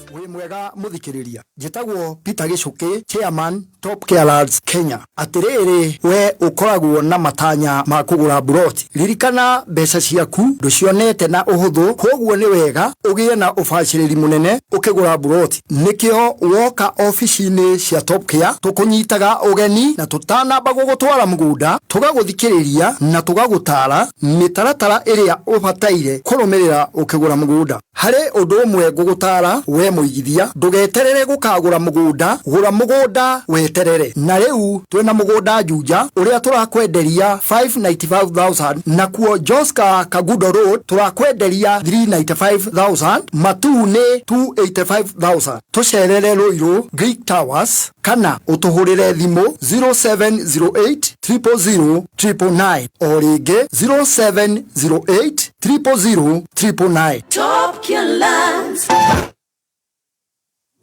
Speaker 2: Wĩ mwega mũthikĩrĩria, njĩtagwo Peter Gĩcũkĩ, chairman Top Care Lands Kenya. Atĩrĩrĩ, we ũkoragwo na matanya ma kũgũra mburoti, ririkana mbeca ciaku ndũcionete na ũhũthũ, koguo nĩ wega ũgĩe na ũbacĩrĩri mũnene ũkĩgũra mburoti. Nĩkĩo woka obici-inĩ cia Top Care tũkũnyitaga ũgeni na tũtanamba gũgũtwara mũgũnda tũgagũthikĩrĩria na tũgagũtara mĩtaratara ĩrĩa ũbataire kũrũmĩrĩra ũkĩgũra mũgũnda. Harĩ ũndũ ũmwe ngũgũtara we mũigithia, ndũgeterere gũkagũra mũgũnda, gũra mũgũnda weterere. Na rĩu twĩna mũgũnda Juja ũrĩa tũrakwenderia 595,000, nakuo Joska Kagudo Road tũrakwenderia 395,000, Matuu nĩ 285,000. Tũcerere Ruiru Greek Towers kana ũtũhũrĩre thimũ 0708 000 999, o rĩngĩ 0708 000 999.
Speaker 8: Top Care Lands.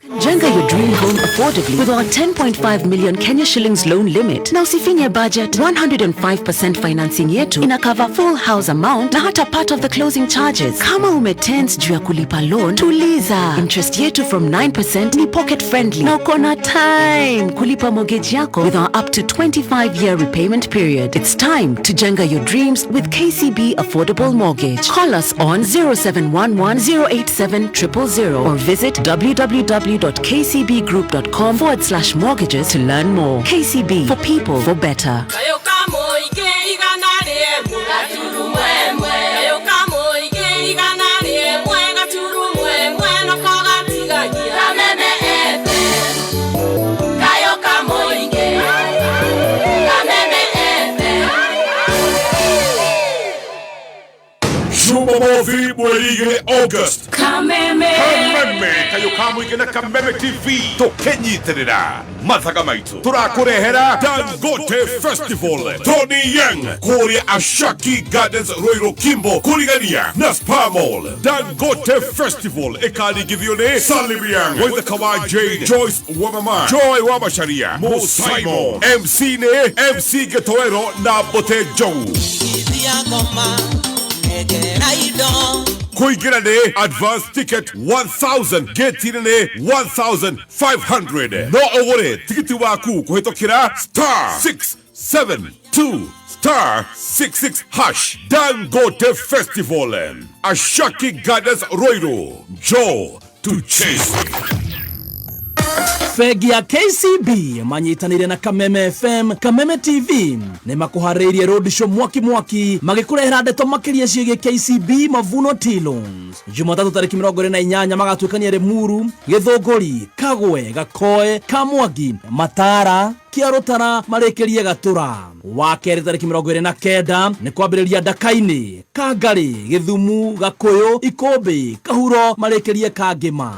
Speaker 1: Jenga your dream home affordably with our 10.5 million Kenya shillings loan limit na usifinye budget. 105% financing yetu ina cover full house amount na hata part of the closing charges. Kama umetense juu ya kulipa loan, tuliza. Interest yetu from 9% ni pocket friendly na uko na time kulipa mortgage yako with our up to 25 year repayment period. It's time to jenga your dreams with KCB Affordable Mortgage. Call us on 0711 087 000 or visit www.kcbgroup.com/mortgages to learn more. KCB, for people, for better.
Speaker 8: Kayo kamoige igana rĩmwe gaturumwemwe kayo kamoige igana rĩmwe gaturumwemwe nako gatigagia Kameme FM kayo kamoige Kameme FM.
Speaker 4: Jumamothi mweri 2 August.
Speaker 8: Kameme.
Speaker 4: Kameme kayo kamũingĩ na Kameme TV tũkĩnyitĩrĩra mathaga maitũ tũrakũrehera Dangote Festival Tony Young kũrĩa Ashaki Gardens Ruiru Kimbo kũrigania na Spa Mall. Dangote Festival ĩkaringithio nĩ Salim Young, Waithaka wa Jane, Joyce Wamama, Joy wa Macharia, Mo Simon, MC nĩ MC Gĩtoero na Mbote Jou.
Speaker 8: Ithia ngoma negera indo.
Speaker 4: Kũingĩra nĩ advance ticket 1000, gate-inĩ nĩ 1500. No ũgũre tigiti waku kũhĩtũkĩra *672*66#. Dangote Festival, Ashaki Gardens, Ruiru. Joe to chase.
Speaker 5: Bengi ya KCB manyitanĩire na Kameme FM, Kameme TV nĩ makũharĩirie road show mwaki mwaki magĩkũrehera ndeto makĩria ciĩgiĩ KCB Mavuno Tea Loans. Jumatatũ tarĩki 28 magatuĩkania Limuru, Gĩthũngũri, Kagwe, Gakoe, Kamwangi, Matara, Kĩarũtara marĩkĩrie Gatũra. Wa kerĩ tarĩki 29 nĩ kwambĩrĩria Ndakainĩ, Kangarĩ, Gĩthumu, Gakũyũ, Ikũmbĩ, Kahuro marĩkĩrie Kangĩma.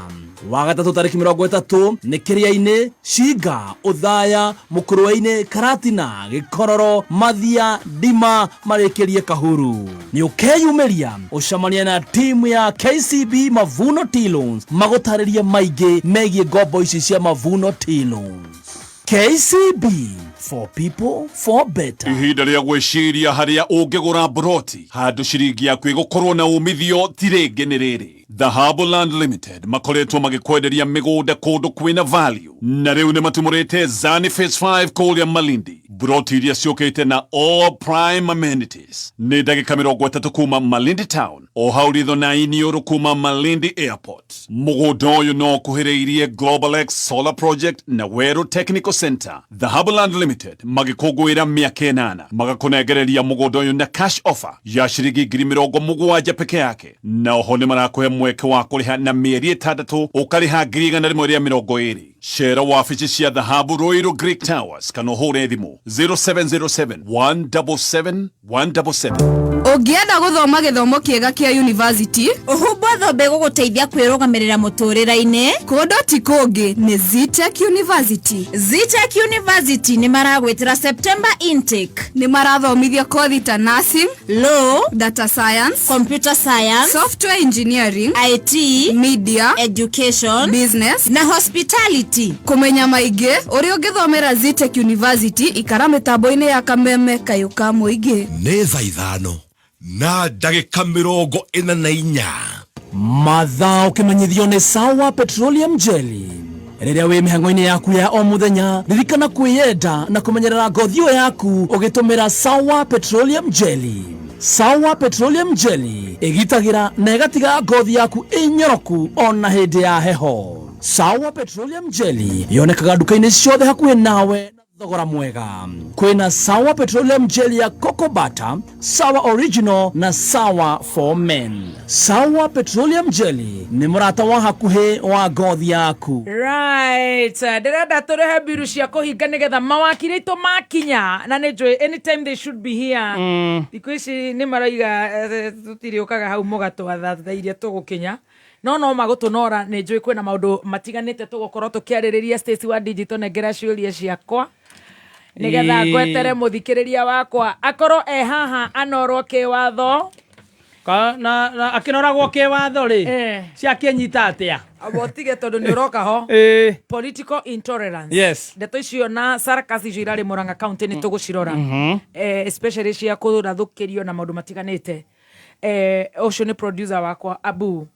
Speaker 5: Wa gatatũ tarĩki 30 nĩ Kĩrĩa-inĩ, Cinga, Ũthaya, Mũkũrwe-inĩ, Karatina, Gĩkororo, Mathia, Ndima marĩkĩrie Kahuru. Nĩ ũkeyumĩria ũcemanie na timu ya KCB Mavuno Tea Loans magũtarĩrie maingĩ megiĩ ngombo ici cia Mavuno Tea Loans. KCB, for people, for better.
Speaker 12: Ihinda rĩa gwĩciria harĩa ũngĩgũra mburoti handũ ciringi yaku ĩgũkorwo na umithio ti rĩngĩ nĩ rĩrĩ. Dhahabu Land Limited makoretwo magĩkwenderia mĩgũnda kũndũ kwĩna value na rĩu nĩ matumũrĩte Zani Phase 5 kũrĩa Malindi, mburoti iria ciũkĩte na all prime amenities. Nĩ ndagĩka 30 kuma Malindi town, o hau ritho na iniũrũ kuma Malindi Airport. Mũgũnda ũyũ no ũkuhĩrĩirie Global X Solar Project na Weru Technical Center. Dhahabu Land Limited magĩkũngũĩra mĩaka 8 magakũnengereria mũgũnda ũyũ na cash offer ya ciringi 70,000 peke yake, na oho nĩ marakũhe mweke wa kũrĩha na mĩeri 6 ũkarĩha 120,000. Cera wabici cia Dhahabu Ruiru Greek Towers kana ũhũre thimũ 0707 177 177.
Speaker 6: Ũngĩenda gũthoma gĩthomo kĩega kĩa university,
Speaker 11: ũhumbwo thũmbĩ gũgũteithia kwĩrũgamĩrĩra mũtũrĩre-inĩ.
Speaker 6: Kũndũ ti kũngĩ nĩ Zetech University.
Speaker 11: Zetech University nĩ maragwĩtĩra September intake.
Speaker 6: Nĩ marathomithia kothi ta nursing,
Speaker 11: law,
Speaker 6: data science,
Speaker 11: computer science,
Speaker 6: software engineering,
Speaker 11: IT,
Speaker 6: media,
Speaker 11: education,
Speaker 6: business
Speaker 11: na hospitality.
Speaker 6: Kũmenya maingĩ ũrĩa ũngĩthomera Zetech University, ikara mĩtambo-inĩ ya Kameme kayũ ka mũingĩ.
Speaker 4: Nĩ thaa 5:44.
Speaker 5: Mathaa ũkĩmenyithio nĩ Sawa Petroleum Jelly. Rĩrĩa wĩ mĩhang'o-inĩ yaku ya o mũthenya, ririkana kwĩyenda na kũmenyerera ngothi ĩyo yaku ũgĩtũmĩra Sawa Petroleum Jelly. Sawa Petroleum Jelly ĩgitagĩra na ĩgatiga ngothi yaku ĩnyoroku ona hĩndĩ ya heho. Sawa Petroleum Jelly yonekaga nduka-inĩ ciothe hakuhĩ nawe na thogora mwega. Kwĩna Sawa Petroleum Jelly ya Coco Butter, Sawa Original na Sawa for Men. Sawa Petroleum Jelly nĩ mũrata wa hakuhĩ wa ngothi yaku.
Speaker 9: Right, ndĩrenda tũrehe mbiru cia kũhinga nĩgetha mawakiri aitũ makinya, na nĩ njũĩ anytime they should be here. Thikũ ici nĩ maraiga tũtirĩũkaga hau mũgatwatha thaa iria tũgũkinya, no magũtũnora. Nĩ njũĩ kwĩna maũndũ matiganĩte tũgũkorwo tũkĩarĩrĩria. Stacy wa digital, nengera ciũria ciakwa nĩgetha ngwetere mũthikĩrĩria wakwa akorwo e haha anorwo kĩwatho.
Speaker 10: Ka na na akĩnoragwo kĩwatho rĩ ciakĩnyita atĩa?
Speaker 9: Abo tige tondu ni uroka ho. Political intolerance.
Speaker 10: Yes.
Speaker 9: Ndeto icio na sarcasm icio irarĩ Murang'a County nĩ tũgũcirora. Especially cia kũrathũkĩrio na maũndũ matiganĩte. Ũcio nĩ producer wakwa Abu.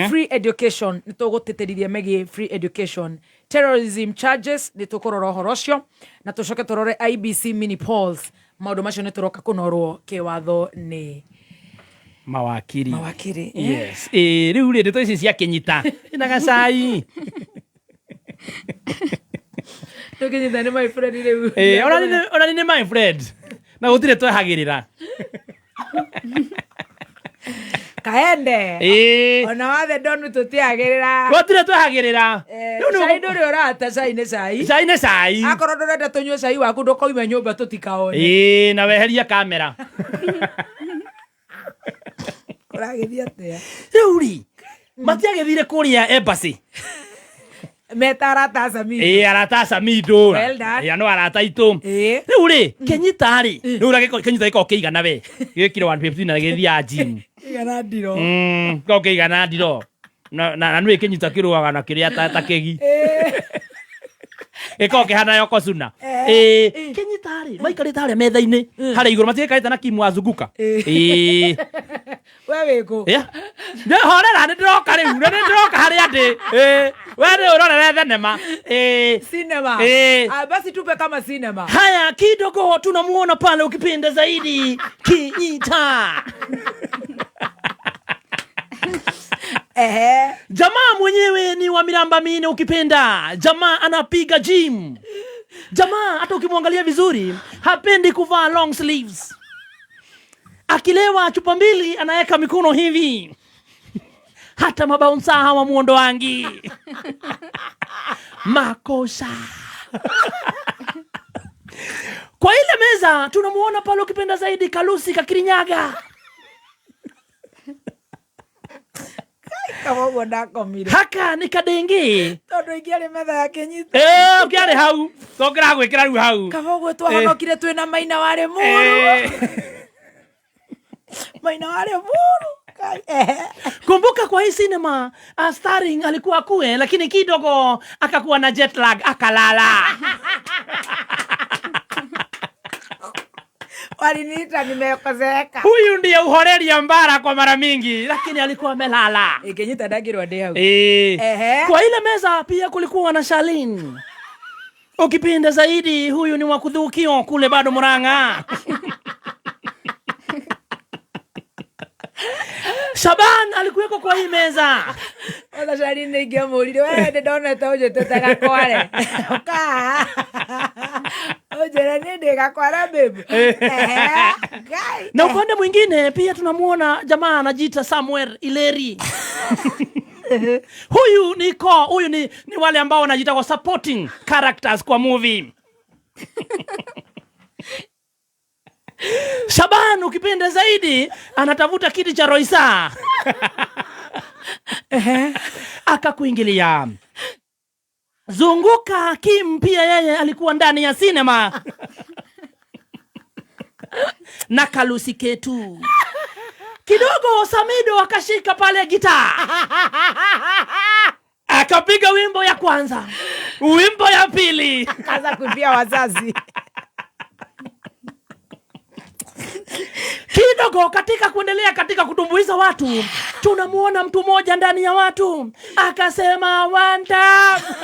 Speaker 9: Free education nĩ tũgũtĩtĩrithia megiĩ free education. Terrorism charges nĩ tũkũrora ũhoro ũcio na tũcoke tũrore IBC mini polls. Maũndũ macio nĩ tũroka kũnorwo kĩwatho nĩ
Speaker 10: mawakiri.
Speaker 9: Mawakiri.
Speaker 10: Yes. Rĩu rĩ ndeto ici ciakĩnyita ina gacai.
Speaker 9: Tũkĩnyita nĩ my friend rĩu.
Speaker 10: Ona nĩ my friend na gũtirĩ twehagĩrĩra.
Speaker 9: Kaende. Ona wathe ndonu tũtiagĩrĩra.
Speaker 10: Gũtirĩ twehagĩrĩra.
Speaker 9: Cai ndũrĩ ũrata, cai nĩ cai.
Speaker 10: Cai nĩ cai.
Speaker 9: Akorwo ndũrenda tũnyue cai waku ndũkoime nyũmba tũtikaone.
Speaker 10: Na weheria kamera.
Speaker 9: Kũragĩthiĩ atĩa?
Speaker 10: Rĩu rĩ matiagĩthire kũrĩa embassy.
Speaker 9: Meta arata a Samido.
Speaker 10: Arata a Samido.
Speaker 9: Well done.
Speaker 10: No arata aitũ. Rĩu rĩ Kenyita rĩ rĩu ũrĩa Kenyita gĩkoragwo kĩigana we gĩkiro 150 na gĩthiaga gym.
Speaker 9: Kĩigana ndiro.
Speaker 10: Gĩkoragwo kĩigana ndiro. Na nĩ Kenyita kĩrũaga na kĩrĩa ta kĩgi. Gĩkoragwo kĩhana Yokozuna. Kenyita rĩ maikarĩte harĩa metha-inĩ harĩa igũrũ matigĩkarĩte na Kim wazunguka.
Speaker 9: We wĩkũ?
Speaker 10: Nĩ horera nĩ ndĩroka rĩu nĩ ndĩroka harĩa ndĩ. We nĩ ũrorere thenema.
Speaker 9: Cinema. Basi tupe kama cinema.
Speaker 10: Haya kidogo tunamuona pale ukipenda zaidi Kinyita. Jamaa mwenyewe ni wa miramba mine ukipenda. Jamaa anapiga gym. Jamaa hata ukimwangalia vizuri hapendi kuvaa long sleeves. Akilewa chupa mbili anaweka mikono hivi. Hata mabaunsa hawa muondoangi. Makosa. Kwa ile meza tunamuona pale ukipenda zaidi Kalusi Kakirinyaga.
Speaker 9: Kama ũguo ndakomire.
Speaker 10: Haka nĩ kadengi.
Speaker 9: Tondũ ingĩarĩ metha ya Kenyita.
Speaker 10: Ũkĩarĩ hau. Tũngĩragwĩkĩra rĩu hau.
Speaker 9: Kaba ũguo twahonokire twĩna Maina warĩ mũru. Maina warĩ mũru.
Speaker 10: Kumbuka kwa hii cinema starring alikuwa kue lakini kidogo akakuwa na jet lag akalala.
Speaker 9: Waliniita nimekozeeka.
Speaker 10: Huyu ndiye uhoreria mbara kwa mara mingi lakini alikuwa amelala.
Speaker 9: Kenyita ndagirwa ndĩ hau.
Speaker 10: Kwa ile meza pia kulikuwa na Shalin. Ukipenda zaidi huyu ni wa kudhukio kule bado Murang'a. Shaban alikuweko kwa hii meza.
Speaker 9: Ona Shalin nĩ ingĩamũrire we ndĩ ndonete ũnjĩtĩte gakware. Ũka. Ũnjĩre nĩ ndĩ gakware babe.
Speaker 10: Na upande mwingine pia tunamuona jamaa anajiita Samuel Ileri. Huyu ni huyu ni wale ambao wanajiita kwa supporting characters kwa movie. Shaban ukipenda zaidi anatafuta kiti cha Roisa. Akakuingilia. Zunguka Kim pia yeye alikuwa ndani ya cinema. Na Kalusi ketu. Kidogo Samido akashika pale gitaa. Akapiga wimbo ya kwanza, wimbo ya pili.
Speaker 9: Akaanza kuimbia wazazi.
Speaker 10: Kidogo katika kuendelea katika kutumbuiza watu, tunamuona mtu mmoja ndani ya watu akasema one time.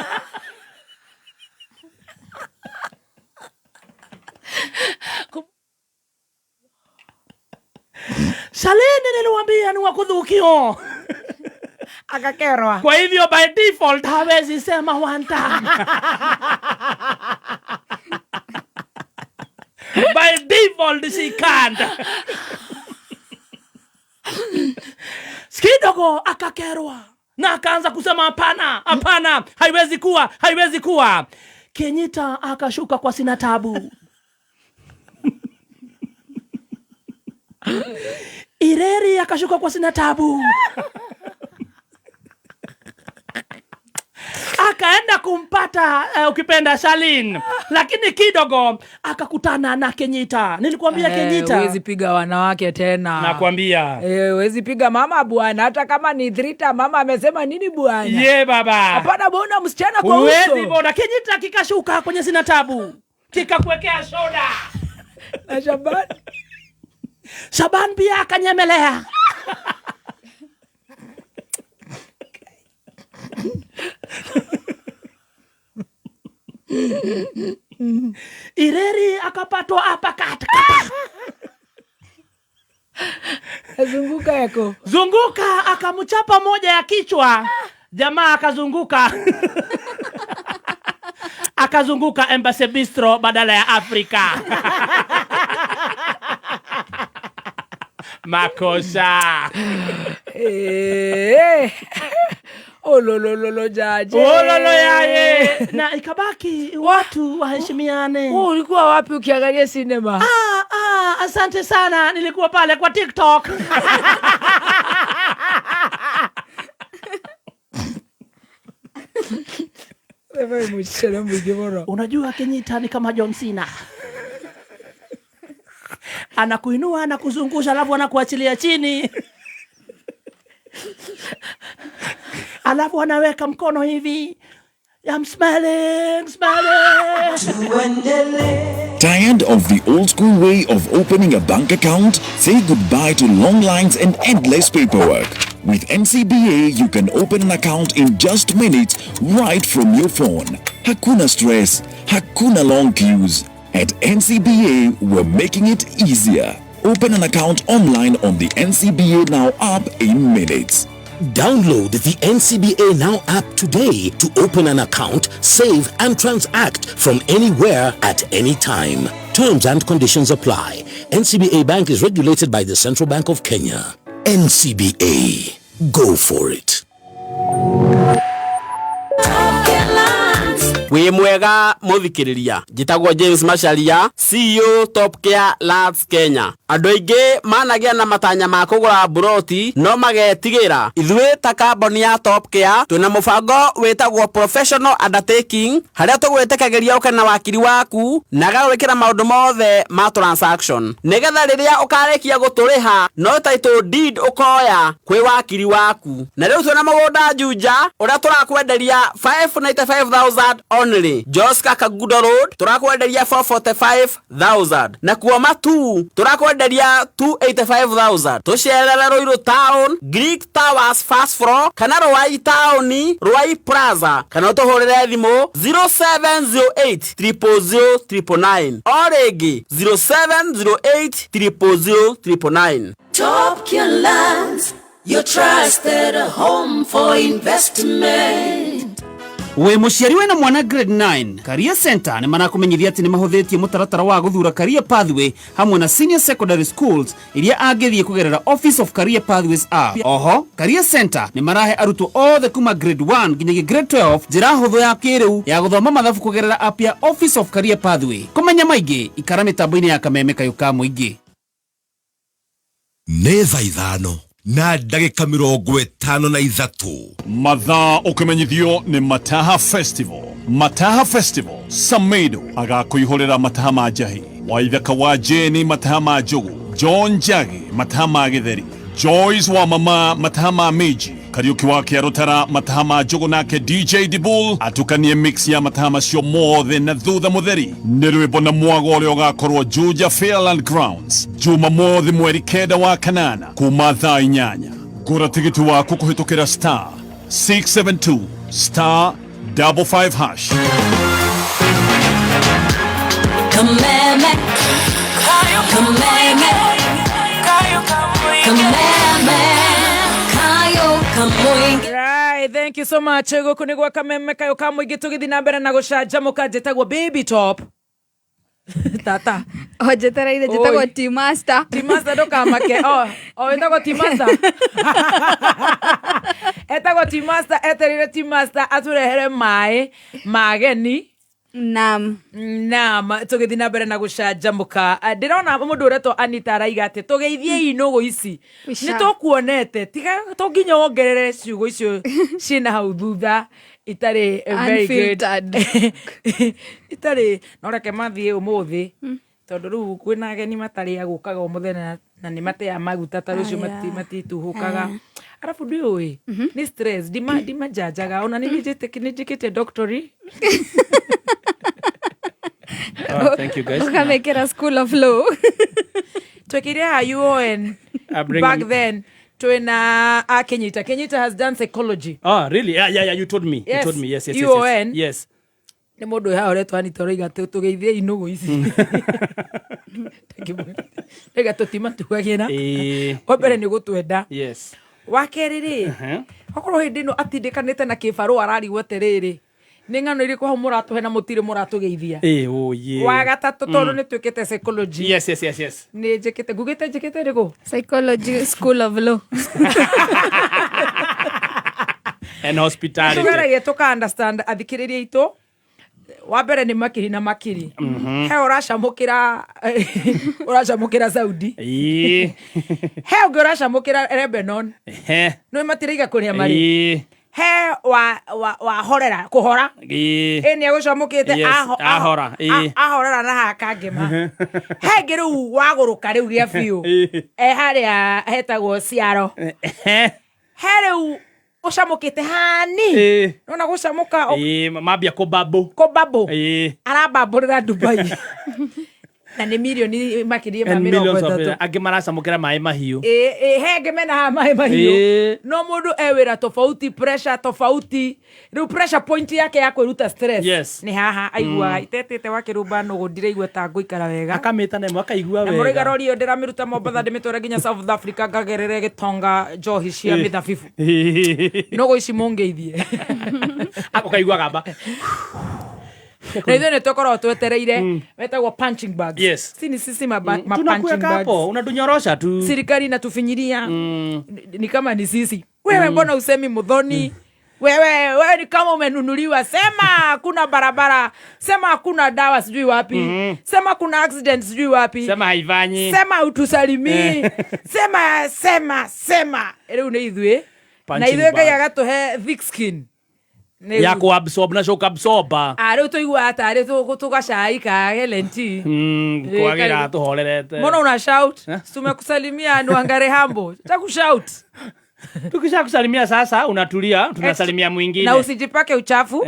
Speaker 10: Shalini niliwaambia ni wakudhukio.
Speaker 9: Akakerwa.
Speaker 10: Kwa hivyo by default hawezi sema one time. By default she can't. Kidogo akakerwa na akaanza kusema hapana, hapana, haiwezi kuwa, haiwezi kuwa. Kenyita akashuka kwa sina tabu. Ireri akashuka kwa sina tabu. Akaenda kumpata Tata ukipenda Shalin, lakini kidogo akakutana na Kenyita. Nilikuambia Kenyita
Speaker 9: Huwezi piga wanawake tena.
Speaker 10: Nakwambia.
Speaker 9: Huwezi piga mama bwana, hata kama ni thrita. Mama amesema nini bwana?
Speaker 10: Ye baba.
Speaker 9: Hapana bona msichana kwa
Speaker 10: Huwezi
Speaker 9: uso.
Speaker 10: bona. Kenyita kikashuka kwenye sina tabu, kikakuwekea soda.
Speaker 9: Na Shaban.
Speaker 10: Shaban pia akanyemelea. Ireri akapatwa uppercut.
Speaker 9: Zunguka yako.
Speaker 10: Zunguka akamchapa moja ya kichwa. Jamaa akazunguka. Akazunguka Embassy Bistro badala ya Afrika. Makosa.
Speaker 9: Olololo jaje.
Speaker 10: Ololo yaye. Na ikabaki watu waheshimiane.
Speaker 9: Ulikuwa wapi ukiangalia sinema?
Speaker 10: Asante sana, nilikuwa pale kwa TikTok. Unajua Kenyita ni kama John Cena. Anakuinua, anakuzungusha, alafu anakuachilia chini. Alafu anaweka mkono hivi. I'm smiling, smiling.
Speaker 3: Tired of the old school way of opening a bank account? Say goodbye to long lines and endless paperwork. With NCBA, you can open an account in just minutes right from your phone. Hakuna stress, hakuna long queues. At NCBA, we're making it easier. Open an account online on the NCBA Now app in minutes.
Speaker 14: Download the NCBA Now app today to open an account, save and transact from anywhere at any time. Terms and conditions apply. NCBA Bank is regulated by the Central Bank of Kenya. NCBA. Go for it.
Speaker 23: Wĩ mwega mũthikĩrĩria, njĩtagwo James Macharia, CEO Top Care Lands Kenya. Andũ aingĩ managĩa na matanya ma kũgũra mburoti no magetigĩra. Ithuĩ ta kambuni ya Top Care twĩna mũbango wĩtagwo Professional Undertaking, harĩa tũgwĩtĩkagĩria ũke na wakiri waku na agagwĩkĩra maũndũ mothe ma transaction, nĩgetha rĩrĩa ũkarĩkia gũtũrĩha no title deed ũkoya kwĩ wakiri waku. Na rĩu twĩna mũgũnda Juja ũrĩa tũrakwenderia 595,000 only. Joska Kagudo Road turakwenderia 445,000, na kuoma tu turakwenderia 285,000. Tucerere Ruiru Town, Greek Towers first floor, kana Ruai Town, Ruai Plaza, kana utuhurire thimu 0708 000 999, o rĩngĩ 0708 000 999.
Speaker 8: Top Care Lands, your trusted home for investment.
Speaker 24: Wĩ mũciari wĩna mwana grade 9, Career Center nĩ marakũmenyithia atĩ nĩ mahũthĩtie mũtaratara wa gũthura Career Pathway hamwe na senior secondary schools iria angĩthiĩ kũgerera Office of Career Pathways app. Oho, Career Center nĩ marahe arutwo othe kuma grade 1 nginyagia grade 12 njĩra hũthũ ya kĩrĩu ya gũthoma mathabu kũgerera app ya Office of Career Pathway. Kũmenya maingĩ, ikara mĩtambo-inĩ ya Kameme Kayũ ka Mũingĩ.
Speaker 4: Nĩ thaa 5 na ndagĩka 53.
Speaker 12: Mathaa ũkĩmenyithio nĩ Mataha Festival. Mataha Festival, Samedo agakũihũrĩra mataha ma njahi, Waithaka wa Jeni mataha ma njũgũ, John Njagi mataha ma gĩtheri, Joyce wa mama mataha ma mĩnji, Kariuki wa Kĩarũtara mataha ma njũgũ, nake DJ Dibul atukanie mix ya mataha macio mothe na thutha mũtheri nĩ rwĩmbo na mwago ũrĩa ũgakorwo Juja Fairland Grounds Jumamothi mweri 9 wa kanana kuma thaa 8. Gũra tigiti waku kũhĩtũkĩra star 672 star 55 hash.
Speaker 8: Kameme, Kameme, Kameme, Kayo Kamuingi.
Speaker 9: Right, thank you so much. Gũkũ nĩ gwa Kameme Kayũ ka Mũingĩ, tũgĩthiĩ na mbere na gũcanjamũka. Njĩtagwo Baby Top. Tata.
Speaker 6: O njetereire, njĩtagwo T-Master.
Speaker 9: T-Master, ndũkamake. O wĩtagwo T-Master. Etagwo T-Master, etereire T-Master atũrehere maĩ mageni.
Speaker 6: Naam.
Speaker 9: Naam, tũgĩthiĩ na mbere na gũcanjamũka. Ndĩrona mũndũ ũretwo Anita araiga atĩ tũgeithie inũgũ ici.
Speaker 6: Wisha.
Speaker 9: Nĩ tũkuonete, tiga to nginya wongerere ciugo icio ciĩna hau thutha. Itarĩ very good.
Speaker 6: Unfiltered.
Speaker 9: Itarĩ no reke mathiĩ ũmũthĩ tondũ rĩu kwĩna ageni matarĩ agũkaga o mũthenya na nĩ mateaga maguta ta rũciũ.
Speaker 6: Aya.
Speaker 9: Matituhũkaga.
Speaker 6: Aya.
Speaker 9: Arabu ndiũĩ nĩ stress ndimanjanjaga ona nĩ njĩkĩte doctory.
Speaker 10: Oh, thank you guys.
Speaker 6: Ũkamekĩra school of law.
Speaker 9: Twekire ha UON
Speaker 10: I bring
Speaker 9: back
Speaker 10: them-
Speaker 9: then twina a Kenyita. Kenyita has done psychology.
Speaker 10: Oh, really? Yeah, you told me.
Speaker 9: Yes.
Speaker 10: You told me. Yes.
Speaker 9: UON.
Speaker 10: Yes.
Speaker 9: Nĩ mũndũ wĩ haha ũretwo Anita ũroiga tũgeithie inũgũ ici rĩga tũtimatuagĩra. Wa mbere nĩ gũtwenda. Wa kerĩ rĩ, okorwo hĩndĩ ĩno atindĩkanĩte na kĩbarũa ararigwo atĩrĩrĩ, nĩ ng'ano irĩkũ hau mũratũhe na mũtirĩ mũratũgeithia.
Speaker 10: Oh, yeah.
Speaker 9: Wa gatatũ, tondũ nĩ twĩkĩte psychology.
Speaker 10: Yes.
Speaker 9: Nĩ njĩkĩte, ngugĩte njĩkĩte rĩkũ?
Speaker 6: Psychology school of law.
Speaker 10: And hospitality.
Speaker 9: Tũgeragia tũka understand athikĩrĩria aitũ. Wa mbere nĩ makiri na makiri. He ũracamũkĩra Saudi, he ũngĩ ũracamũkĩra Lebanon. Nĩ matiraiga kũrĩa marĩ. He wahorera kũhora. Ĩ nĩ agũcamũkĩte.
Speaker 10: Yes, ahora,
Speaker 9: Ahorera na haha kangĩma. He ngĩ rĩu wagũrũka rĩu gĩa biũ e harĩa hetagwo ciaro. He rĩu ũcamũkĩte hani nona gũcamũka.
Speaker 10: Mambia kũbambu.
Speaker 9: Kũbambu. Arabambũrĩra Dubai na nĩ mirioni makĩria ma
Speaker 10: And
Speaker 9: 30.
Speaker 10: millions of angĩ maracamũkĩra maĩ mahiũ.
Speaker 9: Ĩ he ngĩ mena haha maĩ mahiũ. No mũndũ e wĩra tofauti, pressure tofauti. Rĩu pressure point yake ya kwĩruta stress nĩ haha aiguaga itetĩte wakĩrũmba nũgũ ndiraigua ta ngũikara wega.
Speaker 10: Akamĩta na ĩmwe akaigua
Speaker 9: Na mũraiga
Speaker 10: wega.
Speaker 9: rori ĩyo ndĩramĩruta Mombatha ndĩmĩtware nginya South Africa ngagerere gĩtonga njohi cia mĩthabibũ nũgũ ici mũngeithie.
Speaker 10: Ũkaigua gamba.
Speaker 9: Na ithuĩ nĩ tũkoragwo twetereire wetagwo punching bags. Si ni sisi ma punching
Speaker 10: Tunakuweka
Speaker 9: bags.
Speaker 10: hapo unatunyorosha tu.
Speaker 9: Serikali inatufinyiria ni kama ni sisi. Wewe mbona usemi Muthoni? Wewe ni kama umenunuliwa. Sema hakuna barabara, sema hakuna dawa sijui wapi, sema kuna accident sijui wapi,
Speaker 10: Sema haifanyi.
Speaker 9: sema utusalimii, sema sema sema. Rĩu nĩ ithuĩ na
Speaker 10: Punching
Speaker 9: ithuĩ Ngai
Speaker 10: bag.
Speaker 9: agatũhe thick skin.
Speaker 10: Ya kuabsorb na shock absorber.
Speaker 9: Rĩu tũiguaga tarĩ tũgacai ka Helen T.
Speaker 10: Kwagira tuhorerete.
Speaker 9: Mbona una shout? Tumekusalimia Nwangare Hambo. Takushout.
Speaker 10: Tukisha kusalimia sasa unatulia, tunasalimia mwingine.
Speaker 9: Na usijipake uchafu.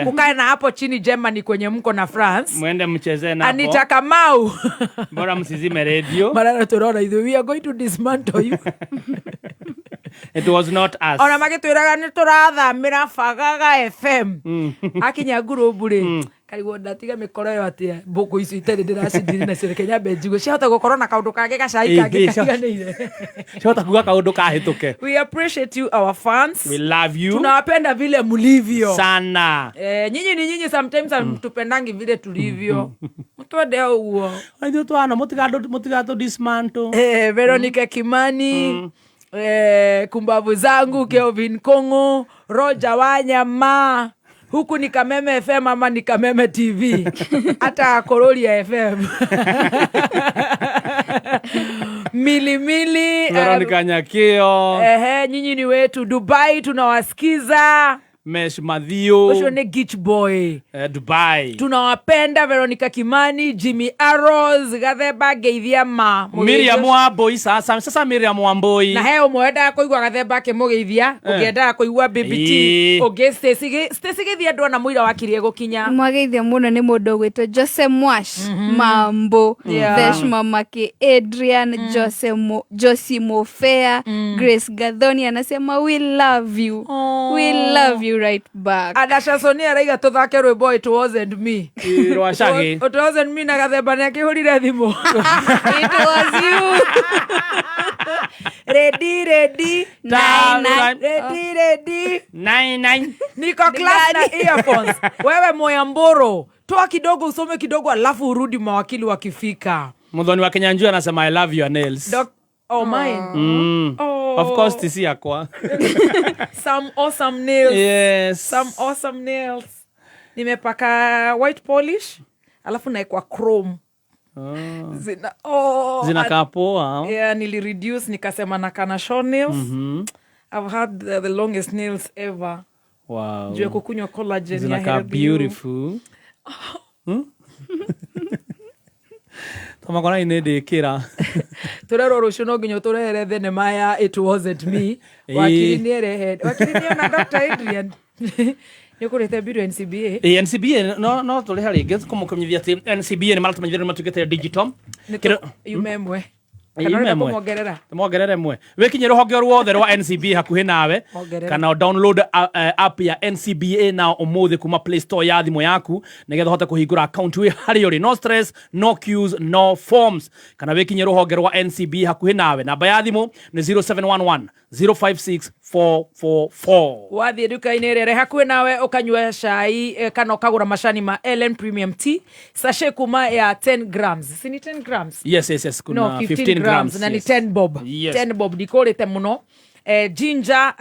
Speaker 9: Ukae na hapo chini Germany kwenye mko na France.
Speaker 10: Mwende mcheze na hapo.
Speaker 9: Anita Kamau.
Speaker 10: Bora msizime radio.
Speaker 9: Marara turona ithuĩ we are going to dismantle you.
Speaker 10: It was not us.
Speaker 9: Ona magĩtwĩraga nĩ tũrathamĩra Bagaga FM. Akinya ngurubu rĩ, karigwo ndatiga mĩkoro ĩyo atĩa mbũkũ icio itarĩ ndĩracindire nacio, reke nyambe njigue ciahota gũkorwo na kaũndũ kangĩ gacai kangĩ kariganĩire.
Speaker 10: Ciahota kuga kaũndũ kahĩtũke.
Speaker 9: We appreciate you, our fans.
Speaker 10: We love you.
Speaker 9: Tunawapenda vile mlivyo.
Speaker 10: Sana.
Speaker 9: Nyinyi ni nyinyi sometimes hamtupendangi vile tulivyo. Mtwende ũguo.
Speaker 10: Ithuĩ twana mũtigatũ dismantle.
Speaker 9: Veronica Kimani. Kumbavu zangu Kelvin Kongo, Roger Wanyama. Huku ni Kameme FM ama ni Kameme TV. Hata Kororia FM. Mili Mili,
Speaker 10: Veronica Nyakio.
Speaker 9: Nyinyi ni wetu Dubai tunawasikiza.
Speaker 10: Mesh Mathio.
Speaker 9: Ucio ni Gitch Boy.
Speaker 10: Dubai.
Speaker 9: Tunawapenda Veronica Kimani, Jimmy Arrows, Gathemba ngeithia ma.
Speaker 10: Miriam Wambui sasa, sasa Miriam Wambui.
Speaker 9: Na he ũmwe wendaga kũigua Gathemba akĩmũgeithia, ũngĩendaga kũigua Baby T, ũngĩ Stacy geithia andũ ona mũira wakirie gũkinya.
Speaker 6: Mwageithia mũno nĩ mũndũ ũgwĩtwo Jose Mwash Mambo, Vesh Mamake, Adrian, Jose Josie Mofea, Grace Gathoni anasema we love you. We love you right back.
Speaker 9: Adasha Sonia araiga tũthake rwĩmbo It Wasn't Me.
Speaker 10: Rwa Shaggy.
Speaker 9: It wasn't me na Gathemba nĩ akĩhũrire thimũ.
Speaker 6: It was you.
Speaker 9: Ready, ready.
Speaker 10: Nine, nine.
Speaker 9: Ready, ready.
Speaker 10: 9 9.
Speaker 9: Niko class na earphones. Wewe Moyamboro, toa kidogo usome kidogo alafu urudi mawakili wakifika.
Speaker 10: Muthoni wa Kenyanjui anasema I love your nails.
Speaker 9: Oh, mine. Oh.
Speaker 10: Of course tisi yakwa.
Speaker 9: Some awesome nails.
Speaker 10: Yes.
Speaker 9: Some awesome nails. Nimepaka white polish alafu naekwa chrome. Zina, oh,
Speaker 10: Zinakaa poa.
Speaker 9: Yeah, nili reduce nikasema nakana short nails. I've had the longest nails ever.
Speaker 7: Wow.
Speaker 9: Juu ya kukunywa collagen ya
Speaker 7: Zinakaa
Speaker 9: healthy you.
Speaker 7: beautiful. Tomakona inä ndä kä ra.
Speaker 9: Tũrerwo rũciũ no nginya ũtũrehere thenema ya It Wasn't Me. Wakiri nĩerehe, wakiri nĩona Dr. Adrian nĩ ũkũrĩte biru NCBA.
Speaker 10: Ĩ, NCBA no tå rä ha rä ngä kå må kå atä NCBA nä maratåmenyithia nä matuä kä te digital.
Speaker 9: Yume ĩmwe.
Speaker 10: Ĩ,
Speaker 9: Kana
Speaker 10: yume
Speaker 9: ũrenda
Speaker 10: ĩmwe.
Speaker 9: kũmongerera?
Speaker 10: Mongerere mwe wä kinye rå honge ruothe rwa NCBA hakuhä nawe
Speaker 9: Mongerere.
Speaker 10: kana download app ya NCBA na umuthi kuma Play Store ya thimå yaku nigetha ũhote kũhingũra account wĩ harĩa ũrĩ, no stress, no queues, no forms, kana wĩkinye rũhonge rwa NCBA hakuhĩ nawe. Namba ya thimũ nĩ 0711 056 444.
Speaker 9: Wathiĩ nduka-inĩ ĩrĩa ĩrĩ hakuhĩ nawe ũkanyua cai kana ũkagũra macani ma Ellen Premium Tea sachet kuma ya 10 grams, si ni 10 grams?
Speaker 10: Yes, kuna
Speaker 9: No, 15 grams, na ni 10 bob.
Speaker 10: Yes.
Speaker 9: 10 bob ndikũrĩte mũno. Ginger,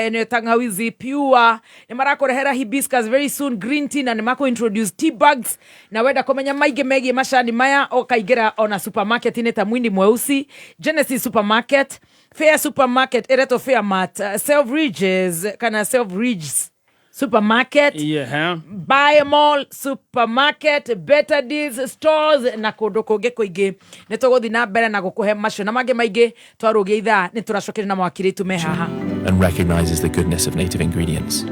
Speaker 9: nĩ tangawizi pure, nĩ marakũrehera hibiscus very soon, green tea, na nĩ makũ introduce tea bags. Na wenda kũmenya maingĩ megiĩ macani maya, ũkaingĩra ona supermarket-inĩ ta Mwindi Mweusi, Genesis Supermarket, Fair Supermarket ĩretwo Fair Mart, Selfridges kana Selfridges Supermarket, Buy Mall Supermarket, Better Deals Stores na kũndũ kũngĩ kũingĩ. Nĩ tũgũthiĩ na mbere na gũkũhe macio na mangĩ maingĩ twarũgia ithaa. Nĩ tũracokeria na mawakiri aitũ me haha.
Speaker 15: And recognizes the goodness of native ingredients.